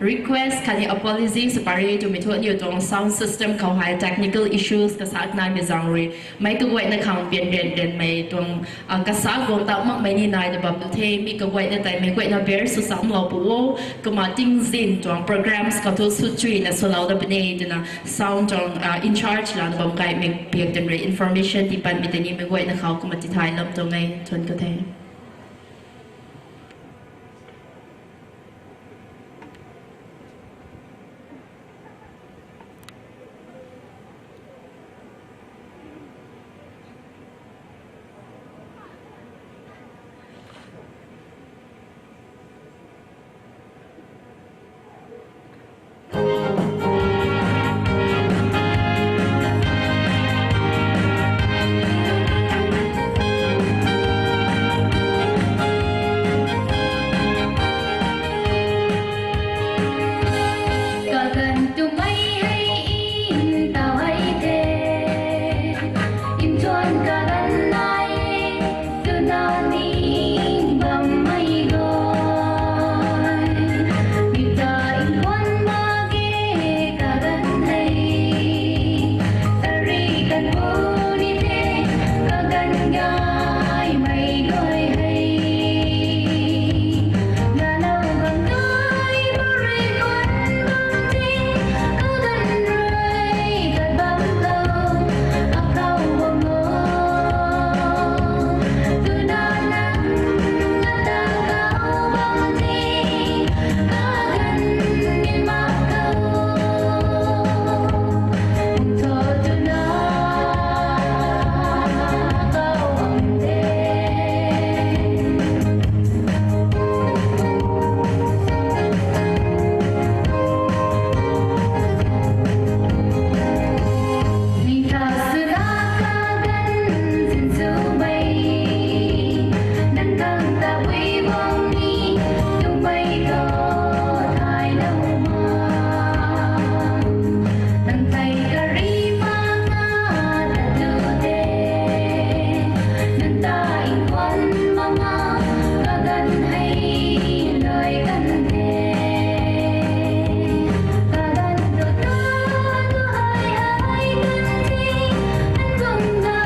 request khatni apology sw pary twmei thu aniw tuang sound system khou hei technical issues kasak naimei zaeng rui meic kaguayna khang pian rian rianmei tuang kasak guang ta makmei ni nai da bam tu the. Mi kaguayna tei meic guayna bear sw chamclou pu o, kumna tingzin tuang programs khou thu swchuina swlou da puni twna sound tuang in charge lana bam gaymei piak twn rui information tii patmei tei ni meic guayna khou kumna tithay lam tuang e. Thuanc ku the. Kaganv twmei hei ntaw hei the, nchuan kaganv nai, twna ning bammei guay. Mi ta nkuan mak ge kaganv hei, tari kan puni the, kaganv gaymei guay hei. Nalou bam tei, murui kuan bam tei, kaganv rui kat bam khou, akhou bam o. Twna nang ata khou bam tei, kaganv ni mak khou, tho twna khou bam tei. Mi ta swna kaganv zin sw mei, nang khang ta ui bam ni, twmei khou thaylou ma. Nang tei kari mak na ta tu de, nang ta nkuan mak na, kaganv hei lui kan de. Kaganv tu ta tu hei ai kan de, nang kum na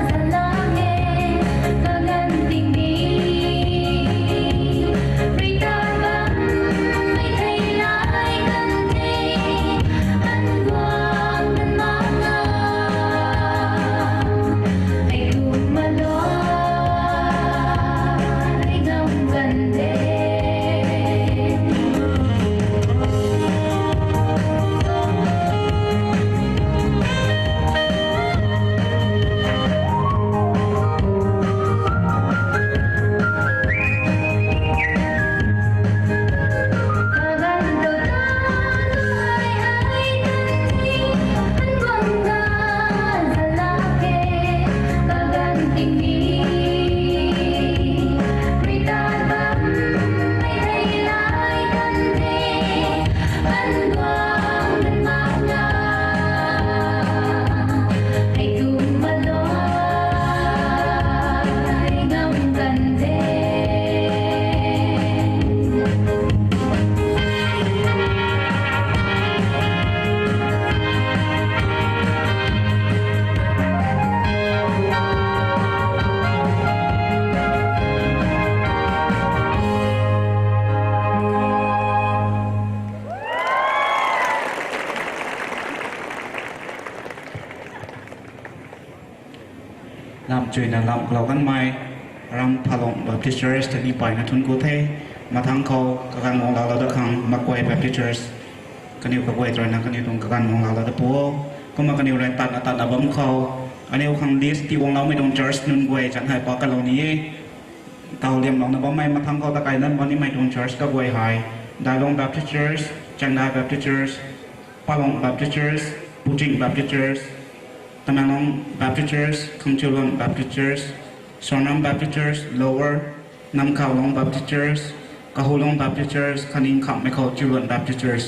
zala e, kaganv ting ni. Rui ta bam Ruina lam kalou kanmei, Ram Phalung Baptist Church ta ni payna thuanc ku the. Mathangc khou kaganv guang laalou dat khang Makuai Baptist Church, kaniw kaguay tei ruina kaniw tuang kaganv guang laalou dat pu o. Kumna kaniw rui tatna tatna bam khou, aniw khang list ti guangloumei tuang church nunc guay chanc hei pa kalou ni e. Taw liamlouna bammei mathangc khou ta kaina bam nimei tuang church kaguay hei, Dailong Baptist Church, Changdai Baptist Church, Palong Baptist Church, Puching Baptist Church, Tamenglong Baptist Church, Khangchiulon Baptist Church, Sonam Baptist Church, Lower, Namkhaolong Baptist Church, Kahulong Baptist Church, khatni Khamhmei khou Chiulon Baptist Church.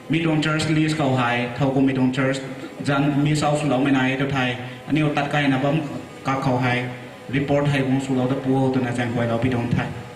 Mi tuang church list khou hei, thowkumhmei tuang church, zanc miss out swloumei nai tu thei, aniw tat kaina bam kak khou hei, report hei guang swlou dat pu o twna zaeng guaylou pi tuang the.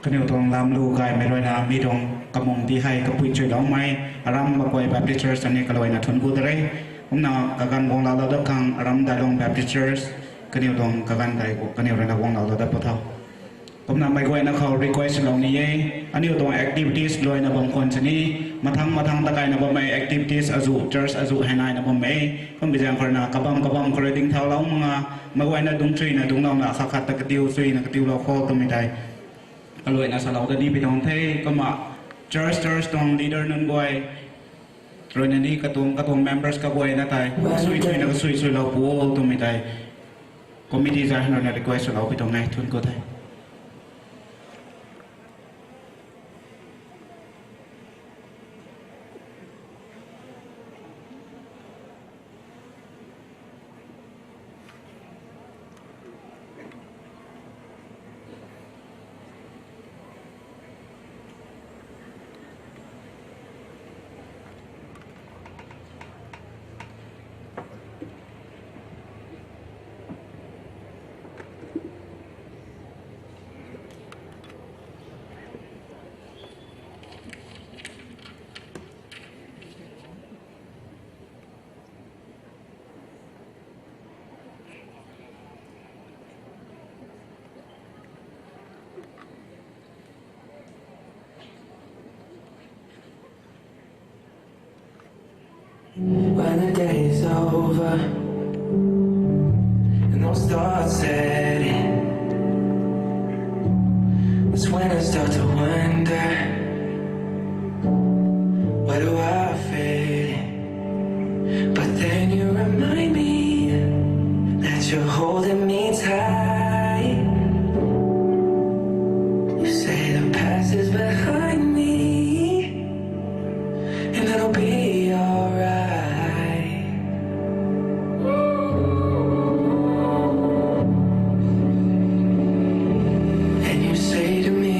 Kaniw tuang lam lu gaymei ruina mi tuang kamung di hei kapui chuiloumei, aram Makuai Baptist Church ta ni kaluaina thuanc ku ta re. Kumna kaganv guang laalou dat khang aram Dailong Baptist Church, kaniw tuang kaganv tei kaniw ruina guang laalou dat pu tho. Kumna meic guayna khou request lou ni e, aniu tuang activities luaina bam khwan sini, mathang mathang takaina bammei activities azuh, church azuh hei naina bam e. Kumbi zaeng khou ruina kabam kabam khou rui dingthaulou mak nga, meic guayna dungc chuina dungclouna khat khat ta katiu chuina katiulou kho twmei tei kaluaina salou dat ni pi tuang the. Kumna church, church tuang leader nunc guay ruina ni katuang katuang members kaguayna tei kasui chuina kasui chuilou pu o twmei tei committee zai ruina request swlou pi tuang e, thuanc ku the. When the day is over and those thoughts set in, that's when I start to wonder, where do I fit in? But then you remind me that you're holding me tight. You say the past is behind me, and it'll be alright. And you say to me,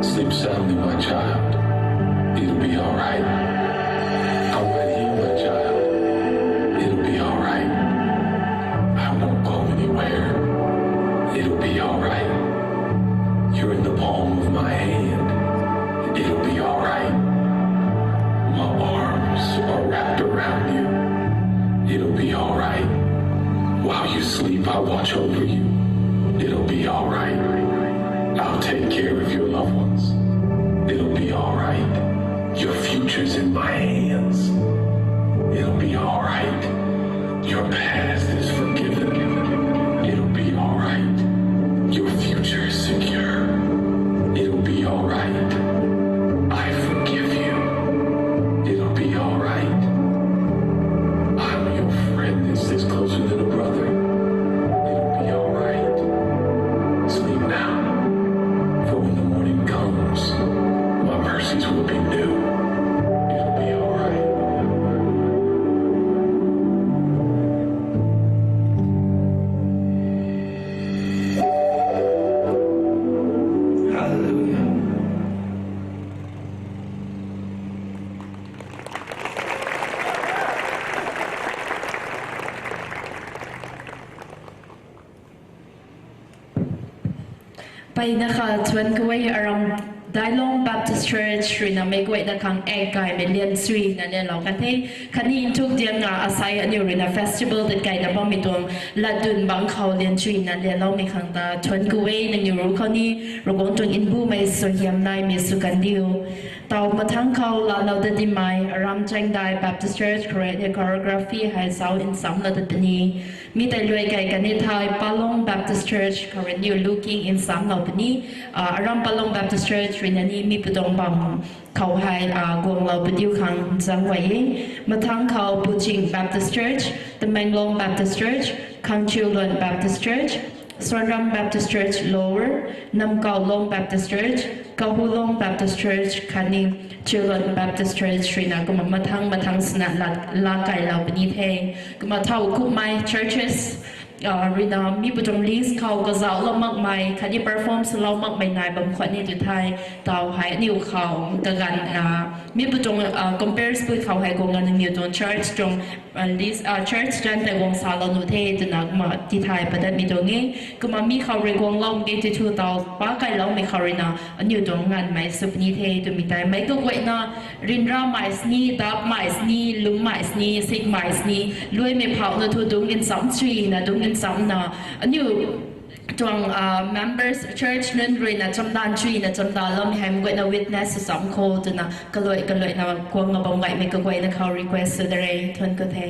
Sleep soundly, my child. It'll be all right. I'll right here, my child. It'll be all right. I won't go anywhere. It'll be all right. You're in the palm of my hand. It'll be all right. My arms are wrapped around you. It'll be all right. While you sleep, I'll watch over you. It'll be all right. I'll take care of your loved ones. It'll be all right. Your future's in my hands. It'll be all right. Your past is forgiven. It'll be all right. Your future is secure. It'll be all right. I forgive you. It'll be all right. I'm your friend that sticks closer than a brother. It'll be all right. Sleep now, for when the morning comes, my mercies will be new. It'll be all right. Hallelujah. Mpeyna kha thuanc khou e aram Dailong Baptist Church ruina meic guayna khang ek gaymei lian chuina lianlou kan the. Khatni nthuk diang nga asei aniu ruina festival dat kayna bammei tuang latdyn bangc khou lian chuina lianloumei khang ta thuanc khou e. Nangniw ruc khou ni Ravguangc tuang mbumei suaihiam naimei sw kan diu. Taw mathangc khou laalou dat dimei aram Chaengdai Baptist Church khou rui ni choreography hei zauc nsamlou dat puni. Mi tei luai key kan e thei Palong Baptist Church khou rui niw looking nsamlou puni. Aram Palong Baptist Church ruina ni mi pui tuang bam khou hei guanglou padiu khang zaeng guay e. Mathangc khou Puching Baptist Church, Tamenglong Baptist Church, Khangchiulon Baptist Church, Sonram Baptist Church Lower, Namkaulong Baptist Church, Kahulong Baptist Church khatni Chiulon Baptist Church ruina kumna mathangc mathangc swna laa kaylou puni the. Kumna thow kummei churches ruina mi pui tuang list khou kazauhlou makmei khatni perform swlou makmei nai bam khwan ni tu thei, taw hei aniu khou kaganv mi pui tuang compare pui khou hei guang nangniw tuang church tuang list, church tan tei guang salou nuh the twna kumna tithay padatmei tuang e. Kumna mi khou rui guanglou mak ge ti thu taw pa kayloumei khou ruina aniu tuang nganvmei sw puni the twmei tei meic kaguayna ryanramei sini, dapmei sini, lwmmei sini, sikmei sini, luaimei phauhna thu dungc nchamc chuina dungc nchamcna aniu tuang members church nunc ruina chamdan chuina chamdanloumei hei meic guayna witness sw cham kho twna kaluai kaluaina guangna bam gaymei kaguayna khou request sw da re. Thuanc khou the.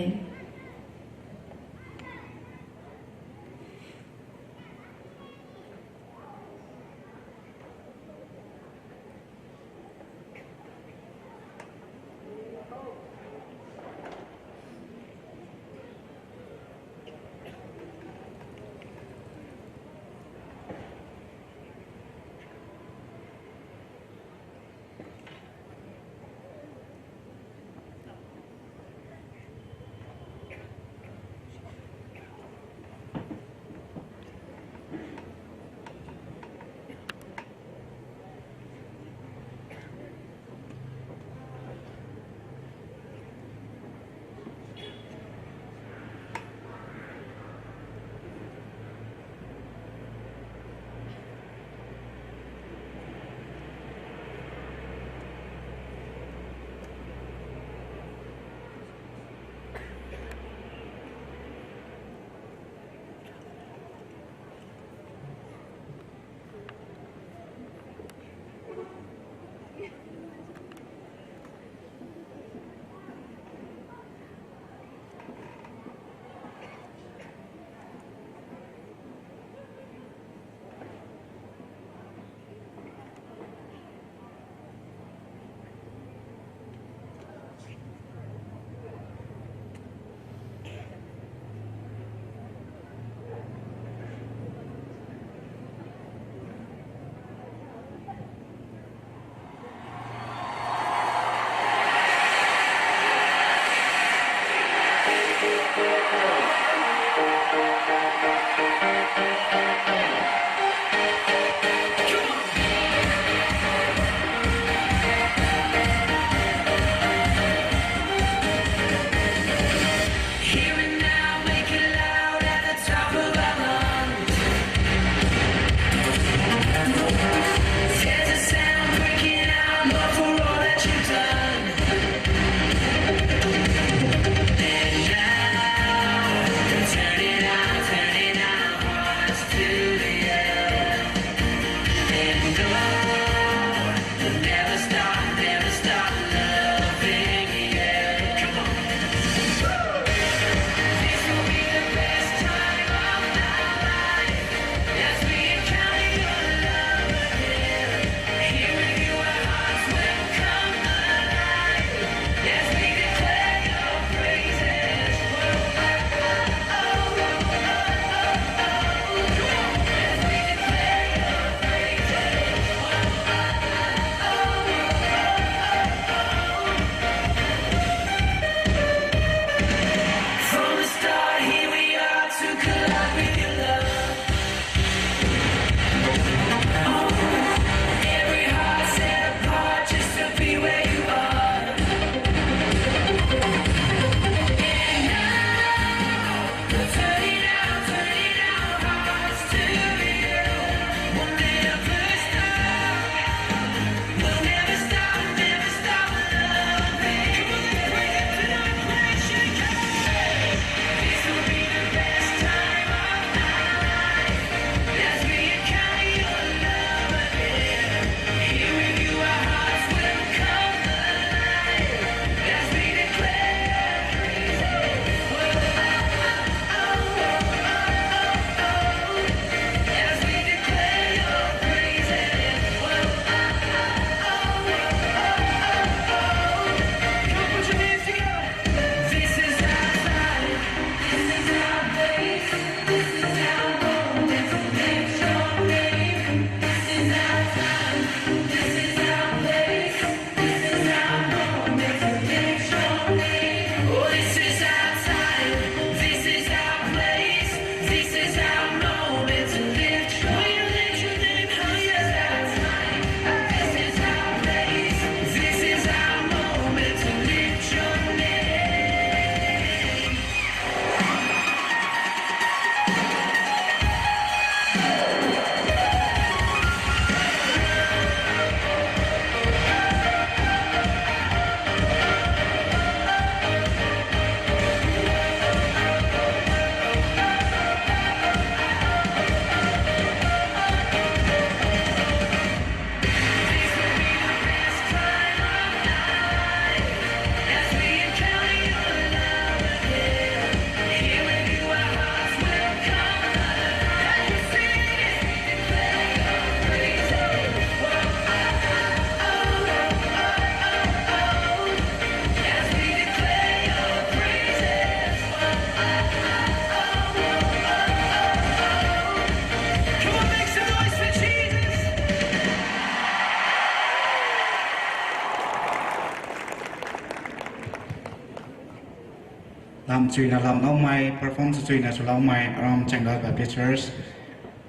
Lam chuina lamloumei, perform swchuina swloumei, aram Chaenggay Baptist Church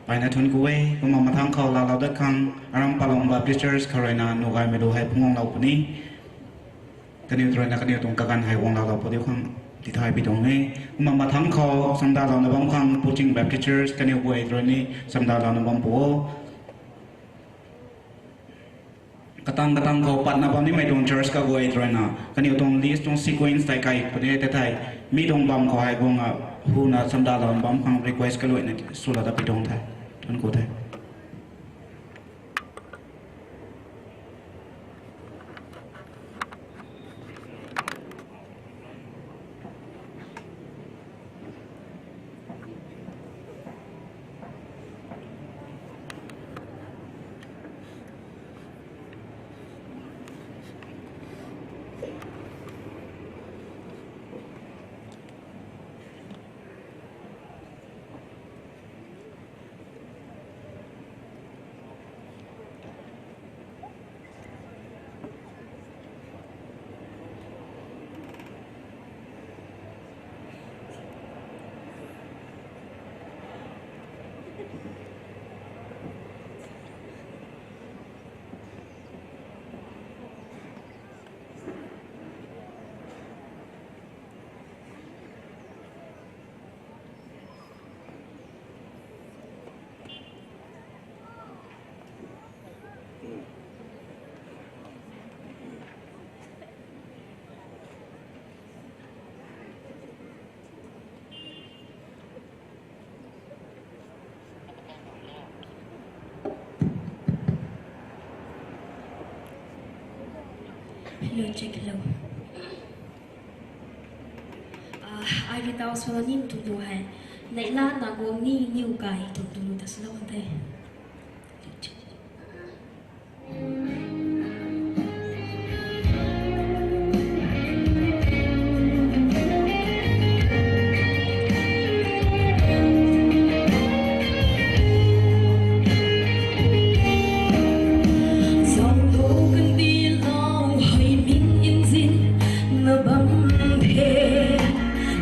mpeyna thuanc ku e. Kumna mathangc khou laalou dat khang, aram Palong Baptist Church khou ruina nugaymei lu hei phungc guanglou puni. Kaniw tei ruina kaniw tuang kaganv hei guangloulou pu diu khang tithay pi tuang e. Kumna mathangc khou chamdalouna bam khang Puching Baptist Church kaniw guay tei rui ni chamdalouna bam pu o. Katang katang khou patna bam nimei tuang church kaguay tei ruina kaniw tuang list tuang sequence tei kai puni tei thei, mi tuang bam khou hei guang a huna chamdalouna bam khang request kaluaina swlou dat pi tuang the. Thuanc ku the. Hello, check, hello. Ah, ai ri tau solo ni tuang lu hei, Neihla na guang ni niw kai tuang lu ta solo kan the. Zauc lo kandih lau hei min nzin na bam the,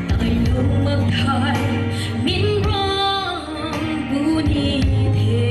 tai lou mak thei min rang bu ni the.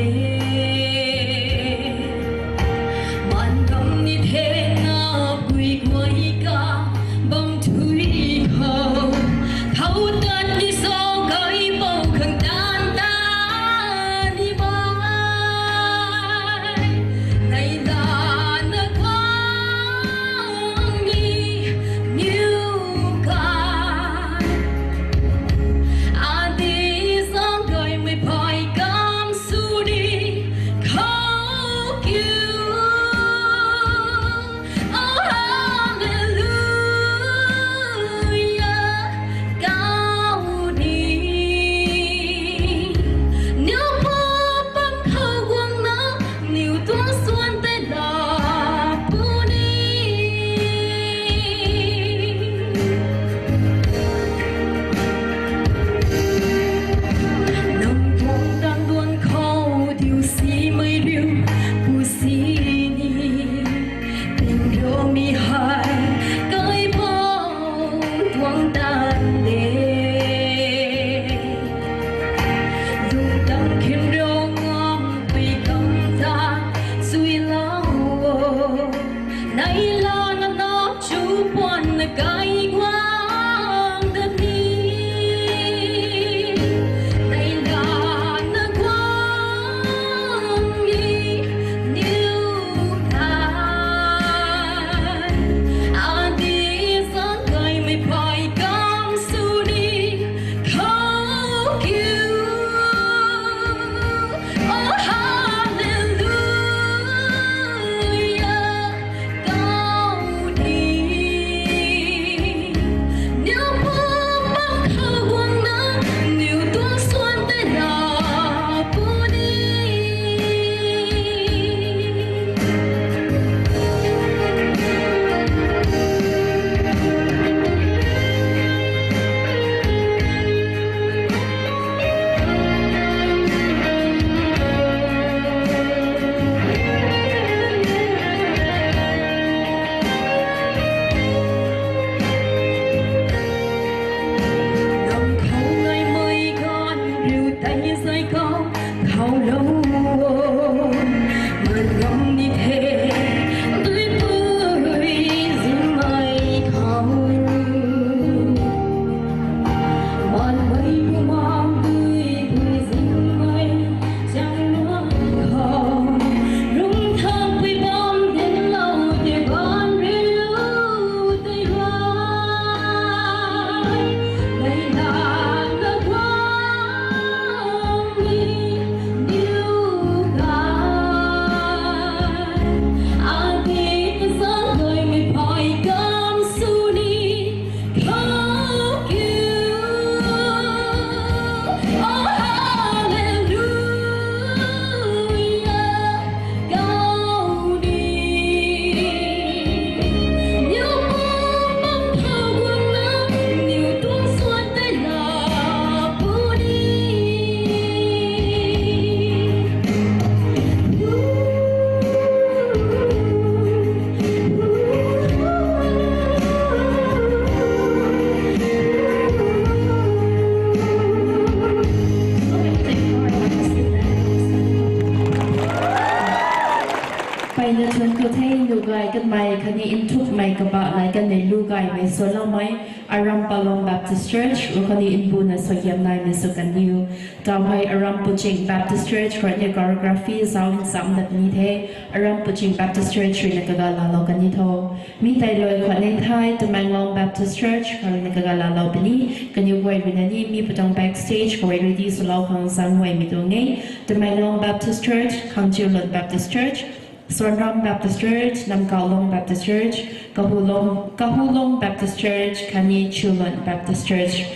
Thei lu gay kanmei khatni nthukmei kabah nai kanmei lu gaymei swloumei, Aram Palong Baptist Church, khatni nbuna suaihiam naimei sw kandiu. Tau hei Aram Puching Baptist Church, khatni choreography zauc nchamna puni the, Aram Puching Baptist Church ruina kaga laalou kan ni tho. Mi tei lui khatni thei Tamenglong Baptist Church, khatni kaga laalou puni, kaniw guay ruina ni mi patuang backstage khou ready swlou khang zang guaymei tuang e. Tamenglong Baptist Church, Khangchiulun Baptist Church, Sonram Baptist Church, Namkaulong Baptist Church, Kahulong, Kahulong Baptist Church, khatni Chiulun Baptist Church.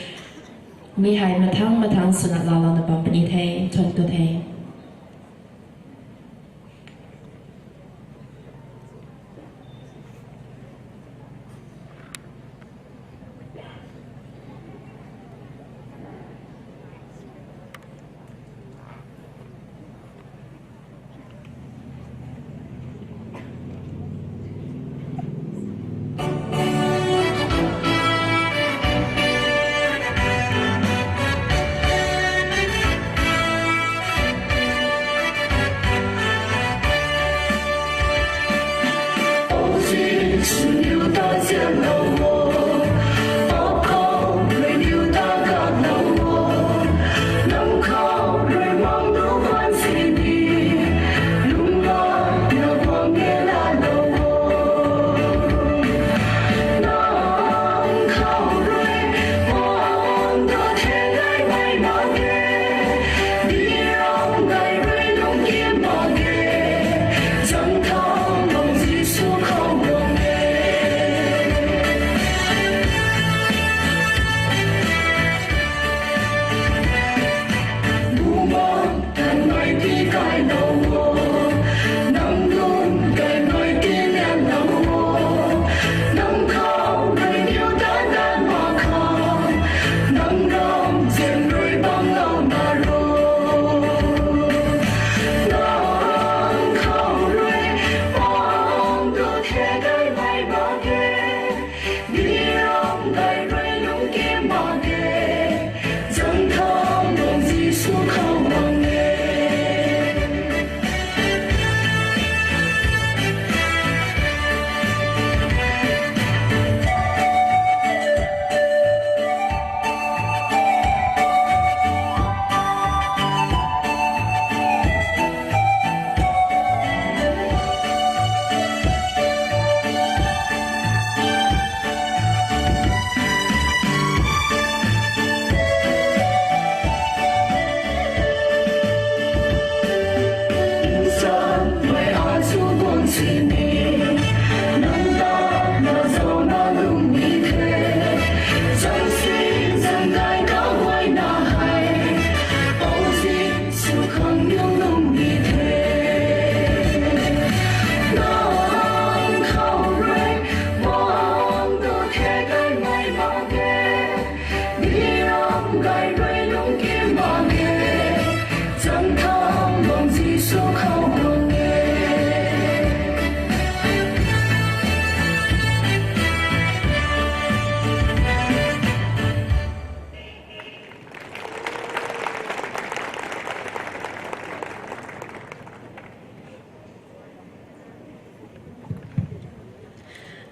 Mi hei mathang mathang swna laalouna bam puni the, thuanc ku the.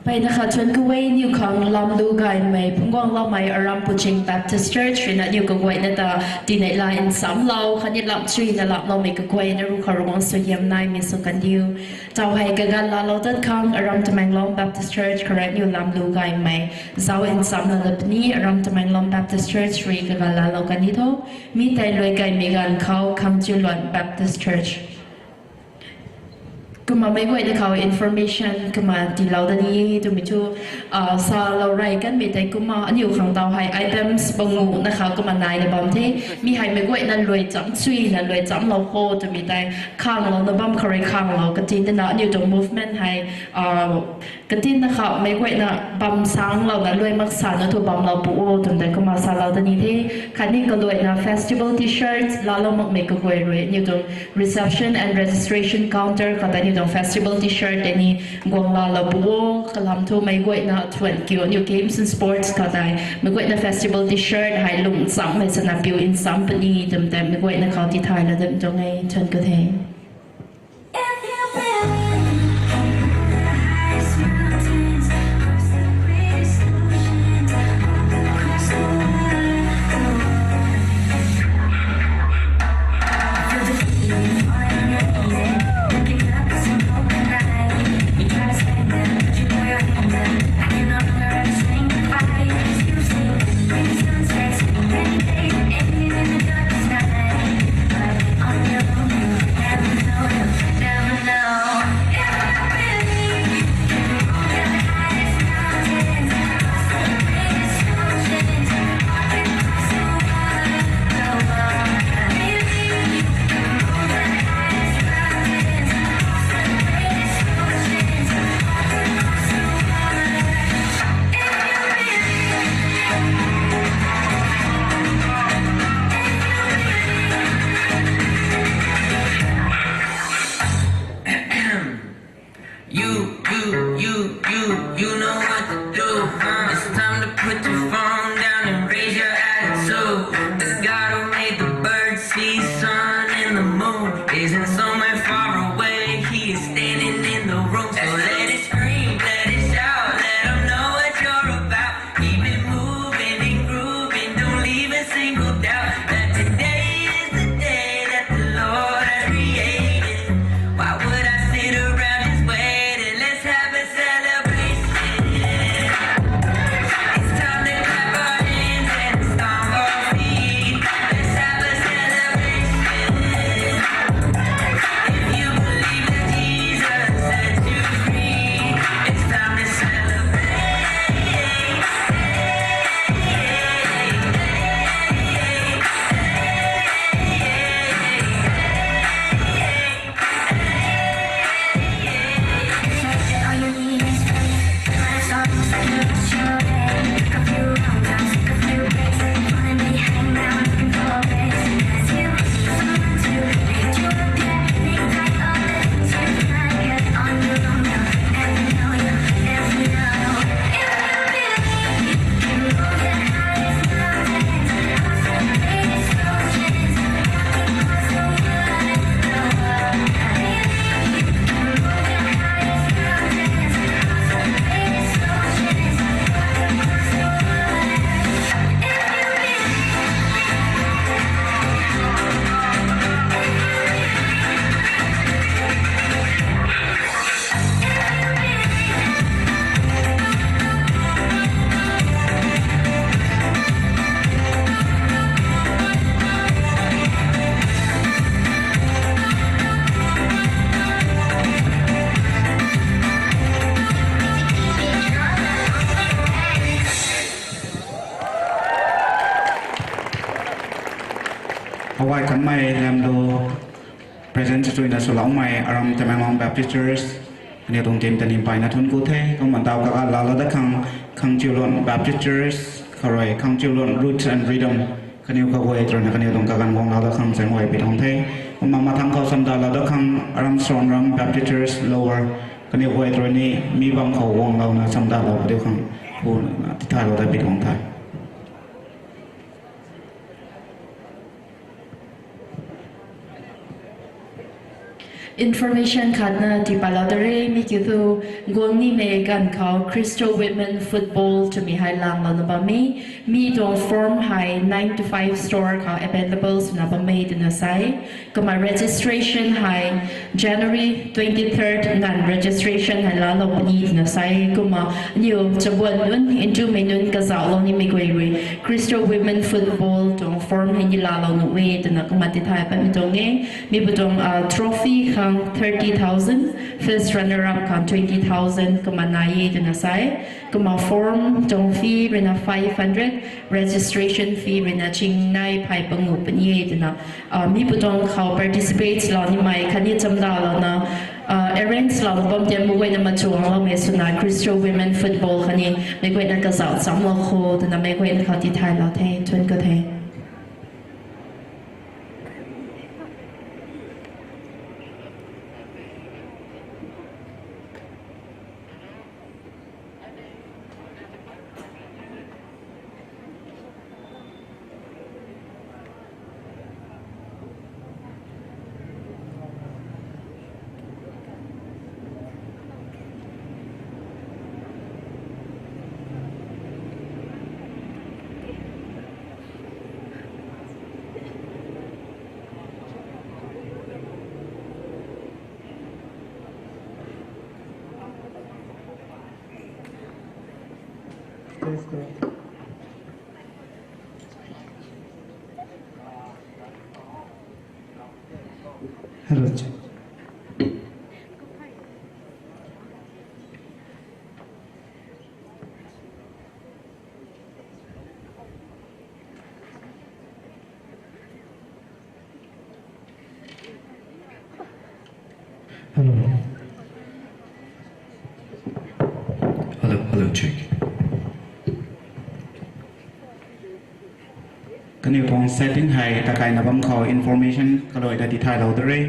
Mpeyna khat thuanc ku e. Niw khang lamlu gaymei phungguangloumei Aram Puching Baptist Church ruina niw kaguayna ta tinei la nchamlou khatni lam chuina lamloumei kaguayna ruc khou Ravguangc suaihiam naimei sw kandiu. Tau hei kaga laalou dat khang Aram Tamenglong Baptist Church khou rui niw lamlu gaymei zauc nchamlana puni, Aram Tamenglong Baptist Church rui kaga laalou kan ni tho. Mi tei lui gaymei ganv khou Khangchiulun Baptist Church. Kumna meic guayna khou information kumna tiilou dat ni e twmei thu, salou rey kanmei tei kumna aniu khang tau hei items panguhna kha kumna naina bam the. Mi hei meic guayna luai cham chuina luai chamlou kho twmei tei khanglouna bam khou rui khanglou katin dana aniu tuang movement hei katinna kha meic guayna bam sanglouna luai mak sana thu bamlou pu o twmei tei kumna salou dat ni the. Khatni kaluaina festival t-shirt laalou makmei kaguay rui aniu tuang reception and registration counter khou tei aniu tuang festival t-shirt tei ni guang laalou pu o. Kalam thu meic guayna thuanc kiu, aniu games and sports khou tei meic guayna festival t-shirt hei lung nchammei sana piu ncham puni twmei tei meic guayna khou tithaylou dat tuang e. Thuanc ku the. You, you, you, you, you know what to do, huh? It's time to put your phone down and raise your attitude. The God who made the birds, seas, sun, and the moon isn't somewhere far away. He is standing in the room. So let it scream, let it shout, let 'em know what you're about. Keep it moving and grooving, don't leave a single doubt that today is the day that the Lord has created. Why would I sit around just waiting? Let's have a celebration. It's time to clap our hands and stomp our feet. Let's have a celebration. If you believe that Jesus set you free, it's time to celebrate. Hawai kanmei lam do present chuina swloumei aram Tamenglong Baptist Church, kaniw tuang team ta ni mpeyna thuanc ku the. Kumna daw kaganv laalou dat khang Khangchiulun Baptist Church, kharui Khangchiulun Roots and Rhythm, kaniw kaguay tw ruina kaniw tuang kaganv guanglou dat khang chaeng guay pi tuang the. Kumna mathangc khou chamdalou dat khang aram Sonram Baptist Church Lower, kaniw guay tw rui ni mi bam khou guanglouna chamdalou kadiu khang khuna tithaylou dat pi tuang the. Information khatna tipatlou da re, mi kiu thu guang nimei ganv khou Christo Women Football twmei hei langlouna bam e. Mi tuang form hei nine to five store khou available swna bam e twna sa e. Kumna registration hei January twenty-third nganv registration hei laalou puni twna sa e. Kumna aniw chabuan nunc, ntumei nunc kazauhlou nimei guay rui Christo Women Football tuang form hei ni laalou nuh e twna kumna tithay patmei tuang e. Mi pu tuang trophy khang thirty thousand, first runner up khang twenty thousand kumna nai e twna sa e. Kumna form tuang fee ruina five hundred, registration fee ruina chingnai phey pangu puni e twna mi pu tuang khou participate lou nimei khatni chamdalouna arrange lou bam tei meic guayna machuangloumei swna Christo Women Football khatni meic guayna kazauh chamlou kho twna meic guayna khou tithaylou the, thuanc ku the. Hello. Hello. Hello, hello, check. Kaniw tuang setting hei takaina bam khou information kaluai ta tithaylou da re.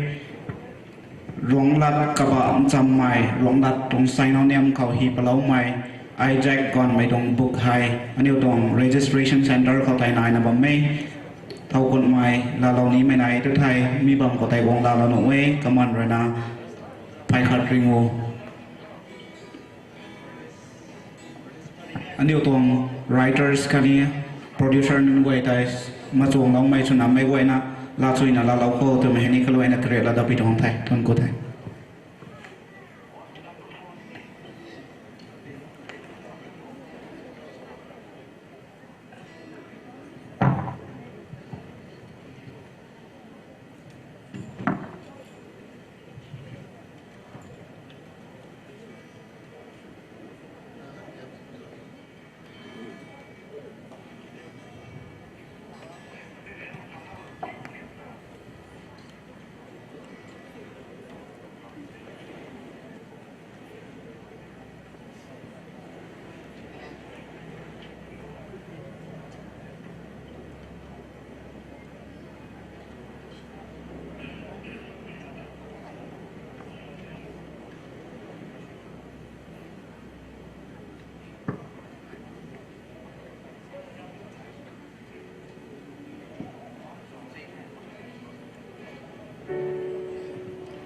Ruanglat kaba nchammei, Ruanglat tuang sainau niam khou hi paloumei, Isaac Ganmei tuang book hei, aniu tuang registration centre khou tei naina bam e. Thowkunmei laalou nimei nai tu thei, mi bam khou tei guang laalou nuh e, kaman ruina, phay khat ring o. Aniu tuang writers khatni producer nunc guay tei machuang loumei swnammei guayna, laa chuina laalou khou twmei hei ni kaluaina kariak la dapui tuang the, thuanc ku the.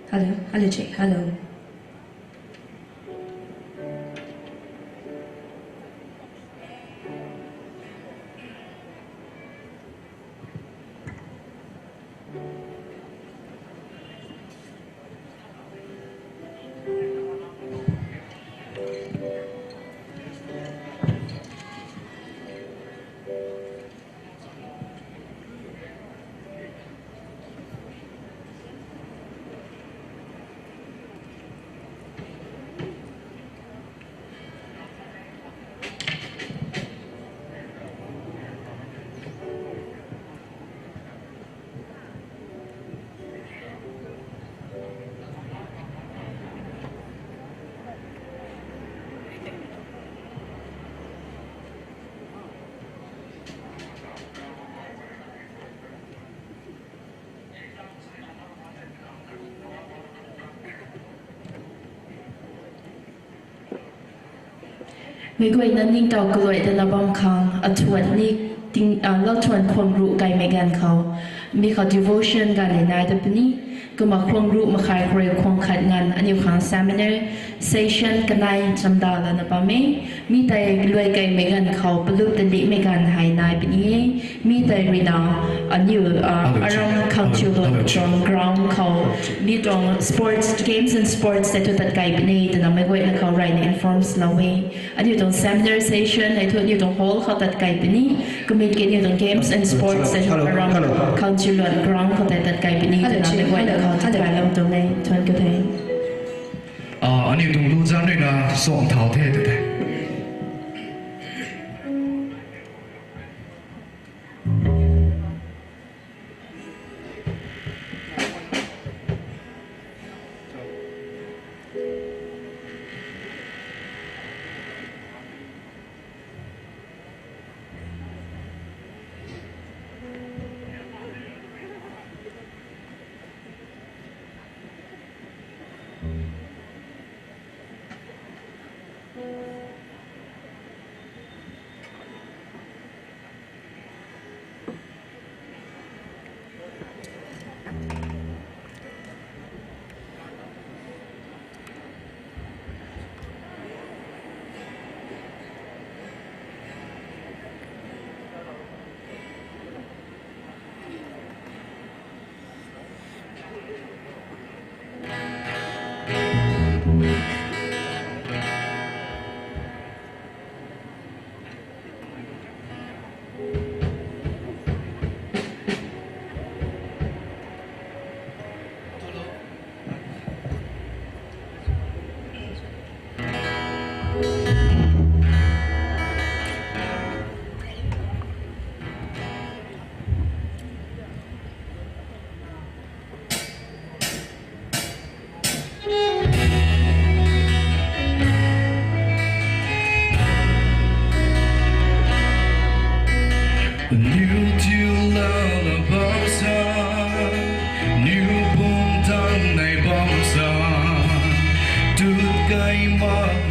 Hello, hello, check, hello. Meic guayna ningtow kaluai tana bam khang, athuan ni ting, ah, lauthuan khwang ruh kaimei ganv khou, mi khou devotion ganv ni nai ta puni, kumna khwang ruh makhai khou rui khwang khat nganv aniu khang seminar session kanei chamda lana bam e. Mi tei luai kaimei ganv khou palup ta lihmei ganv hei nai puni e. Mi tei ruina, aniu, ah, aram khang chiu lo tuang ground khou, mi tuang sports, games and sports tei thu tat kai puni twna meic guayna khou rayna inform lou e. Aniu tuang seminar session hei thu aniu tuang hall khou tat kai puni. Kumna ki aniu tuang games and sports hei thu aram khang chiu lo ground khou tei tat kai puni twna meic guayna khou tat kai lou tuang e. Thuanc ku the. Ah, aniu tuang lu zan ruina suang thau the tw the.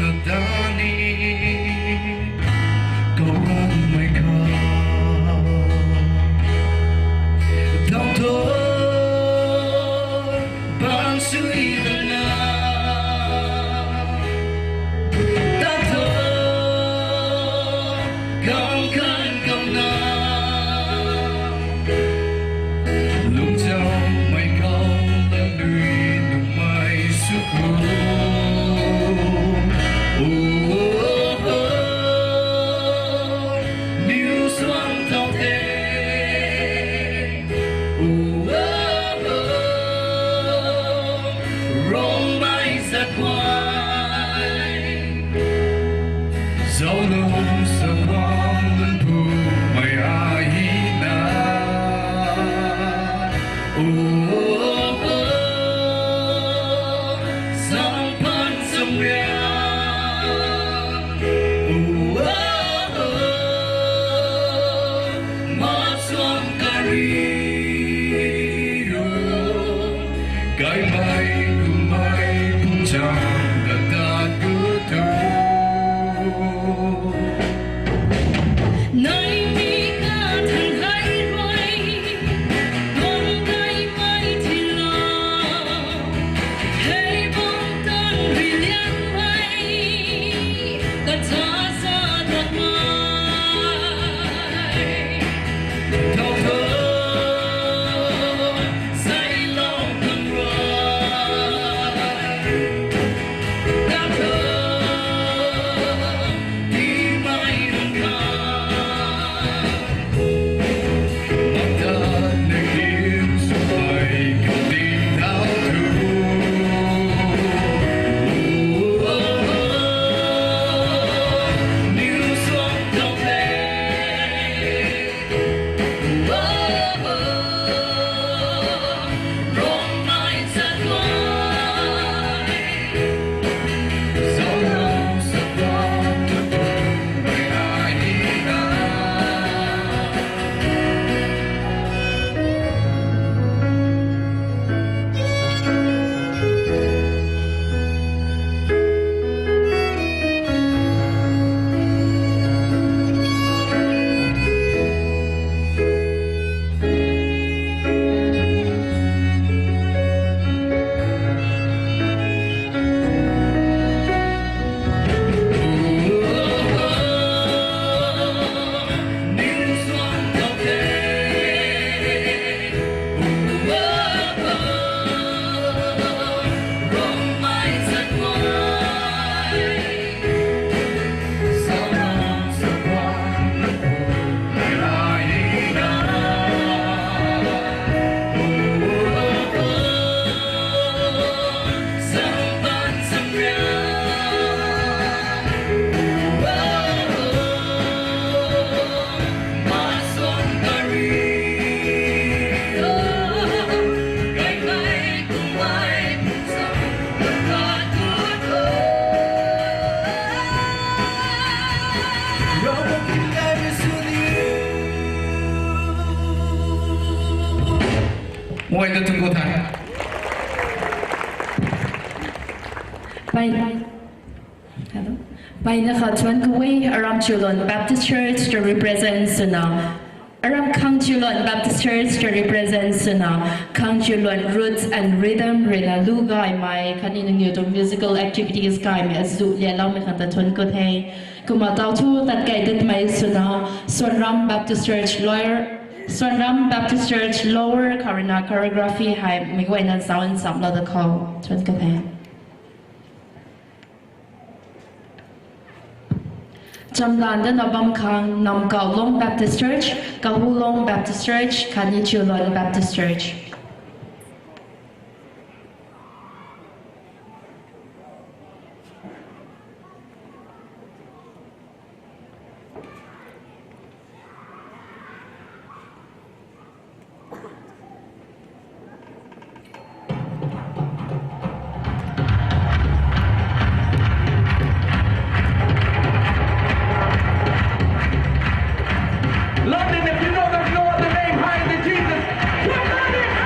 Natani, kau rangmei kha. Tau tho, bang sui na. Tau tho, kang kan kau na. Lungzauhmei khou lalui nuhmei sw khou. Oh, oh, oh, niw suang thau the. Oh, oh, oh, rongmei zat guay. Zauc lou sa bam lun pumei ai na. Oh, oh, oh, sampan samria. Oh, oh, oh, masuang kari. Kaimei kummei pumchang da tat ku tu. Nai mi ka than hai rui, bam kaimei thilo. Hei bam tan ri liangmei, ka tha sa tat mai. Tau tho, sai lou kan rui. Tau tho, tii mai rang kha. Mak ta na kim sw mai kan ding tau tu. Niw suang thau the. Muay ta tung ko tha. Pai. Hello. Pai na kha thuan kawei Aram Chiulon Baptist Church to represent swna. Aram Khang Chiulon Baptist Church to represent swna. Khang Chiulon roots and rhythm rui na lu gaymei khatni nangniw tuang musical activities gaymei azu lialoumei khang ta thuan ko the. Kumna tau thu tat kai datmei swna Suanram Baptist Church Lower, Suanram Baptist Church Lower khou rui na choreography hei meic guayna zauc nchamlou da khou thuan ko the. Chamlan dana bam khang Namkau Long Baptist Church, Kahulong Baptist Church khatni Chiulon Baptist Church. London, if you know there's no other name higher than Jesus, clap your hands.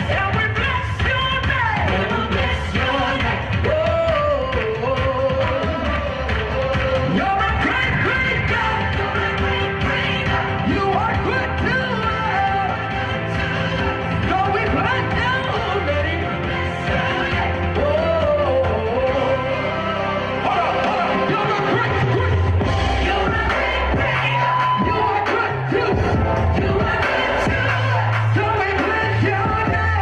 And we bless your name. We will bless your name. Oh, you're a great, great God. You're a great, great God. You are good to us. So we bless your name. Oh, hold on, hold on. You're a great, great, you're a great, great God. You are good to us. You are good to us. So we bless your name.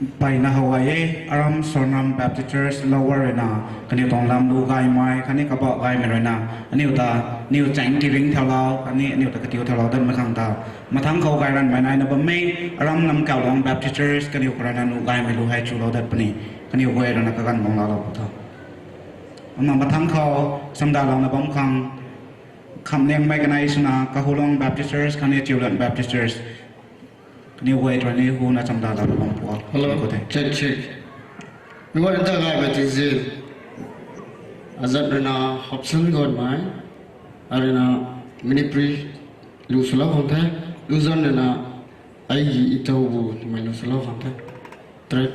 Mpeyna how gay e, Aram Sonram Baptist Church Lower rui na, kaniw tuang lam lu gaymei khatni kabah gaymei rui na, aniu ta, aniu chaeng tiringc thaulou khatni aniu ta katiu thaulou dat mak khang ta, mathangc khou gay ranvmei naina bammei Aram Namkaulang Baptist Church kaniw khou rui na nu gaymei lu hei chulou dat puni, kaniw guay rui na kaganv guang laalou pu tho. Kumna mathangc khou chamdalouna bam khang, Khamliangmei kanei swna Kahulong Baptist Church khatni Tiulan Baptist Church, kaniw guay rui ni huna chamdalouna bam pu. Hello, check, check. Meic guayna ta gaymei tingzin. Azat rui na Hopson Gonmei, arui na Manipuri lu swlou khang the. Luzan rui na Aigi Itobu twmei lu swlou khang the. Track.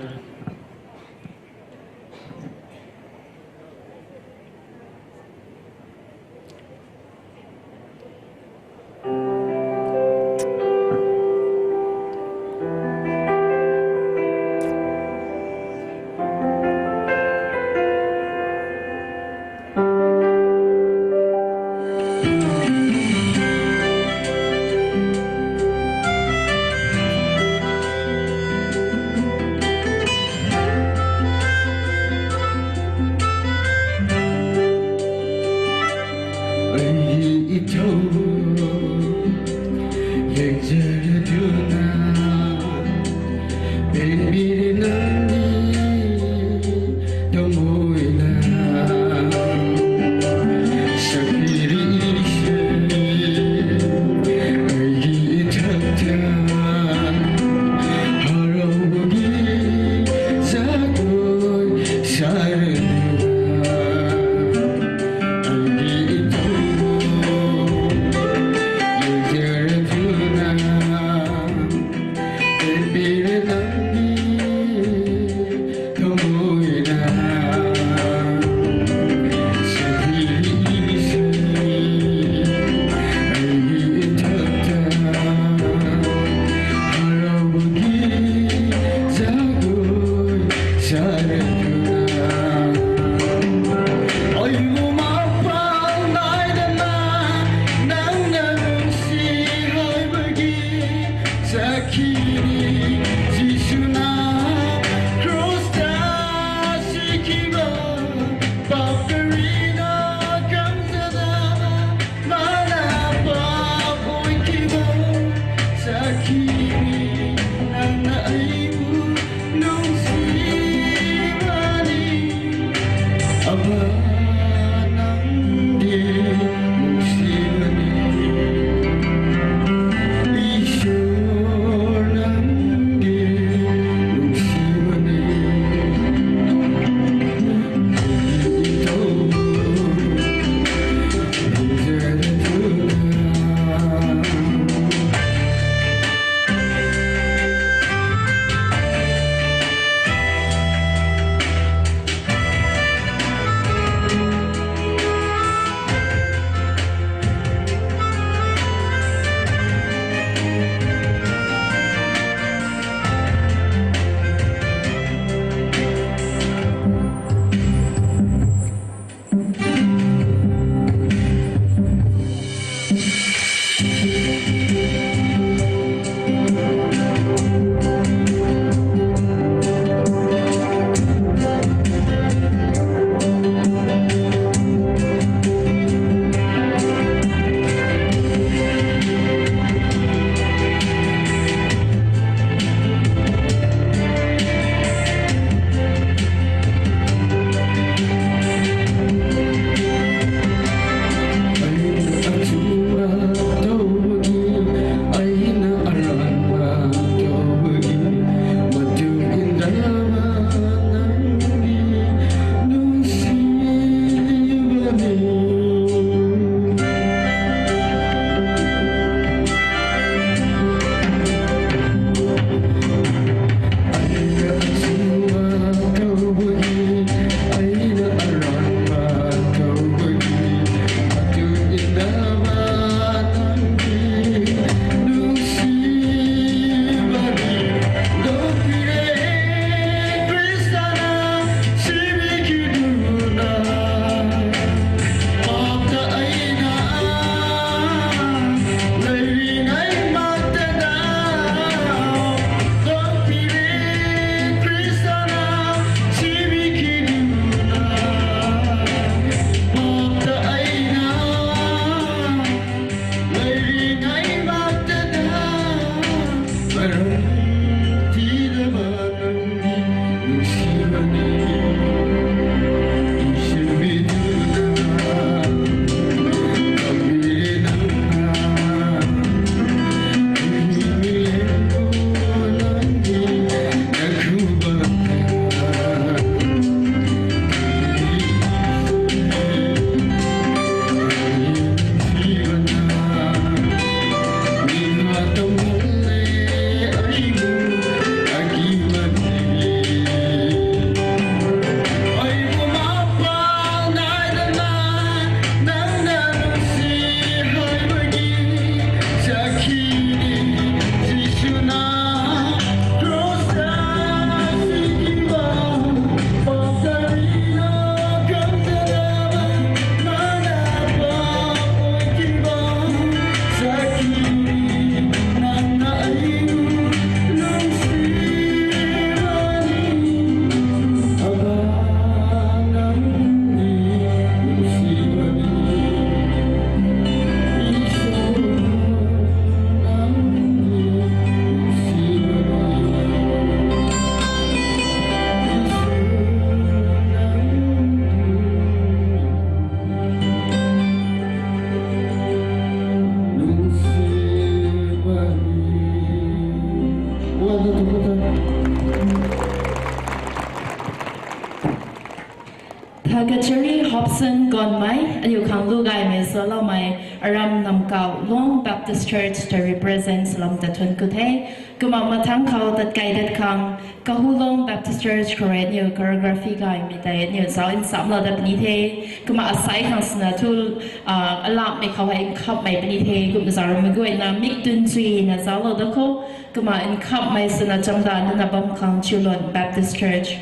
Kachari Hobson Gonmei, aniu khang lu gaymei saloumei, aram Namkau Long Baptist Church ta represent lam ta thuan ku the. Kumna mathang khou tat kai dat khang, Kahulong Baptist Church khou rui aniu choreography gaymei tei aniu zauc nsamlou dat puni the. Kumna asai khang swna thu, ah, alamhmei khou hei nkhamhmei puni the. Kumna zauc ramei guayna mik tun chuina zauclou dat khou. Kumna nkhamhmei swna chamdan na bam khang Chulon Baptist Church.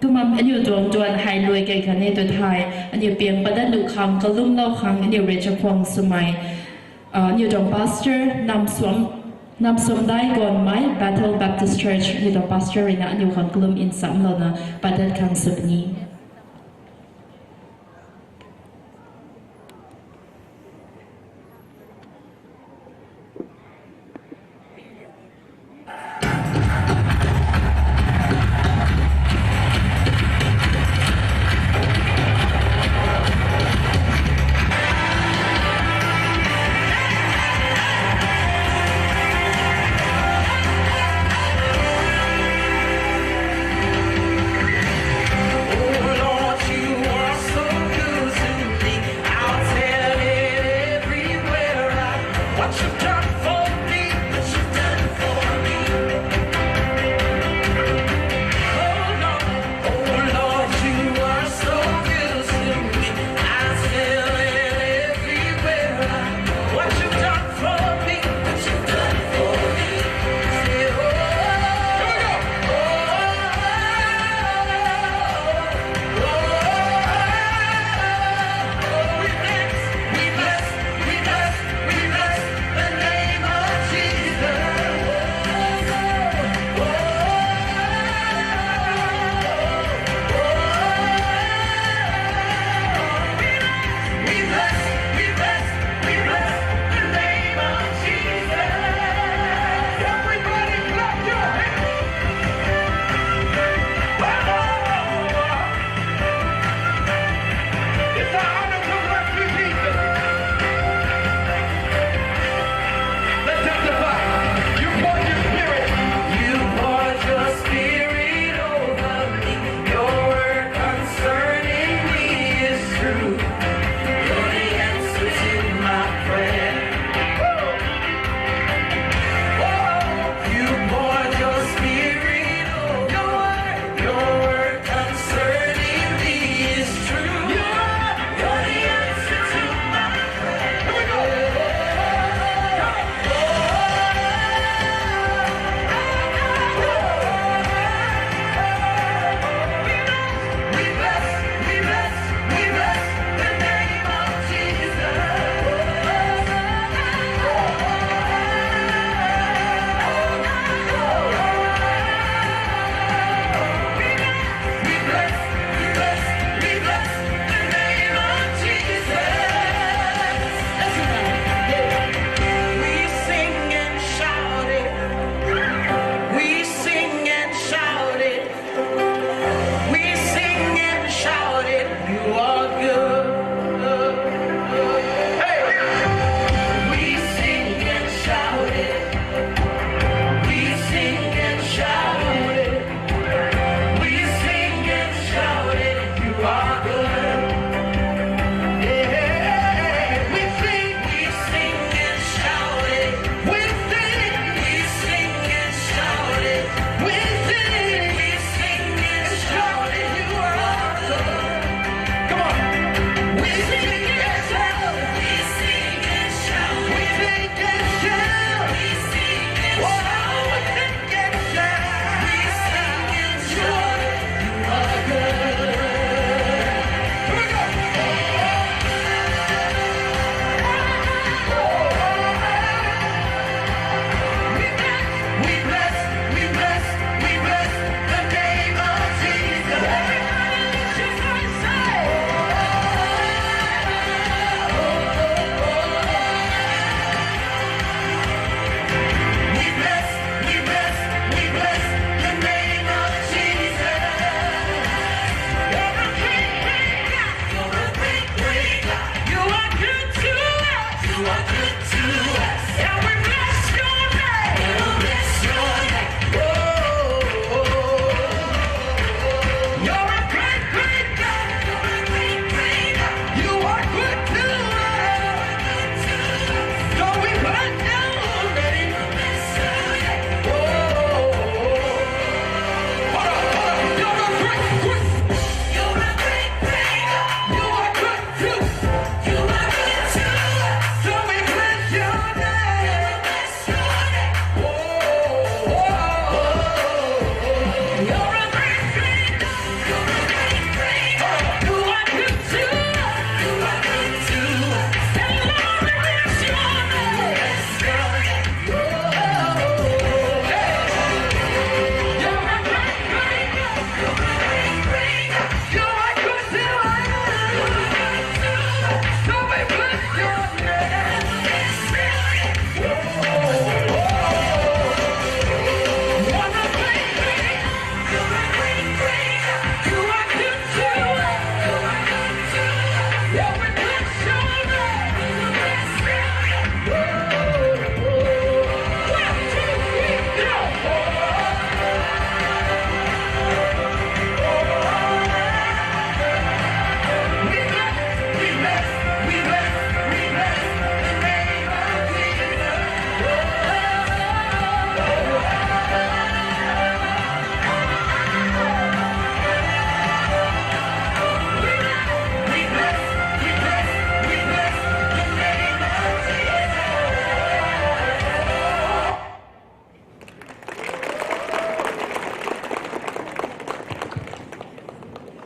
Kumna aniu tuang duan hei lui kei khatni tu thei, aniu piang padat nuh khang, kalumlou khang, aniu rui chakhwang swmei, ah, aniu tuang pastor, Namswam, Namswamdai Gonmei, Bethel Baptist Church, aniu tuang pastor ruina aniu khang kalum nsamlouna padat khang sw puni.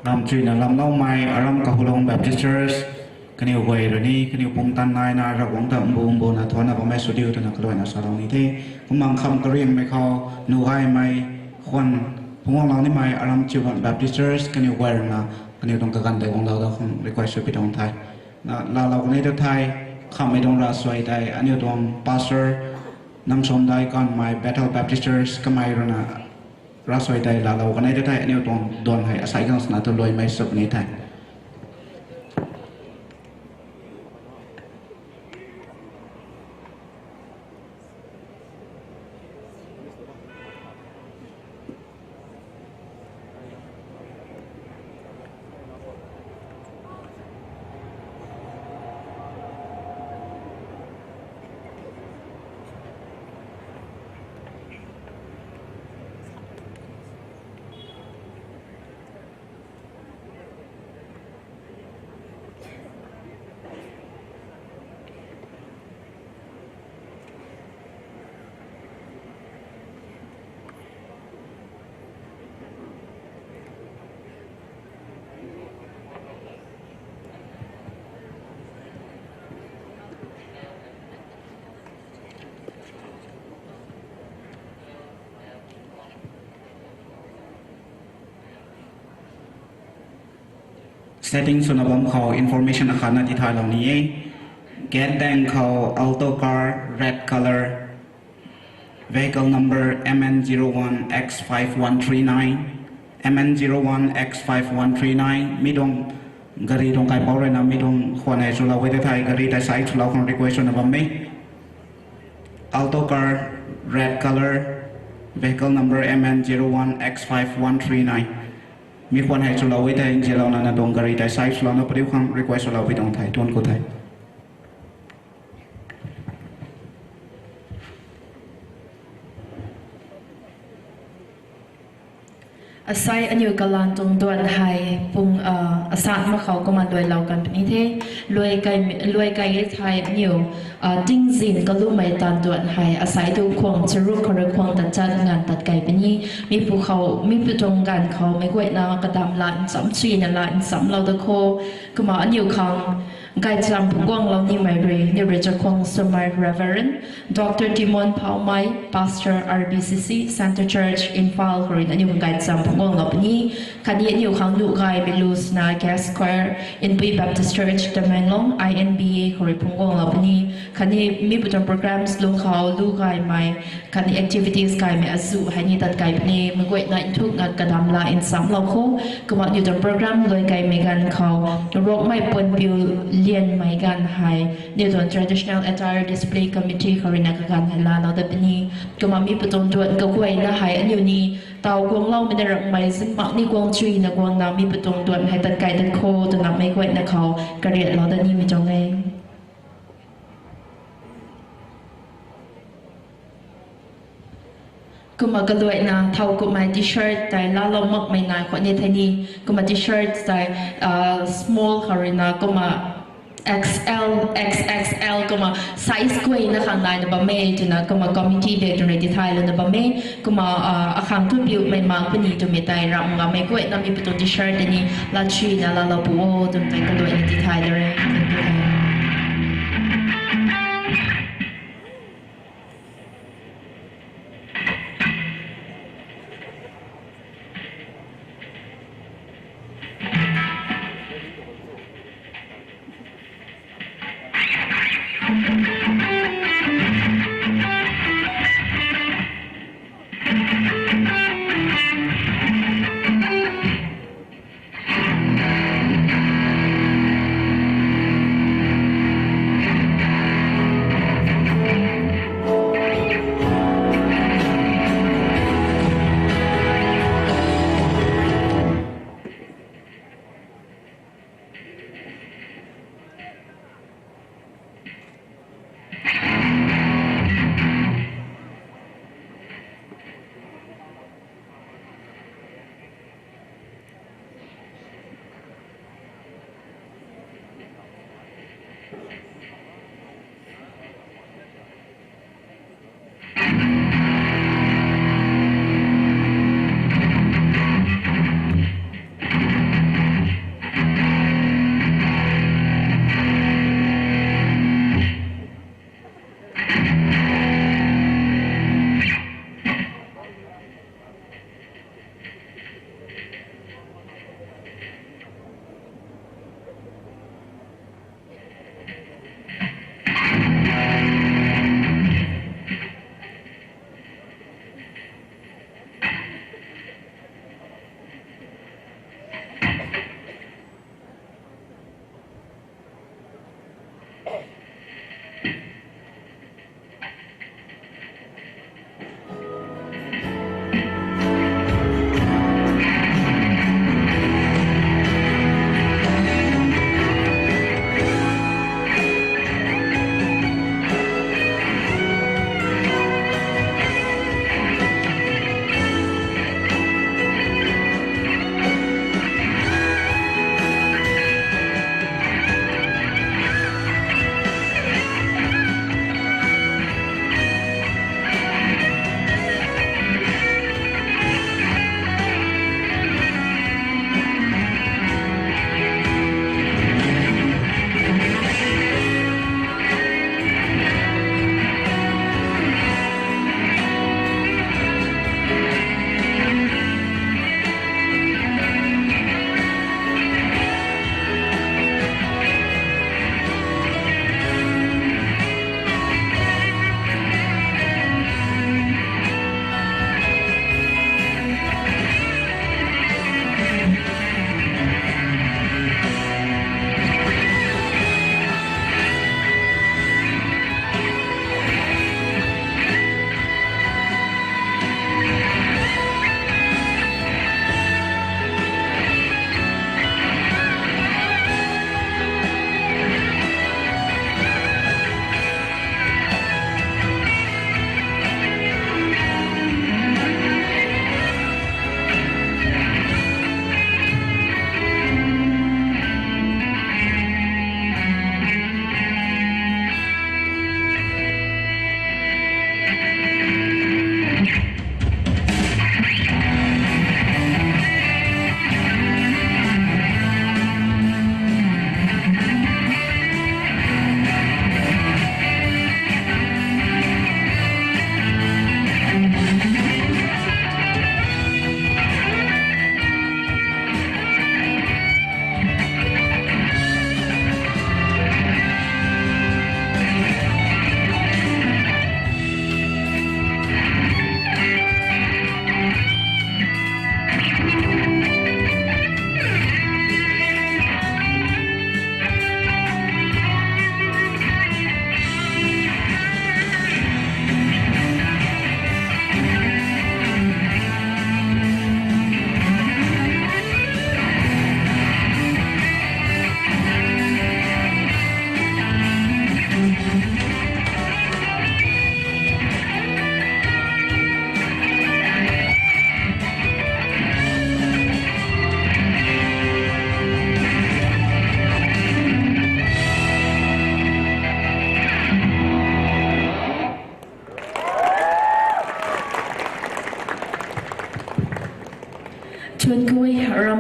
Lam chuina lamloumei aram Kahulong Baptist Church, kaniw guay rui ni kaniw pumtan naina Ravguangc ta mbu mbuna thuanna bammei sw diu twna kaluaina salou ni the. Kumna nkham kariangmei khou nuh gaymei khwan phungc guanglou nimei aram Chiugan Baptist Church kaniw guay rui na kaniw tuang kaganv tei guanglou dat khang request sw pi tuang the. Na laalou kanei tu thei, khamhmei tuang ravsuai tei aniu tuang pastor Namsomdai Kanmei, Bethel Baptist Church, kamei rui na ravsuai tei laalou kanei tu thei aniu tuang duan hei asai khang swna tu luaimei sw puni the. Setting swna bam khou information akhatna tithaylou ni e. Gate dang khou Alto car, red color, vehicle number M N zero one X five one three nine, M N zero one X five one three nine, mi tuang gari tuang kaipouc rui na mi tuang khwan hei chulou e tei thei, gari tei sai chulou khang request swna bam e. Alto car, red color, vehicle number M N zero one X five one three nine. Mi khwan hei chulou e thei, nzianlouna na tuang gari tei sai chulouna padiu khang request swlou pi tuang the, thuanc ku the. Asai aniu kalan tuang duan hei pung, ah, asat mak khou kumna luailou kan puni the. Luai kai, luai kai e thei aniu, ah, tingzin kalumei tan duan hei asai tu khwang charuk khou rui khwang tachat nganv tat kai puni. Mi pu khou, mi pu tuang ganv khou meic guayna kadam la nchamc chuina la nchamclou da kho. Kumna aniu khang gaychamv phungc guanglou nimei rui, aniu rui chakhwang swmei Reverend Doctor Timon Phaomei, Pastor R B C C Centre Church, Imphal khou rui aniu khang gaychamv phungc guanglou puni. Khatni aniu khang nuh gaymei lu swna guest choir, Inpui Baptist Church, Tamenglong, I N B A khou rui phungc guanglou puni. Khatni mi pu tuang programs lung khou lu gaymei khatni activities gaymei azuh hei ni tat kai puni. Meic guayna nthuk ngat kadam la nchamclou kho. Kumna aniu tuang program luai kaimei ganv khou Rongmei puanpiu lianmei ganv hei aniu tuang Traditional Attire Display Committee khou rui na kaganv hei laalou dat puni. Kumna mi pu tuang duan kaguayna hei aniu ni taw guangloumei na Rongmei zin mak ni guang chuina guangna mi pu tuang duan hei tat kai dat kho twna meic guayna khou kariatlou dat nimei tuang e. Kumna kaluaina thowkumhmei T-shirt tei laalou makmei nai khwan ni thei ni. Kumna T-shirt tei, ah, small khou rui na kumna X L, X X L kumna size guayna khang naina bam e twna kumna committee le twna tithaylana bam e. Kumna, ah, akhang tu piumei mak puni twmei tei ramh ngammei guayna mi pu tuang T-shirt tei ni laa chuina laalou pu o twmei tei kaluaina tithay da re.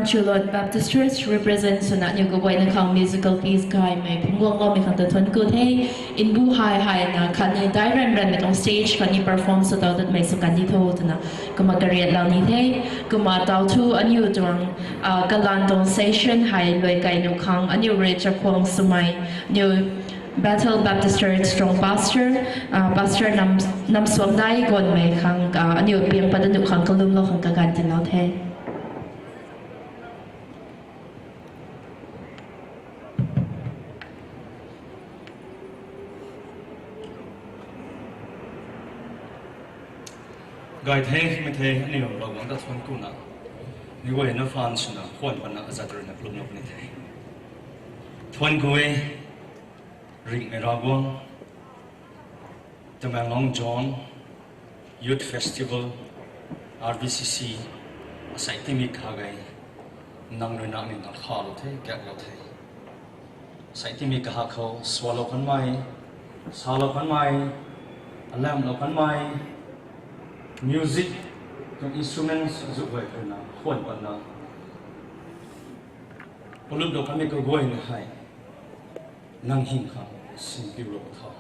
Chulon Baptist Church represent swna aniu kaguayna khang musical piece gaymei phungc guangloumei khang ta thuanc ku the. Nbu hei hei na khatni daic ranv ranvmei tuang stage khatni perform sw tau datmei sw kandi tho twna kumna kariatlou ni the. Kumna tau thu aniu tuang kalan tuang session hei luai kai nuh khang aniu rui chakhwang swmei aniu Bethel Baptist Church tuang pastor, pastor Namsuamdai Gonmei khang aniu piang pat nuh khang kalumlou khang kaganv tiilou the. Gay the, mei the, aniu Ravguangc ta thuanc kuna, mei guayna phaan swna khwan patna azat ruina kalumlou puni the. Thuanc ku e, ringhmei Ravguangc, Tamenglong Zone Youth Festival, R B C C, asei tingmik kahak e, nang rui na ni nang khalou the, kaklou the. Asei tingmik kahak khou swalou kanmei, salou kanmei, alamhlou kanmei, music tuang instruments zu guay ruina khwan patna paluplou kanmei kaguayna hei nang hym khang sinpiulou tho.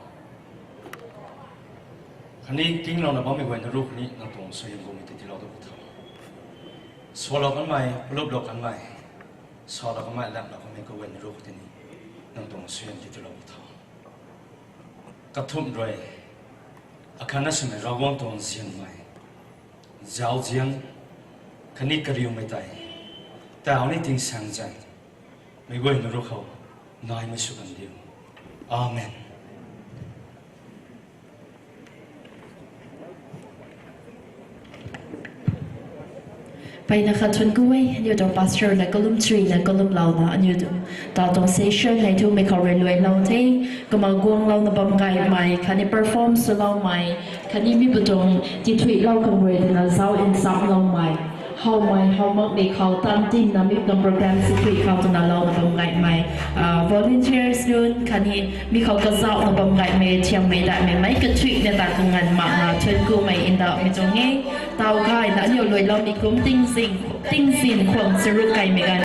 Khatni kinglouna bammei guayna ruc khatni nang tuang suaihiam guangmei tei tiilou tu tho. Swalou kanmei, paluplou kanmei, salou kanmei, alamhlou kanmei kaguayna ruc khatni nang tuang suaihiam tei tiilou tho. Kathumh rui, akhatna swmei Ravguangc tuang zianmei, zauzian, khatni kariumei tei, tau ni tingsaeng zaeng, mei guayna ruc khou naimei sw kandiu. Amen. Mpeyna khat thuanc ku e, aniu tuang pastor na kalum churina kalumlouna aniu tau tuang session hei thumei khou rui luailou the. Kumna guanglouna bam gaymei khatni perform swloumei khatni mi pu tuang tithuilou khang rui twna zauc nchamloumei, howmei how makmei khou tan tingna mi tuang program sithui khou twna louna bam gaymei volunteers nunc khatni mi khou kazauhna bam gaymei thiammei daihmei meic kathuicna ta kanganv makna thuanc kumei ndauhmei tuang e. Tau gayna aniu luailoumei kum tingzin, tingzin khwang charuk kaimei ganv